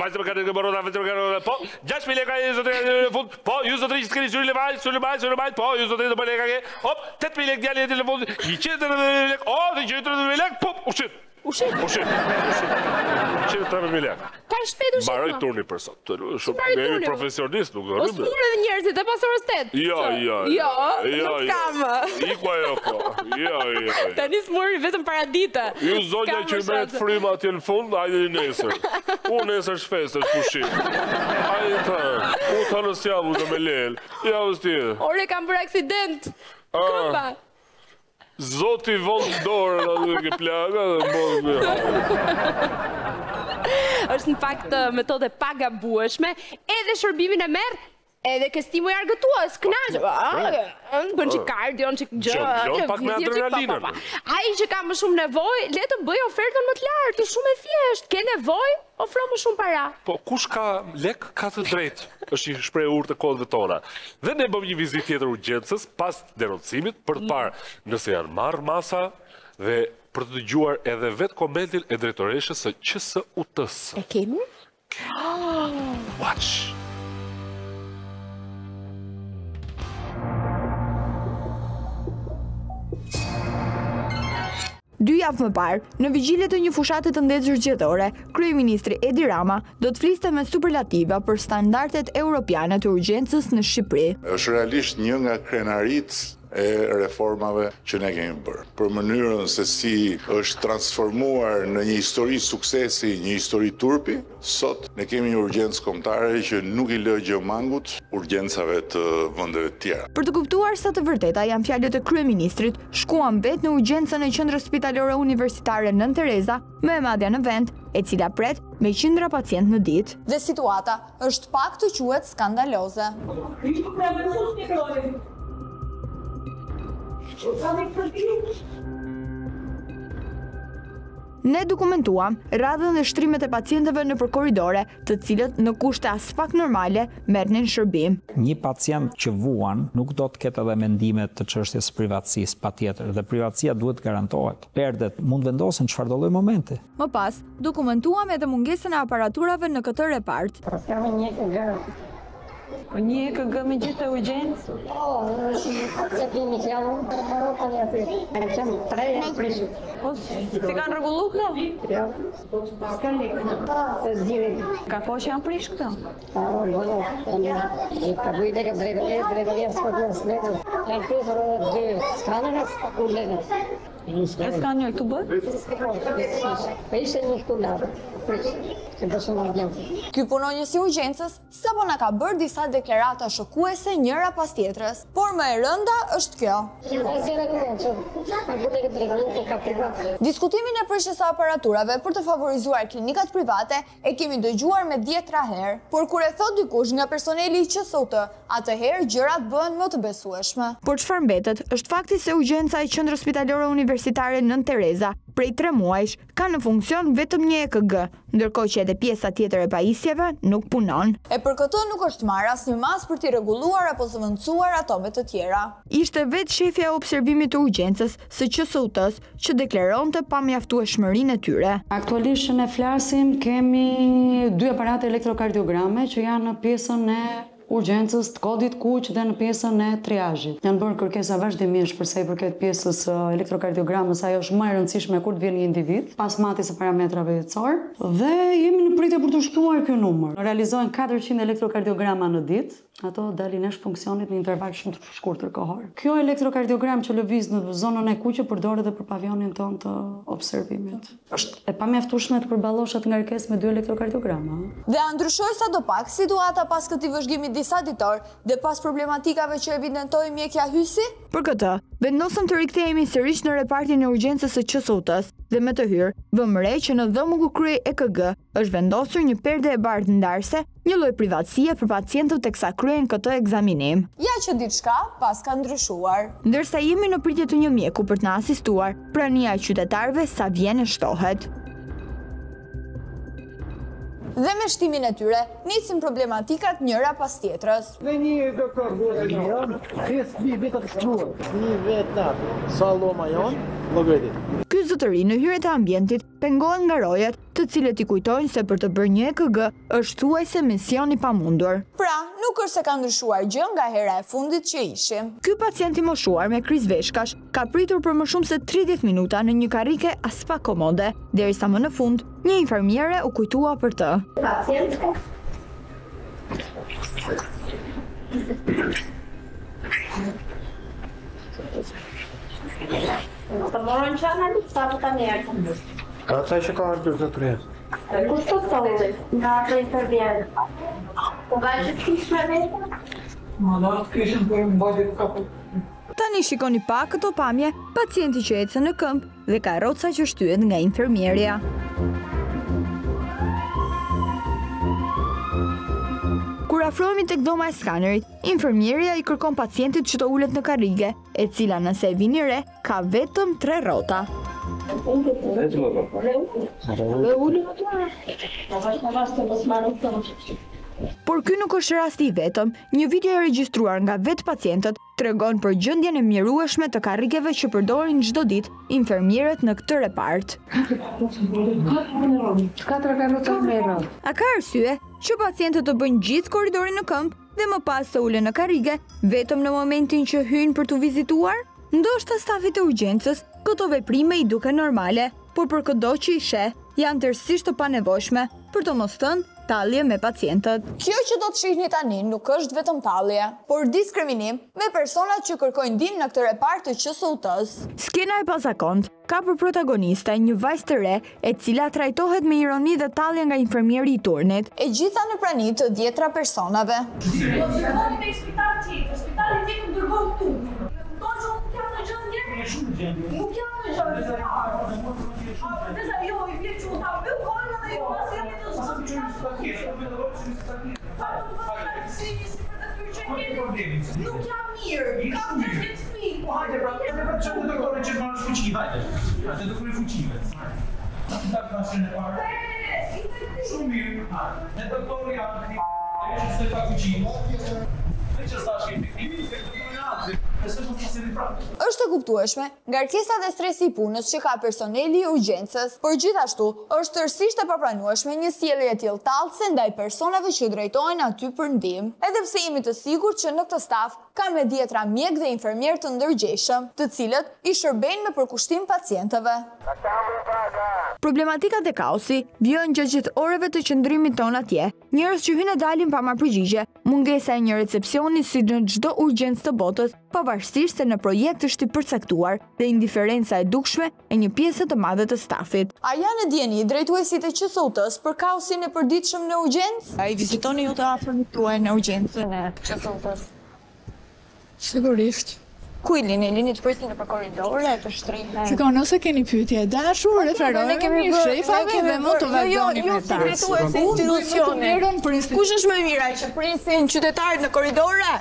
Speaker 1: vajzë më kanë bërë rrota, vajzë më kanë po, 6000 lekë ai zotëri në fund, po, ju zotëri që s'keni syrin e vaj, syrin e vaj, syrin e vaj, po, ju zotëri do bëj EKG, hop, 8000 lekë djali në fund, 180 lekë, oh, 130 lekë, pop, u shit.
Speaker 3: U shit.
Speaker 1: U shit. U shit. 113 mijë lekë.
Speaker 3: Kaq shpejt u shit.
Speaker 1: Mbaroi turni për sot. Shumë jemi profesionist, nuk do
Speaker 3: rrimë. Po smur edhe njerëzit e pas orës 8.
Speaker 1: Jo, jo.
Speaker 3: Jo, jo, nuk kam.
Speaker 1: Iku ajo po. Jo, jo. jo.
Speaker 3: Tani smuri vetëm paradite.
Speaker 1: Ju zonja që i merret fryma atje në fund, hajde nesër. U nesër është festë, është pushim. Hajde të. U të në s'javë, do me lel. Javës tjetër.
Speaker 3: Ore kam bërë aksident. Ah. Këmba.
Speaker 1: Zoti von dorën aty ke plaga dhe bën mirë.
Speaker 3: Është në fakt metodë e pagabueshme, edhe shërbimin e merr, edhe ke stimuj argëtues, kënaq, bën çik kardio, çik gjë,
Speaker 1: Gjon pak me adrenalinën.
Speaker 3: Ai që ka më shumë nevojë, le të bëjë ofertën më të lartë, është shumë e thjeshtë. Ke nevojë, ofro më shumë para.
Speaker 1: Po kush ka lek ka të drejtë. Është një shprehje e urtë e kohëve tona. Dhe ne bëmë një vizitë tjetër urgjencës pas denoncimit për të parë nëse janë marrë masa dhe për të dëgjuar edhe vetë komentin e drejtoreshës së QSUT-së.
Speaker 3: E kemi?
Speaker 1: Watch.
Speaker 6: javë më parë, në vigjilje të një fushate të ndezur zgjedhore, kryeministri Edi Rama do të fliste me superlativa për standardet europiane të urgjencës në Shqipëri.
Speaker 9: Është realisht një nga krenaritë e reformave që ne kemi bërë. Për mënyrën se si është transformuar në një histori suksesi, një histori turpi, sot ne kemi një urgjencë kombëtare që nuk i lë gjë mangut urgjencave të vendeve të tjera.
Speaker 6: Për të kuptuar sa të vërteta janë fjalët e kryeministrit, shkuam vetë në urgjencën e Qendrës Spitalore Universitare Nënë Tereza, më e madhja në vend, e cila pret me qindra pacientë në ditë.
Speaker 11: Dhe situata është pak të quhet skandaloze.
Speaker 6: Ne dokumentuam radhën dhe shtrimet e pacientëve nëpër korridore, të cilët në kushte aspak normale merrnin shërbim.
Speaker 24: Një pacient që vuan nuk do të ketë edhe mendime të çështjes së privatësisë, patjetër, dhe privatësia duhet të garantohet. Perdet mund të vendosen çfarëdo lloj momenti.
Speaker 6: Më pas, Dokumentuam edhe mungesën e aparaturave në këtë repart.
Speaker 25: Po kemi një EKG. Po një EKG me gjithë urgjencë? Po, se kemi që janë unë për rrota një aty. Ne kemi tre e prishë. Po, si kanë rregullu këto? Jo. S'ka lekë. Se zgjidhin. Ka kohë që janë prish këto? Po, po, i paguj lekë drejtë, drejtë, drejtë, s'po të Janë prishur edhe dy skanerë, s'pagu lekë. E
Speaker 8: skaneri këtu bëhet?
Speaker 25: Po ishte një këtu lart. Prish. Se do shumë urgjencë.
Speaker 6: Ky punonjës i urgjencës sapo na ka bërë disa deklarata shokuese njëra pas tjetrës, por më e rënda është kjo. Diskutimin e prishjes së aparaturave për të favorizuar klinikat private E kemi dëgjuar me dhjetra herë, por kur e thotë dikush nga personeli i QSUT, atëherë gjërat bëhen më të besueshme. Por çfarë mbetet, është fakti se urgjenca e Qendrës Spitalore Universitare Nënë Tereza, prej tre muajsh, ka në funksion vetëm një EKG, ndërkohë që edhe pjesa tjetër e pajisjeve nuk punon.
Speaker 11: E për këtë nuk është marrë asnjë masë për t'i rregulluar apo zëvendësuar ato me të tjera.
Speaker 6: Ishte vetë shefja e observimit të urgjencës së QSUT-së, që deklaronte pamjaftueshmërinë e
Speaker 26: tyre. Aktualisht që ne flasim kemi dy aparate elektrokardiograme që janë në pjesën e urgjencës të kodit kuq dhe në pjesën e triazhit. Janë bërë kërkesa vazhdimisht për sa i përket pjesës së elektrokardiogramës, ajo është më e rëndësishme kur të vjen një individ, pas matjes së parametrave jetësorë dhe jemi në pritje për t'u shtuar ky numër. Realizohen 400 elektrokardiograma në ditë. Ato dalin jashtë funksionit në interval shumë të shkurtër kohor. Kjo elektrokardiogram që lëviz në zonën e kuqe përdoret edhe për pavionin tonë të observimit. Është e pamjaftueshme të përballosh atë ngarkesë me dy elektrokardiograma,
Speaker 6: ë. Dhe a ndryshoi sadopak situata pas këtij vëzhgimi disaditor dhe pas problematikave që evidentoi mjekja Hysi? Për këtë, vendosëm të rikthehemi sërish në repartin e urgjencës së QSUT-së dhe me të hyrë, vëmë re që në dhomën ku kryhej EKG është vendosur një perde e bardhë ndarëse, një lloj privatësie për pacientët teksa kryejnë këtë ekzaminim.
Speaker 11: Ja që diçka paska ndryshuar.
Speaker 6: Ndërsa jemi në pritje të një mjeku për të na asistuar, prania e qytetarëve sa vjen e shtohet.
Speaker 11: Dhe me shtimin e tyre, nisin problematikat njëra pas tjetrës.
Speaker 5: Dhe një doktor, janë 5.000 veta të shtruar. Një veta, sa dhoma janë, llogarit.
Speaker 6: Ky zotëri në hyrje të ambientit pengohet nga rojet, të cilët i kujtojnë se për të bërë një EKG është thuajse mision i pamundur.
Speaker 11: Pra, nuk është se ka ndryshuar gjë nga hera e fundit që ishim.
Speaker 6: Ky pacient i moshuar me krizë veshkash ka pritur për më shumë se 30 minuta në një karrike aspak komode, derisa më në fund, një infermiere u kujtua për
Speaker 25: të. Pacient. Të morën që analiz, sa të tani e
Speaker 5: Ata që ka ardhur zotëria.
Speaker 25: Kush të solli nga ato infermierë? Po vajtë të kish me vete?
Speaker 5: Ma da të kishën për mbajtë të kaput.
Speaker 6: Tani shikoni pak këto pamje, pacienti që ecën në këmbë dhe karroca që shtyhet nga infermierja. Kur afrohemi tek dhoma e skanerit, infermierja i kërkon pacientit që të ulet në karrige, e cila nëse e vini re, ka vetëm tre rrota. Por ky nuk është rasti i vetëm. Një video e regjistruar nga vetë pacientët tregon për gjendjen e mjerueshme të karrigeve që përdorin çdo ditë infermierët në këtë repart. A ka arsye që pacientët të bëjnë gjithë korridorin në këmbë dhe më pas të ulen në karrige vetëm në momentin që hyjnë për t'u vizituar? Ndoshta stafit të urgjencës, këto veprime i duken normale, por për këdo që i sheh, janë tërësisht të panevojshme, për të mos thënë tallje me pacientët. Kjo që do të shihni tani nuk është vetëm tallje, por diskriminim me personat që kërkojnë ndihmë në këtë repart të QSUT-së. Skena e pazakontë ka për protagoniste një vajzë të re, e cila trajtohet me ironi dhe tallje nga infermieri i turnit. E gjitha në prani të dhjetra personave.
Speaker 10: Po dërgoni në spital tjetër, spitali tjetër më dërgon këtu. Më kupton që unë nuk jam në gjendje? Nuk jam në gjendje. A përderisa jo, i bie që unë ta mbyll gojën edhe ju ma sillni të çdo Nuk jam mirë, kam gjendje të fëmijë.
Speaker 12: Po hajde pra, hajde pra çfarë doktori që marrësh fuqi, hajde. Hajde doktori fuqive. Ta flashin e parë. Shumë mirë. Ne doktori Anti, ajo që s'e ka fuqi. Me që s'ta shkej efektivi, tek doktori Anti, e se mos të prapë.
Speaker 6: Është e kuptueshme ngarkesa dhe stresi i punës që ka personeli i urgjencës, por gjithashtu është tërësisht e papranueshme një sjellje e tillë tallëse ndaj personave që drejtohen aty për ndihmë. Edhe pse jemi të sigurt që në këtë staf ka me dhjetra mjekë dhe infermierë të ndërgjegjshëm, të cilët i shërbejnë me përkushtim pacientëve. Problematikat dhe kaosi vijojnë gjatë gjithë orëve të qëndrimit tonë atje. Njerëz që hyjnë e dalin pa marrë përgjigje, mungesa e një recepsioni si në çdo urgjencë të botës, pavarësisht se në projekt është i përcaktuar dhe indiferenca e dukshme e një pjese të madhe të stafit. A janë në dijeni drejtuesit e QSUT-së për kaosin e përditshëm në urgjencë? A i vizitoni ju të afërmit tuaj në urgjencën e QSUT-së?
Speaker 8: Sigurisht.
Speaker 6: Ku i lini? Lini të presin nëpër korridore, të shtrihen?
Speaker 8: Shiko, nëse keni pyetje e dashur, referojuni shefave dhe mund të vazhdoni
Speaker 6: jo,
Speaker 8: me ta.
Speaker 6: Jo, jo, si drejtues institucioni. Kush është më e mira që presin qytetarët në korridore?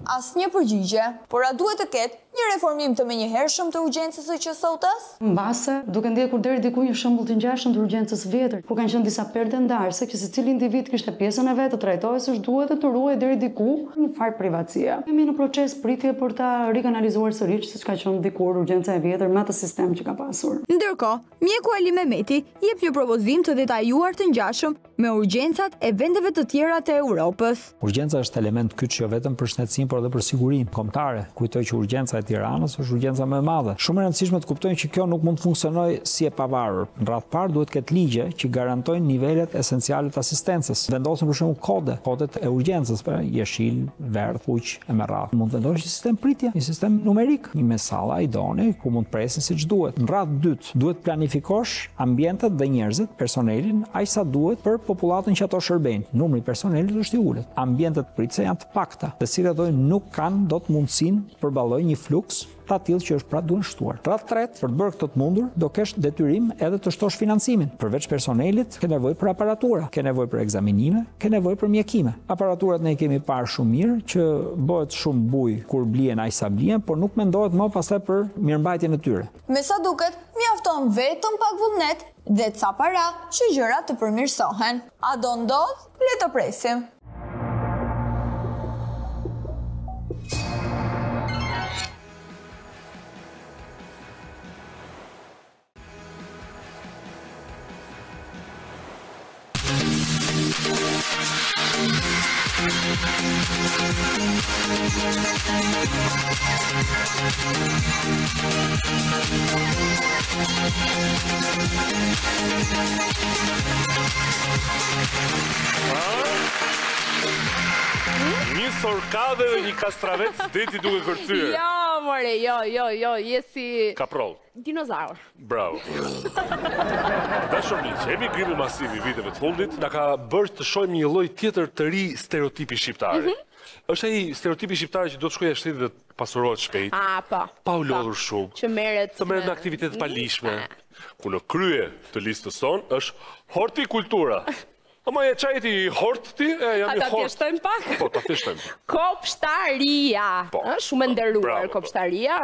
Speaker 6: Asnjë përgjigje, por a duhet të ketë një reformim të menjëhershëm të urgjencës së QSUT-së?
Speaker 26: Mbase, duke ndjekur deri diku një shembull të ngjashëm të urgjencës së vjetër, ku kanë qenë disa perde ndarëse që secili individ kishte pjesën e vet, të trajtohej siç duhet dhe të ruhej deri diku një farë privatësie. Jemi në proces pritje për ta rikanalizuar sërish siç ka qenë dikur urgjenca e vjetër me atë sistem që ka pasur.
Speaker 6: Ndërkohë, mjeku Ali Mehmeti jep një propozim të detajuar të ngjashëm me urgjencat e vendeve të tjera të Europës.
Speaker 24: Urgjenca është element kyç jo vetëm për shëndetësinë, por edhe për sigurinë kombëtare. Kujtoj që urgjenca e Tiranës është urgjenca më e madhe. Shumë e rëndësishme të kuptojmë që kjo nuk mund të funksionojë si e pavarur. Në radhë të parë duhet të ketë ligje që garantojnë nivelet esenciale të asistencës. Vendosen për shembull kode, kodet e urgjencës, pra jeshil, verdh, kuq e me radhë. Mund të vendosh një sistem pritje, një sistem numerik, një me salla idone ku mund të presin siç duhet. Në radhë të dytë, duhet të planifikosh ambientet dhe njerëzit, personelin, aq sa duhet për popullatën që ato shërbejnë. Numri i personelit është i ulët. Ambientet pritëse janë të pakta, dhe si rrjedhojë nuk kanë dot mundësinë të përballojnë një fluks të atillë që është pra duhen shtuar. Radhë të tretë, për të bërë këtë të mundur, do kesh detyrim edhe të shtosh financimin. Përveç personelit, ke nevojë për aparatura, ke nevojë për ekzaminime, ke nevojë për mjekime. Aparaturat ne i kemi parë shumë mirë që bëhet shumë bujë kur blihen aq sa blihen, por nuk mendohet më pastaj për mirëmbajtjen e tyre.
Speaker 6: Me sa duket, mjafton vetëm pak vullnet dhe ca para që gjërat të përmirësohen. A do ndodhë? Le të presim.
Speaker 1: Një sorkadhe dhe një kastravec deti duke kërcyer.
Speaker 3: Jo, more, jo, jo, jo, je si...
Speaker 1: Kaproll.
Speaker 3: Dinozaur.
Speaker 1: Bravo. Të dashur miq, emigrimi masiv i viteve të fundit na ka bërë të shohim një lloj tjetër të ri stereotipi shqiptar. Mm -hmm. Është ai stereotipi shqiptar që do të shkojë jashtë shtetit dhe të pasurohet shpejt.
Speaker 3: Ah, po.
Speaker 1: Pa u lodhur
Speaker 3: po.
Speaker 1: shumë.
Speaker 3: Që merret
Speaker 1: të merret me aktivitete të paligjshme. Ku në krye të listës sonë është hortikultura. Ama e ça je ti hort ti? E jam i
Speaker 3: hort. Ta thjeshtojmë pak?
Speaker 1: Po, ta thjeshtojmë.
Speaker 3: Kopshtaria.
Speaker 1: Po.
Speaker 3: Shumë e nderuar kopshtaria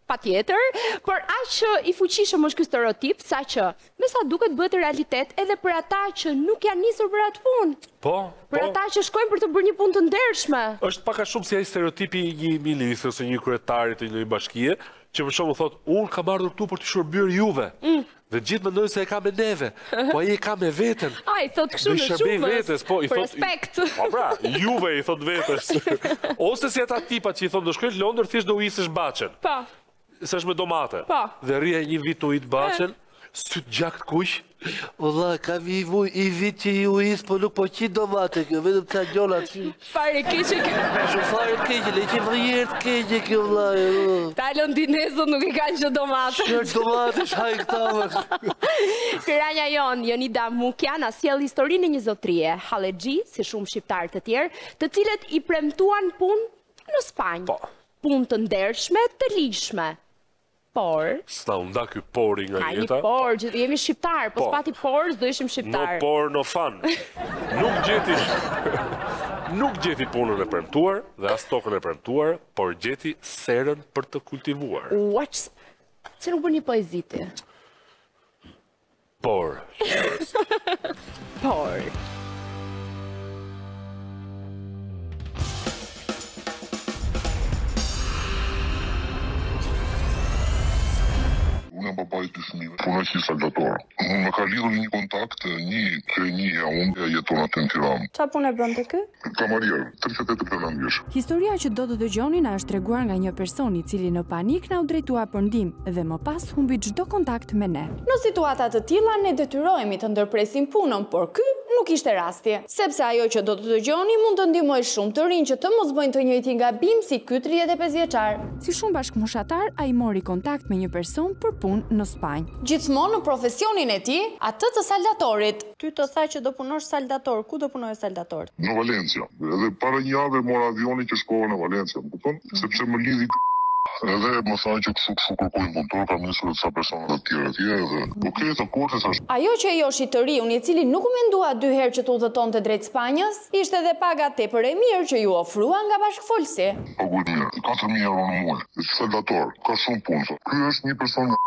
Speaker 3: patjetër, por aq i fuqishëm është ky stereotip saqë me sa duket bëhet realitet edhe për ata që nuk janë nisur për atë punë.
Speaker 1: Po,
Speaker 3: Për
Speaker 1: po.
Speaker 3: ata që shkojnë për të bërë një punë të ndershme.
Speaker 1: Është pak a shumë si ai stereotipi i një ministri ose një kryetari të një bashkie, Që për shembull thotë, unë kam ardhur këtu për të shërbyer juve. Mm. Dhe gjithë mendojnë se e ka me neve, po ai e ka me veten.
Speaker 3: Ai thotë kështu në shumës.
Speaker 1: Vetes, po i
Speaker 3: thotë respekt.
Speaker 1: Po pra, juve i thotë vetes. Ose si ata tipat që i thonë do shkoj në Londër, thjesht do ujisësh bahçen.
Speaker 3: Po.
Speaker 1: Se është me domate.
Speaker 3: Po.
Speaker 1: Dhe rri ai një vit tu ujit bahçen, sytë gjak të kuq.
Speaker 13: O vlla, ka një muj, një vit që i ujis, po nuk po qit domate kjo, vetëm ca gjona që...
Speaker 3: Fare keqe kjo.
Speaker 13: Shumë fare keqe, le që vërjet keqe kjo vlla.
Speaker 3: Ta londinezët nuk i kanë që domate.
Speaker 13: Shërë domate, shaj këta më.
Speaker 3: Piranja jonë, Jonida Mukja, na sjell historinë e një zotrie, hallexhi, si shumë shqiptarë të tjerë, të cilët i premtuan punë në Spanjë.
Speaker 1: Po.
Speaker 3: Punë të ndershme, të ligjshme. Por.
Speaker 1: S'na u nda ky pori nga
Speaker 3: jeta. Ka
Speaker 1: jeta.
Speaker 3: një por, që jemi shqiptarë, po, po s'pati por, s'do ishim shqiptarë.
Speaker 1: No por, no fun. Nuk gjeti Nuk gjeti punën e premtuar dhe as tokën e premtuar, por gjeti serën për të kultivuar.
Speaker 3: Ua, pse nuk bën një poezi ti?
Speaker 1: Por.
Speaker 3: Por.
Speaker 14: Unë jam babai i dy fëmijëve, punoj si saldator. Më ka lidhur një kontakt, një që e njihja unë, e jeton aty në Tiranë.
Speaker 15: Ça pune bënte ky?
Speaker 14: Kamarier, 38-39 vjeç.
Speaker 15: Historia që do të dëgjoni na është treguar nga një person i cili në panik na u drejtua për ndihmë dhe më pas humbi çdo kontakt me ne.
Speaker 6: Në situata të tilla ne detyrohemi të ndërpresim punën, por ky nuk ishte rasti. Sepse ajo që do të dëgjoni mund të ndihmojë shumë të rinj që të mos bëjnë të njëjtin gabim si ky 35 vjeçar.
Speaker 15: Si shumë bashkëmoshatarë, ai mori kontakt me një person për punë në Spanjë.
Speaker 6: Gjithmonë në profesionin e tij, atë të saldatorit.
Speaker 15: Ty të tha që do punosh saldator, ku do punoje saldator?
Speaker 14: Në Valencia. Edhe para një jave mora avionin që shkova në Valencia, më kupton? Sepse më lidhi edhe më tha që kështu kështu kërkojnë punëtor, kam nisur edhe ca persona të tjerë atje edhe ok, dakord i thashë.
Speaker 6: Ajo që e joshi të riun, i cili nuk u mendua dy herë që të udhëtonte drejt Spanjës, ishte edhe paga tepër e mirë që iu ofrua nga bashkëfolësi.
Speaker 14: Paguhet mirë, 4000 euro në muaj. Saldator, ka shumë punë thotë. Ky është një person nga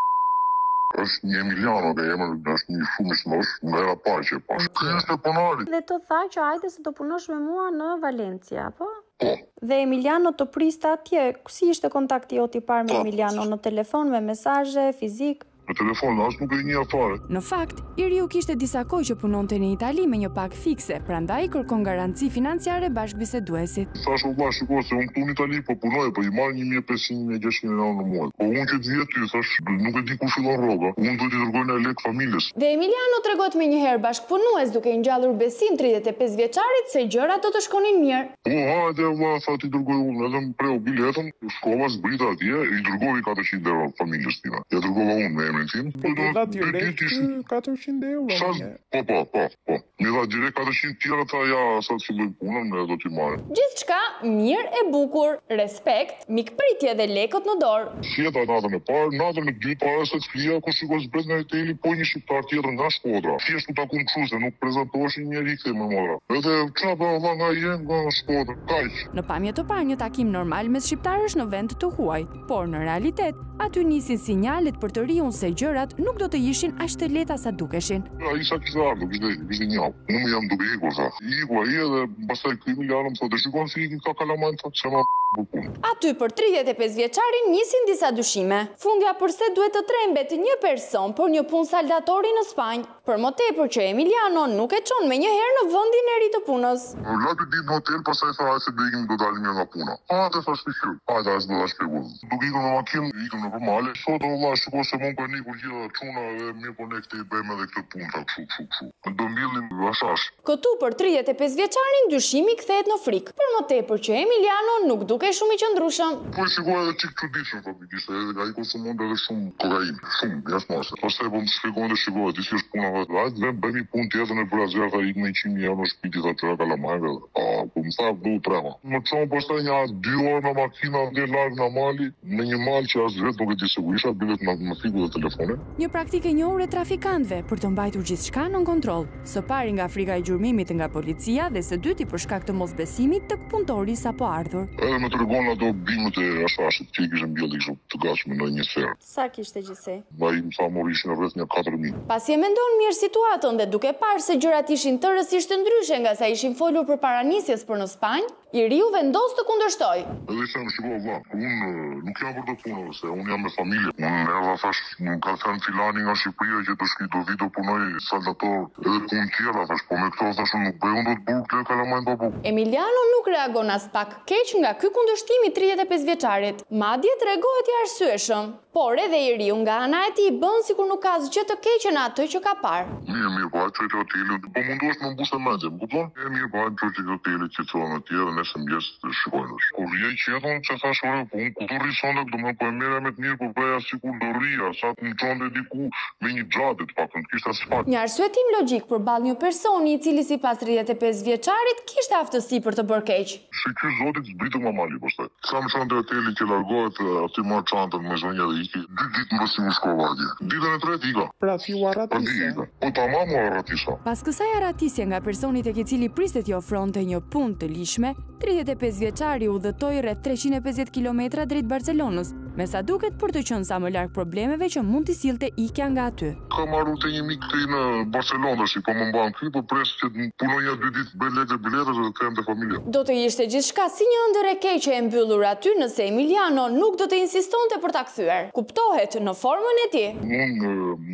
Speaker 14: është një Emiliano ka emër, është një shumë i shëndosh, nga hera e parë që e pashë. Ky është ponari.
Speaker 15: Dhe të tha që hajde se do punosh me mua në Valencia, po?
Speaker 14: Po.
Speaker 15: Dhe Emiliano të priste atje, si ishte kontakti jot i parë me
Speaker 14: Po.
Speaker 15: Emiliano, në telefon, me mesazhe, fizik?
Speaker 14: Në telefon, as nuk e njihja fare.
Speaker 15: Në fakt, i riu kishte disa kohë që punonte në Itali me një pagë fikse, prandaj i kërkon garanci financiare bashkëbiseduesit.
Speaker 14: I thashë o vlla shiko se unë këtu në Itali po punoj, po i marr 1500, 1600 euro në muaj. Po unë që të vij aty, thashë, nuk e di kur fillon rroga, unë duhet t'i dërgoj nja lek familjes.
Speaker 6: Dhe Emiliano tregohet menjëherë bashkëpunues duke i ngjallur besim 35 vjeçarit se gjërat do të shkonin mirë.
Speaker 14: Po hajde vlla tha t'i dërgoj unë edhe më preu biletën, shkova zbrita atje, i dërgoi 400 euro familjes time. Ia dërgova unë me emrin tim.
Speaker 16: Po të dha direkt ky 400 euro.
Speaker 14: Sa po po po po. M'i dha direkt 400 tjera tha ja sa të filloj punën ne do t'i marrim.
Speaker 6: Gjithçka mirë e bukur, respekt, mikpritje dhe lekët në dorë.
Speaker 14: Fjeta natën e parë, natën e dytë para se të flija, ku shikoj zbret nga hoteli po një shqiptar tjetër nga Shkodra. Thjesht u takum kështu se nuk prezantoheshin njeri këtej me motra. Edhe ça bën valla nga je nga Shkodra. Kaq.
Speaker 15: Në pamje të parë një takim normal mes shqiptarësh në vend të huaj, por në realitet, aty nisin sinjalet për të riun se gjërat nuk do të ishin aq të lehta sa dukeshin.
Speaker 14: Ai sa kishte ardhur, kishte kishte një javë. Unë jam duke ikur tha. Iku ai edhe pastaj ky Emiliano më thotë, "E shikon si ikin këta kalamajtë tha, se ma për punë.
Speaker 6: Aty për 35 vjeçarin nisin disa dyshime. Fundja përse duhet të trembet një person për një punë saldatori në Spanjë, për më tepër që Emiliano nuk e çon menjëherë në vendin e ri të punës.
Speaker 14: La dy ditë në hotel, pastaj tha hajde se do ikim do dalim mirë nga puna. Hajde tha shyqyr. Hajde as do ta shpjegoj. Duke ikur me makinë, ikëm nëpër male. Thotë o vlla, shiko se mu kanë ikur gjithë ata çuna dhe mirë po ne këtej bëjmë edhe këtë punë tha kështu kështu kështu. Do mbjellim hashash.
Speaker 6: Këtu për 35 vjeçarin dyshimi kthehet në frikë, për më tepër që Emiliano nuk dukej shumë i qëndrueshëm.
Speaker 14: Po e shikoja edhe çik çuditshëm faktikisht, edhe ai konsumonte edhe shumë kokainë, shumë, jashtë mase. Pastaj po më shpjegonte shiko, e di si është puna tha, hajde vem bëjmë një punë tjetër në Brazil tha ik me 100.000 euro në shtëpi t'i tha çora kalamajve dhe a po më tha këtu u tremba. Më çon pastaj nja dy orë me makinë atje larg nga mali, në një mal që as vetë nuk e di se ku isha, bile më më fiku dhe telefonin.
Speaker 15: Një praktikë e njohur e trafikantëve për të mbajtur gjithçka nën kontroll, së pari nga frika e gjurmimit nga policia dhe së dyti për shkak të mosbesimit tek punëtori i sapoardhur.
Speaker 14: Edhe më tregon ato bimët e hashashit që i kishte mbjellë kështu të gatshme në një serë.
Speaker 15: Sa kishte gjithsej?
Speaker 14: Ai më tha mori ishin rreth nja 4000.
Speaker 6: Pasi e mendon mirë situatën dhe duke parë se gjërat ishin tërësisht ndryshe nga sa ishin folur përpara nisjes.
Speaker 15: nisjes për në Spanjë, i riu vendos të kundërshtojë.
Speaker 14: Edhe i them, shiko vlla, unë nuk jam për këto punë, se unë jam me familje. Unë erdha thash, më ka thënë filani nga Shqipëria që do shkoj do vi do punoj saldator edhe punë tjera, thash, po me këto thash unë nuk bëj unë dot burg le kalamajnë pa bukë.
Speaker 15: Emiliano nuk reagon aspak keq nga ky kundërshtim i 35 vjeçarit, madje tregohet i arsyeshëm. Por edhe i riu nga ana e tij bën sikur nuk ka asgjë të keqe në atë që ka parë.
Speaker 14: Mirë, mirë, po hajt çoj te hoteli, po mundohesh më mbushte mendjen, më kupton? E mirë, po hajt çoj te hoteli, qetësohem atje dhe nesër në mëngjes të shikojmë tash. Kur rrija i qetë unë, se thash ore, po unë ku do rri sonte, domethënë po e merrja me të mirë, po bëja sikur do rrija, sa të më çonte diku me një xhade të paktën, të kishte asfalt.
Speaker 15: Një arsyetim logjik përballë një personi i cili sipas 35 vjeçarit kishte aftësi për të bërë keq.
Speaker 14: Shyqyr zotit zbritëm nga mali pastaj. Sa më çon te hoteli që largohet aty marr çantën me zonja dhe iki. Dy ditë mbasi u shkova atje. Ditën e tretë ika.
Speaker 16: Pra ti u arratise.
Speaker 14: Po tamam u arratisa.
Speaker 15: Pas kësaj arratisje nga personi tek i cili priste t'i ofronte një punë të ligjshme, 35 vjeçari udhëtoi rreth 350 kilometra drejt Barcelonës, me sa duket për të qenë sa më larg problemeve që mund t'i sillte ikja nga aty.
Speaker 14: Kam ardhur te një mik këtej në Barcelonë tash, po më mban ky, po pres që të punoj nja dy ditë, bëj lekët e biletës dhe të kthehem te familja.
Speaker 15: Do të ishte gjithçka si një ëndërr e keqe e mbyllur aty nëse Emiliano nuk do të insistonte për ta kthyer. Kuptohet, në formën e tij.
Speaker 14: Unë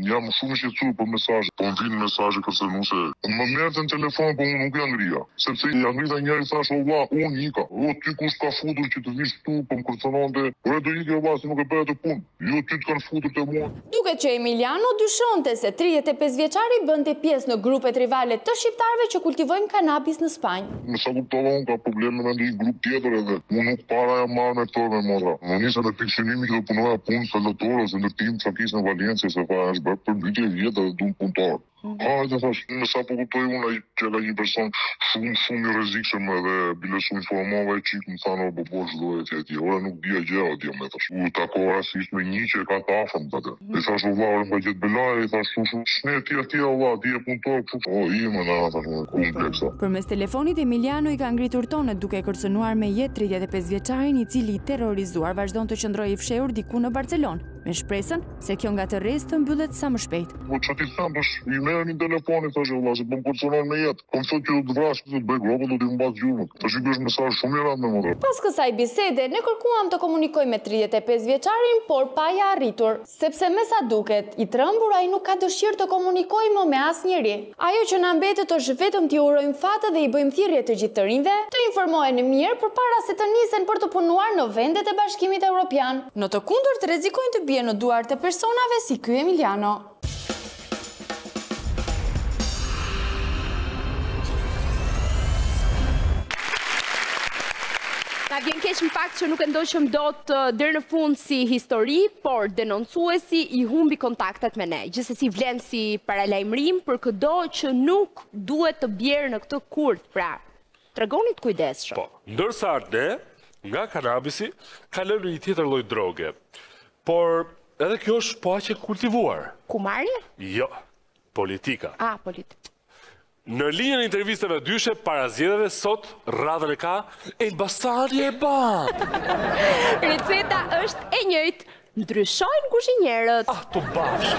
Speaker 14: jam shumë i shqetësuar për mesazhet, po më vijnë mesazhe kërcënuese. Më merrte në telefon, po unë nuk ia ngrija. Sepse ia ngrita një herë i thashë o vlla, unë ika. O ty kush të ka futur që të vish këtu, po më kërcënonte. Ore do iki o vlla, se nuk e bëj atë punë. Jo ty të kanë futur te mua.
Speaker 15: Duket që Emiliano dyshonte se 35 vjeçari bënte pjesë në grupet rivale të shqiptarëve që kultivojnë kanabis në Spanjë.
Speaker 14: Me sa kuptova unë ka probleme me ndonjë grup tjetër edhe unë nuk para jam marrë me këto me motra. Unë nisa me pikësynimin që do punoja punë saldator ose ndërtim çakisë në Valencia se tha është bërë përmbytje vjet edhe duhen punëtorë. Hajde thash, me sa po kuptoj unë ai që ka një person shumë shumë i rrezikshëm edhe biles u informova e çik më thanë o po po çdo etj etj. Ora nuk dija gjë o djem thash. U takova rastësisht me një që e ka të afërm atë. I thash o vlla ore më ka gjet belaja i thash shu shu shne ti atje o vlla ti je punëtor kështu. O ime na thash më kompleksa.
Speaker 15: Përmes telefonit Emiliano i ka ngritur tonet duke kërcënuar me jetë 35 vjeçarin i cili i terrorizuar vazhdon të qëndrojë i fshehur diku në Barcelonë me shpresën se kjo ngatërresë të mbyllet sa më shpejt.
Speaker 14: Po ça t'i them tash, i merrni në telefon i thash o vlla se po më kërcënon me jetë. Po më thotë që do të vras, do të bëj gropën, do t'i humbas gjurmët. Tash ky është mesazh shumë i rëndë me motra.
Speaker 15: Pas kësaj bisede, ne kërkuam të komunikojmë me 35 vjeçarin, por pa ia arritur, sepse me sa duket, i trembur ai nuk ka dëshirë të komunikojë më me asnjeri. Ajo që na mbetet është vetëm t'i urojmë fat dhe i bëjmë thirrje të gjithë të rinjve, të informohen mirë përpara se të nisen për të punuar në vendet e Bashkimit Evropian. Në të kundërt rrezikojnë të bien në duart e personave si ky Emiliano.
Speaker 3: Na vjen keq në fakt që nuk e ndoqëm dot deri në fund si histori, por denoncuesi i humbi kontaktet me ne. Gjithsesi vlen si paralajmërim për këdo që nuk duhet të bjerë në këtë kurth, pra tregohuni të kujdesshëm.
Speaker 1: Po, ndërsa ne nga kanabisi kalojmë në një tjetër lloj droge. Por edhe kjo është po aq e kultivuar.
Speaker 3: Kumari?
Speaker 1: Jo, politika.
Speaker 3: Ah, politika.
Speaker 1: Në linjën e intervistave dyshe para zgjedhjeve sot radhën e ka Elbasani e ban.
Speaker 3: Receta është e njëjtë, ndryshojnë kuzhinierët.
Speaker 1: Ah, të bafsh.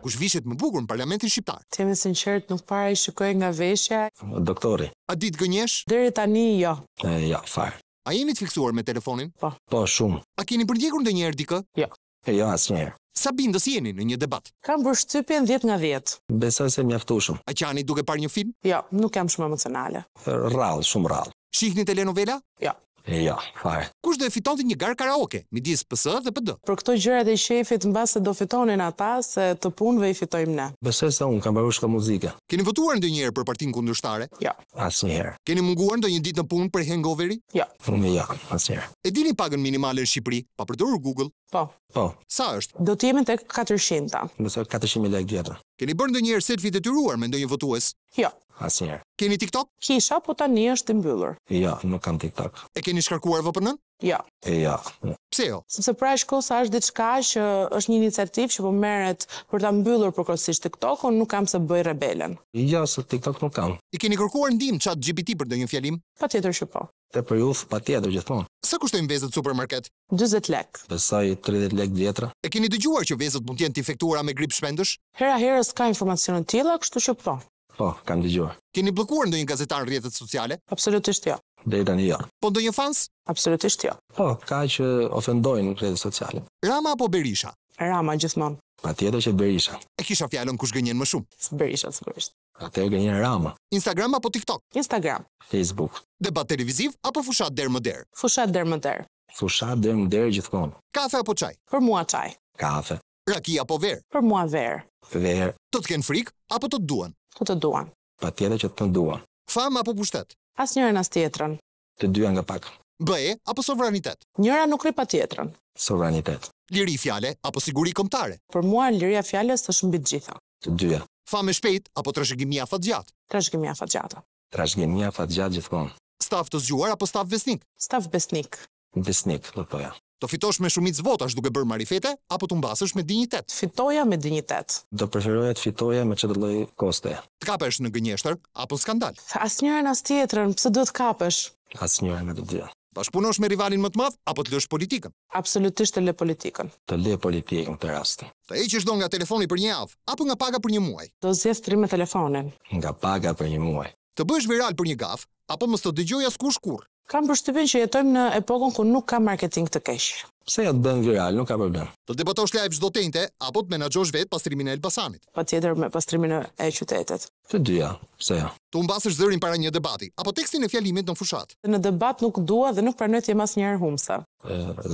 Speaker 2: Kush vishet më bukur në parlamentin shqiptar?
Speaker 8: Të jem e sinqertë, nuk para i shikoj nga veshja.
Speaker 7: Doktori.
Speaker 2: A di të gënjesh?
Speaker 8: Deri tani jo.
Speaker 7: E, jo, fare.
Speaker 2: A jeni të fiksuar me telefonin?
Speaker 8: Po.
Speaker 7: Po, shumë.
Speaker 2: A keni përndjekur ndonjëherë dikë?
Speaker 8: Jo.
Speaker 7: E, jo, asnjëherë.
Speaker 2: Sa bindës jeni në një debat?
Speaker 8: Kam përshtypjen 10 nga 10.
Speaker 7: Besoj se mjaftueshëm.
Speaker 2: A qani duke parë një film?
Speaker 8: Jo, nuk jam shumë emocionale.
Speaker 7: Rrallë, shumë rrallë.
Speaker 2: Shihni telenovela?
Speaker 8: Jo.
Speaker 7: Jo, fare.
Speaker 2: Kush do e fitonte një garë karaoke midis PS dhe PD?
Speaker 8: Për këto gjërat e qejfit mbase do fitonin ata se të punëve i fitojmë ne.
Speaker 7: Besoj se unë kam mbaruar shkollë muzike.
Speaker 2: Keni votuar ndonjëherë për partinë kundërshtare?
Speaker 8: Jo.
Speaker 7: Asnjëherë.
Speaker 2: Keni munguar ndonjë ditë në punë prej hangoveri?
Speaker 8: Jo.
Speaker 7: Unë jo, asnjëherë.
Speaker 2: E dini pagën minimale në Shqipëri, pa përdorur Google?
Speaker 8: Po.
Speaker 7: Po.
Speaker 2: Sa është?
Speaker 8: Do të jemi tek 400-ta.
Speaker 7: Besoj 400.000 lekë vjetër.
Speaker 2: Keni bërë ndonjëherë selfie detyruar me ndonjë votues?
Speaker 8: Jo.
Speaker 7: Asnjëherë.
Speaker 2: Keni TikTok?
Speaker 8: Kisha, po tani është i mbyllur.
Speaker 7: Jo, nuk kam TikTok.
Speaker 2: E keni shkarkuar VPN-n?
Speaker 8: Jo.
Speaker 7: Jo.
Speaker 2: Pse jo?
Speaker 8: Sepse për aq kohë sa është diçka që është një iniciativë që po merret për ta mbyllur përkohësisht TikTokun, nuk kam pse bëj rebelen.
Speaker 7: Jo, se TikTok nuk kam.
Speaker 2: I keni kërkuar ndihmë Chat GPT për ndonjë fjalim?
Speaker 8: Patjetër që po.
Speaker 7: Te për ju, patjetër gjithmonë.
Speaker 2: Sa kushtojnë vezët në supermarket?
Speaker 8: 40 lek.
Speaker 7: Besoj 30 lek vjetra.
Speaker 2: E keni dëgjuar që vezët mund të jenë të infektuara me grip shpendësh?
Speaker 8: Hera herës ka informacione të tilla, kështu që po.
Speaker 7: Po, kam dëgjuar.
Speaker 2: Keni bllokuar ndonjë gazetar në rrjetet sociale?
Speaker 8: Absolutisht jo.
Speaker 7: Deri tani jo.
Speaker 2: Po ndonjë fans?
Speaker 8: Absolutisht jo.
Speaker 7: Po, ka që ofendojnë në rrjetet sociale.
Speaker 2: Rama apo Berisha?
Speaker 8: Rama gjithmonë.
Speaker 7: Patjetër që Berisha.
Speaker 2: E kisha fjalën kush gënjen më shumë.
Speaker 8: Berisha sigurisht.
Speaker 7: Atëherë gënjen Rama.
Speaker 2: Instagram apo TikTok?
Speaker 8: Instagram.
Speaker 7: Facebook.
Speaker 2: Debat televiziv apo fushatë derë më derë?
Speaker 8: Fushatë derë më derë.
Speaker 7: Fushatë derë më derë gjithmonë.
Speaker 2: Kafe apo çaj?
Speaker 8: Për mua çaj.
Speaker 7: Kafe.
Speaker 2: Raki apo verë?
Speaker 8: Për mua verë.
Speaker 7: Verë.
Speaker 2: Të të kenë frikë apo të të duan?
Speaker 8: Të të duan.
Speaker 7: Patjetër që të më duan.
Speaker 2: Famë apo pushtet?
Speaker 8: As njërën as tjetrën.
Speaker 7: Të dyja nga pak.
Speaker 2: BE apo sovranitet?
Speaker 8: Njëra nuk rri pa tjetrën.
Speaker 7: Sovranitet.
Speaker 2: Liri fjale apo siguri kombëtare?
Speaker 8: Për mua liria e fjalës është mbi të gjitha.
Speaker 7: Të dyja.
Speaker 2: Famë e shpejtë apo trashëgimi afatgjatë?
Speaker 8: Trashëgimi afatgjatë.
Speaker 7: Trashëgimi afatgjatë gjithmonë.
Speaker 2: Staf të zgjuar apo staf besnik?
Speaker 8: Staf besnik.
Speaker 7: Besnik, do thoja.
Speaker 2: Të fitosh me shumicë votash duke bërë marifete apo të humbasësh me dinjitet?
Speaker 8: Fitoja me dinjitet.
Speaker 7: Do preferoja të fitoja me çdo lloj koste.
Speaker 2: Të kapesh në gënjeshtër apo skandal?
Speaker 8: Asnjërën as tjetrën, pse duhet të kapesh?
Speaker 7: Asnjërën nga të dyja.
Speaker 2: Bashkëpunosh me rivalin më të madh apo të lësh politikën?
Speaker 8: Absolutisht të lë politikën.
Speaker 7: Të lë politikën këtë rast.
Speaker 2: Të heqësh dorë nga telefoni për një javë apo nga paga për një muaj?
Speaker 8: Do zgjedh të rri me telefonin.
Speaker 7: Nga paga për një muaj.
Speaker 2: Të bëhesh viral për një gafë apo mos të dëgjojë askush kurrë?
Speaker 8: Kam përshtypjen që jetojmë në epokën ku nuk ka marketing të keq.
Speaker 7: Pse jo të bëhem viral, nuk ka problem.
Speaker 2: Të debatosh live çdo të enjte apo të menaxhosh vetë pastrimin e Elbasanit?
Speaker 8: Patjetër me pastrimin e qytetit.
Speaker 7: Të dyja, pse jo.
Speaker 2: Të humbasësh zërin para një debati apo tekstin e fjalimit në fushatë?
Speaker 8: Në debat nuk dua dhe nuk pranoj të jem asnjëherë humbëse.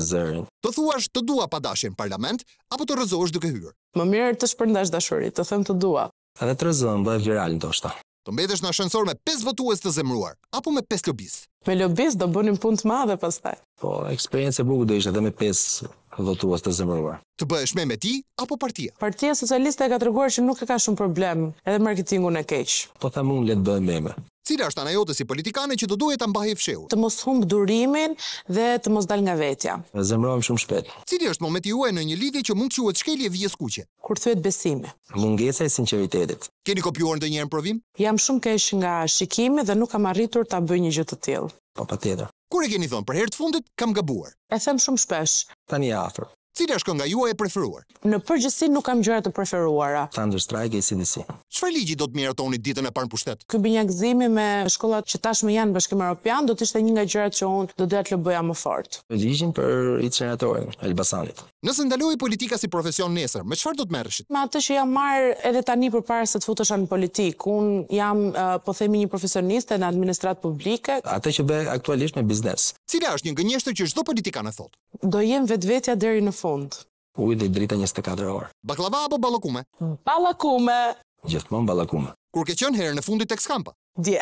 Speaker 7: Zërin.
Speaker 2: Të thuash të dua pa dashje në parlament apo të rrëzohesh duke hyrë?
Speaker 8: Më mirë të shpërndash dashuri, të them të dua.
Speaker 7: Edhe të rrëzohem, bëhet viral ndoshta.
Speaker 2: Të mbetesh në ashensor me 5 votues të zemëruar apo me 5 lobistë?
Speaker 8: Me lobistë do bënim punë të madhe pastaj.
Speaker 7: Po, eksperiencë e bukur do ishte edhe me 5 votues të zemëruar.
Speaker 2: Të bëhesh meme ti apo partia?
Speaker 8: Partia Socialiste e ka treguar që nuk e ka shumë problem edhe marketingun e keq.
Speaker 7: Po them unë le të bëhem meme.
Speaker 2: Cila është ana jote si politikane që do duhej ta mbahej fshehur?
Speaker 8: Të mos humb durimin dhe të mos dal nga vetja.
Speaker 7: Zemërohem shumë shpejt.
Speaker 2: Cili është momenti juaj në një lidhje që mund të quhet shkelje e vijës kuqe?
Speaker 8: Kur thyhet besimi.
Speaker 7: Mungesa e sinqeritetit.
Speaker 2: Keni kopjuar ndonjëherë në provim?
Speaker 8: Jam shumë keq nga shikimi dhe nuk kam arritur ta bëj një gjë të tillë.
Speaker 7: Po patjetër.
Speaker 2: Kur e keni thënë për herë të fundit kam gabuar?
Speaker 8: E them shumë shpesh.
Speaker 7: Tani afër.
Speaker 2: Cila është kënga juaj e preferuar?
Speaker 8: Në përgjithësi nuk kam gjëra të preferuara.
Speaker 7: Thunderstruck ACDC.
Speaker 2: Çfarë ligji do të miratonit ditën e parë në pushtet?
Speaker 8: Ky binjakëzimi me shkollat që tashmë janë në Bashkim Evropian do të ishte një nga gjërat që unë do doja të loboja më fort.
Speaker 7: Ligjin për inceneratorin e Elbasanit.
Speaker 2: Nëse ndalohej politika si profesion nesër, me çfarë do të merreshit?
Speaker 8: Me atë që jam marrë edhe tani përpara se të futesha në politikë. Unë jam, po themi, një profesioniste në administratë publike.
Speaker 7: Atë që bëj aktualisht me biznes.
Speaker 2: Cila është një gënjeshtër që çdo politikan e thotë?
Speaker 8: Do jem vetvetja deri në fund.
Speaker 7: Ujë dhe drita 24 orë.
Speaker 2: Bakllava apo ballakume?
Speaker 8: Ballakume.
Speaker 7: Gjithmonë ballakume.
Speaker 2: Kur ke qenë herën e fundit tek Skampa?
Speaker 8: Dje.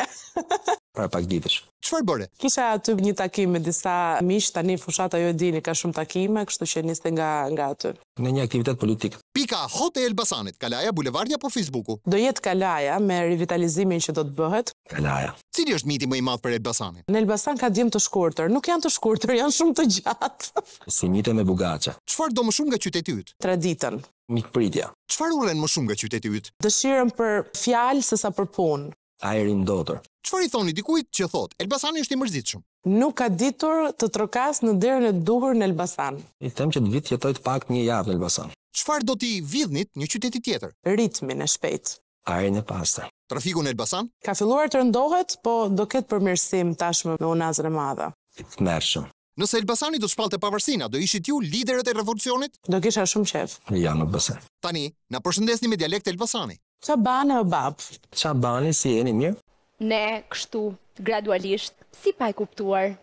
Speaker 7: Para pak ditësh.
Speaker 2: Çfarë bëre?
Speaker 8: Kisha aty një takim me disa miq, tani fushata ju e dini ka shumë takime, kështu që niste nga nga aty.
Speaker 7: Në një aktivitet politik.
Speaker 2: Pika hot e Elbasanit, Kalaja, Bulevardi apo Facebooku?
Speaker 8: Do jetë Kalaja me rivitalizimin që do të bëhet.
Speaker 7: Kalaja.
Speaker 2: Cili është miti më i madh për Elbasanin?
Speaker 8: Në Elbasan ka djem të shkurtër. Nuk janë të shkurtër, janë shumë të gjatë.
Speaker 7: Simite me bugaçe.
Speaker 2: Çfarë do më shumë nga qyteti yt?
Speaker 8: Traditën.
Speaker 7: Mikpritja.
Speaker 2: Çfarë urren më shumë nga qyteti yt?
Speaker 8: Dëshirën për fjalë sesa për punë.
Speaker 7: Ajri i ndotur.
Speaker 2: Çfarë i thoni dikujt që thotë Elbasani është i mërzitshëm?
Speaker 8: Nuk ka ditur të trokasë në derën e duhur në Elbasan.
Speaker 7: I them që të vijë të jetojë të paktën një javë në Elbasan.
Speaker 2: Çfarë do t'i vidhnit një qyteti tjetër?
Speaker 8: Ritmin e shpejtë.
Speaker 7: Ajrin e pastër.
Speaker 2: Trafiku në Elbasan?
Speaker 8: Ka filluar të rëndohet, po do ketë përmirësim tashmë me Unazën e Madhe.
Speaker 7: I tmerrshëm.
Speaker 2: Nëse Elbasani do të shpallte pavarësinë, a do ishit ju liderët e revolucionit?
Speaker 8: Do kisha shumë qejf.
Speaker 7: Jo, nuk besoj.
Speaker 2: Tani, na përshëndesni me dialekt Elbasani.
Speaker 8: Ça bani o babë?
Speaker 7: Ça bani, si jeni mirë?
Speaker 3: Ne kështu, gradualisht, si pa e kuptuar,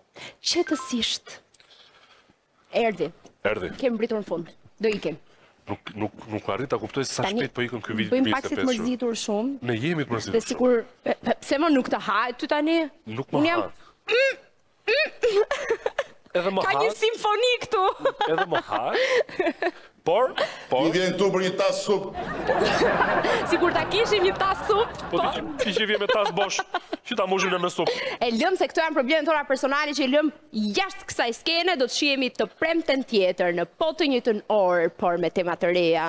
Speaker 3: qetësisht. Erdhi.
Speaker 1: Erdhi.
Speaker 3: Kemi mbërritur në fund. Do ikim.
Speaker 1: Nuk nuk nuk arrij ta kuptoj sa shpejt po ikën ky vit
Speaker 3: 2025. Bëjmë pak si të mërzitur shumë.
Speaker 1: Ne jemi të mërzitur.
Speaker 3: Dhe sikur pse më nuk të hahet ty tani?
Speaker 1: Nuk më hahet. Edhe më
Speaker 3: Ka një simfoni këtu.
Speaker 1: Edhe më hahet. Por, por.
Speaker 9: Ti vjen këtu për një tas supë.
Speaker 3: Sikur ta kishim një tas supë.
Speaker 1: Po ti ti që vjen me tas bosh, që ta mbushim ne me supë.
Speaker 3: E lëm se këto janë problemet tona personale që i lëm jashtë kësaj skene, do të shihemi të premten tjetër në po të njëjtën orë, por me tema të reja.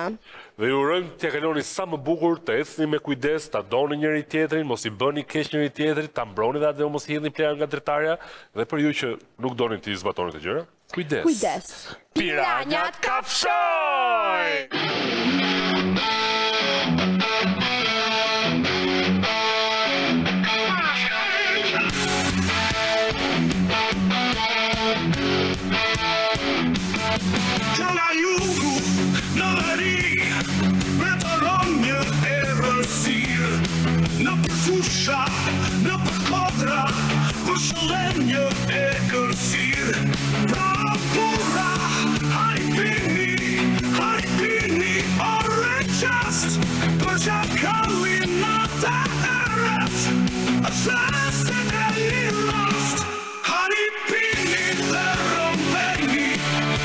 Speaker 1: Dhe ju urojmë t'ia kaloni sa më bukur, të ecni me kujdes, ta doni njëri tjetrin, mos i bëni keq njëri tjetrit, ta mbroni dhe atë mos i hidhni plehra nga dritarja dhe për ju që nuk doni t'i zbatoni këto gjëra, Kujdes.
Speaker 3: Kujdes.
Speaker 1: Piranjat kafshojnë!
Speaker 4: Nëpër fusha, nëpër kodra Vërshëllen një egërsirë Pra burra, hani pini Hani pini, orë e çast Për çakallin nata errët Është se në një rast Hani pini dhe rrëmbeni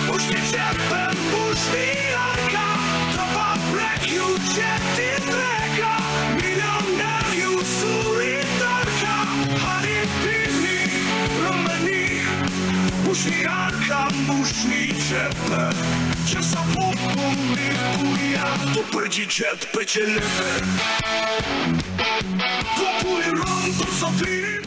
Speaker 4: Mbushni xhepet, mbushni arka Të paprek ju gjeti dreka Milioner ju zuri darka Hani pini, rrëmbeni Mbushni arka, mbushni xhepet Që sa populli bujar T'u përgjigjet me qelepe Populli rron për zotëri.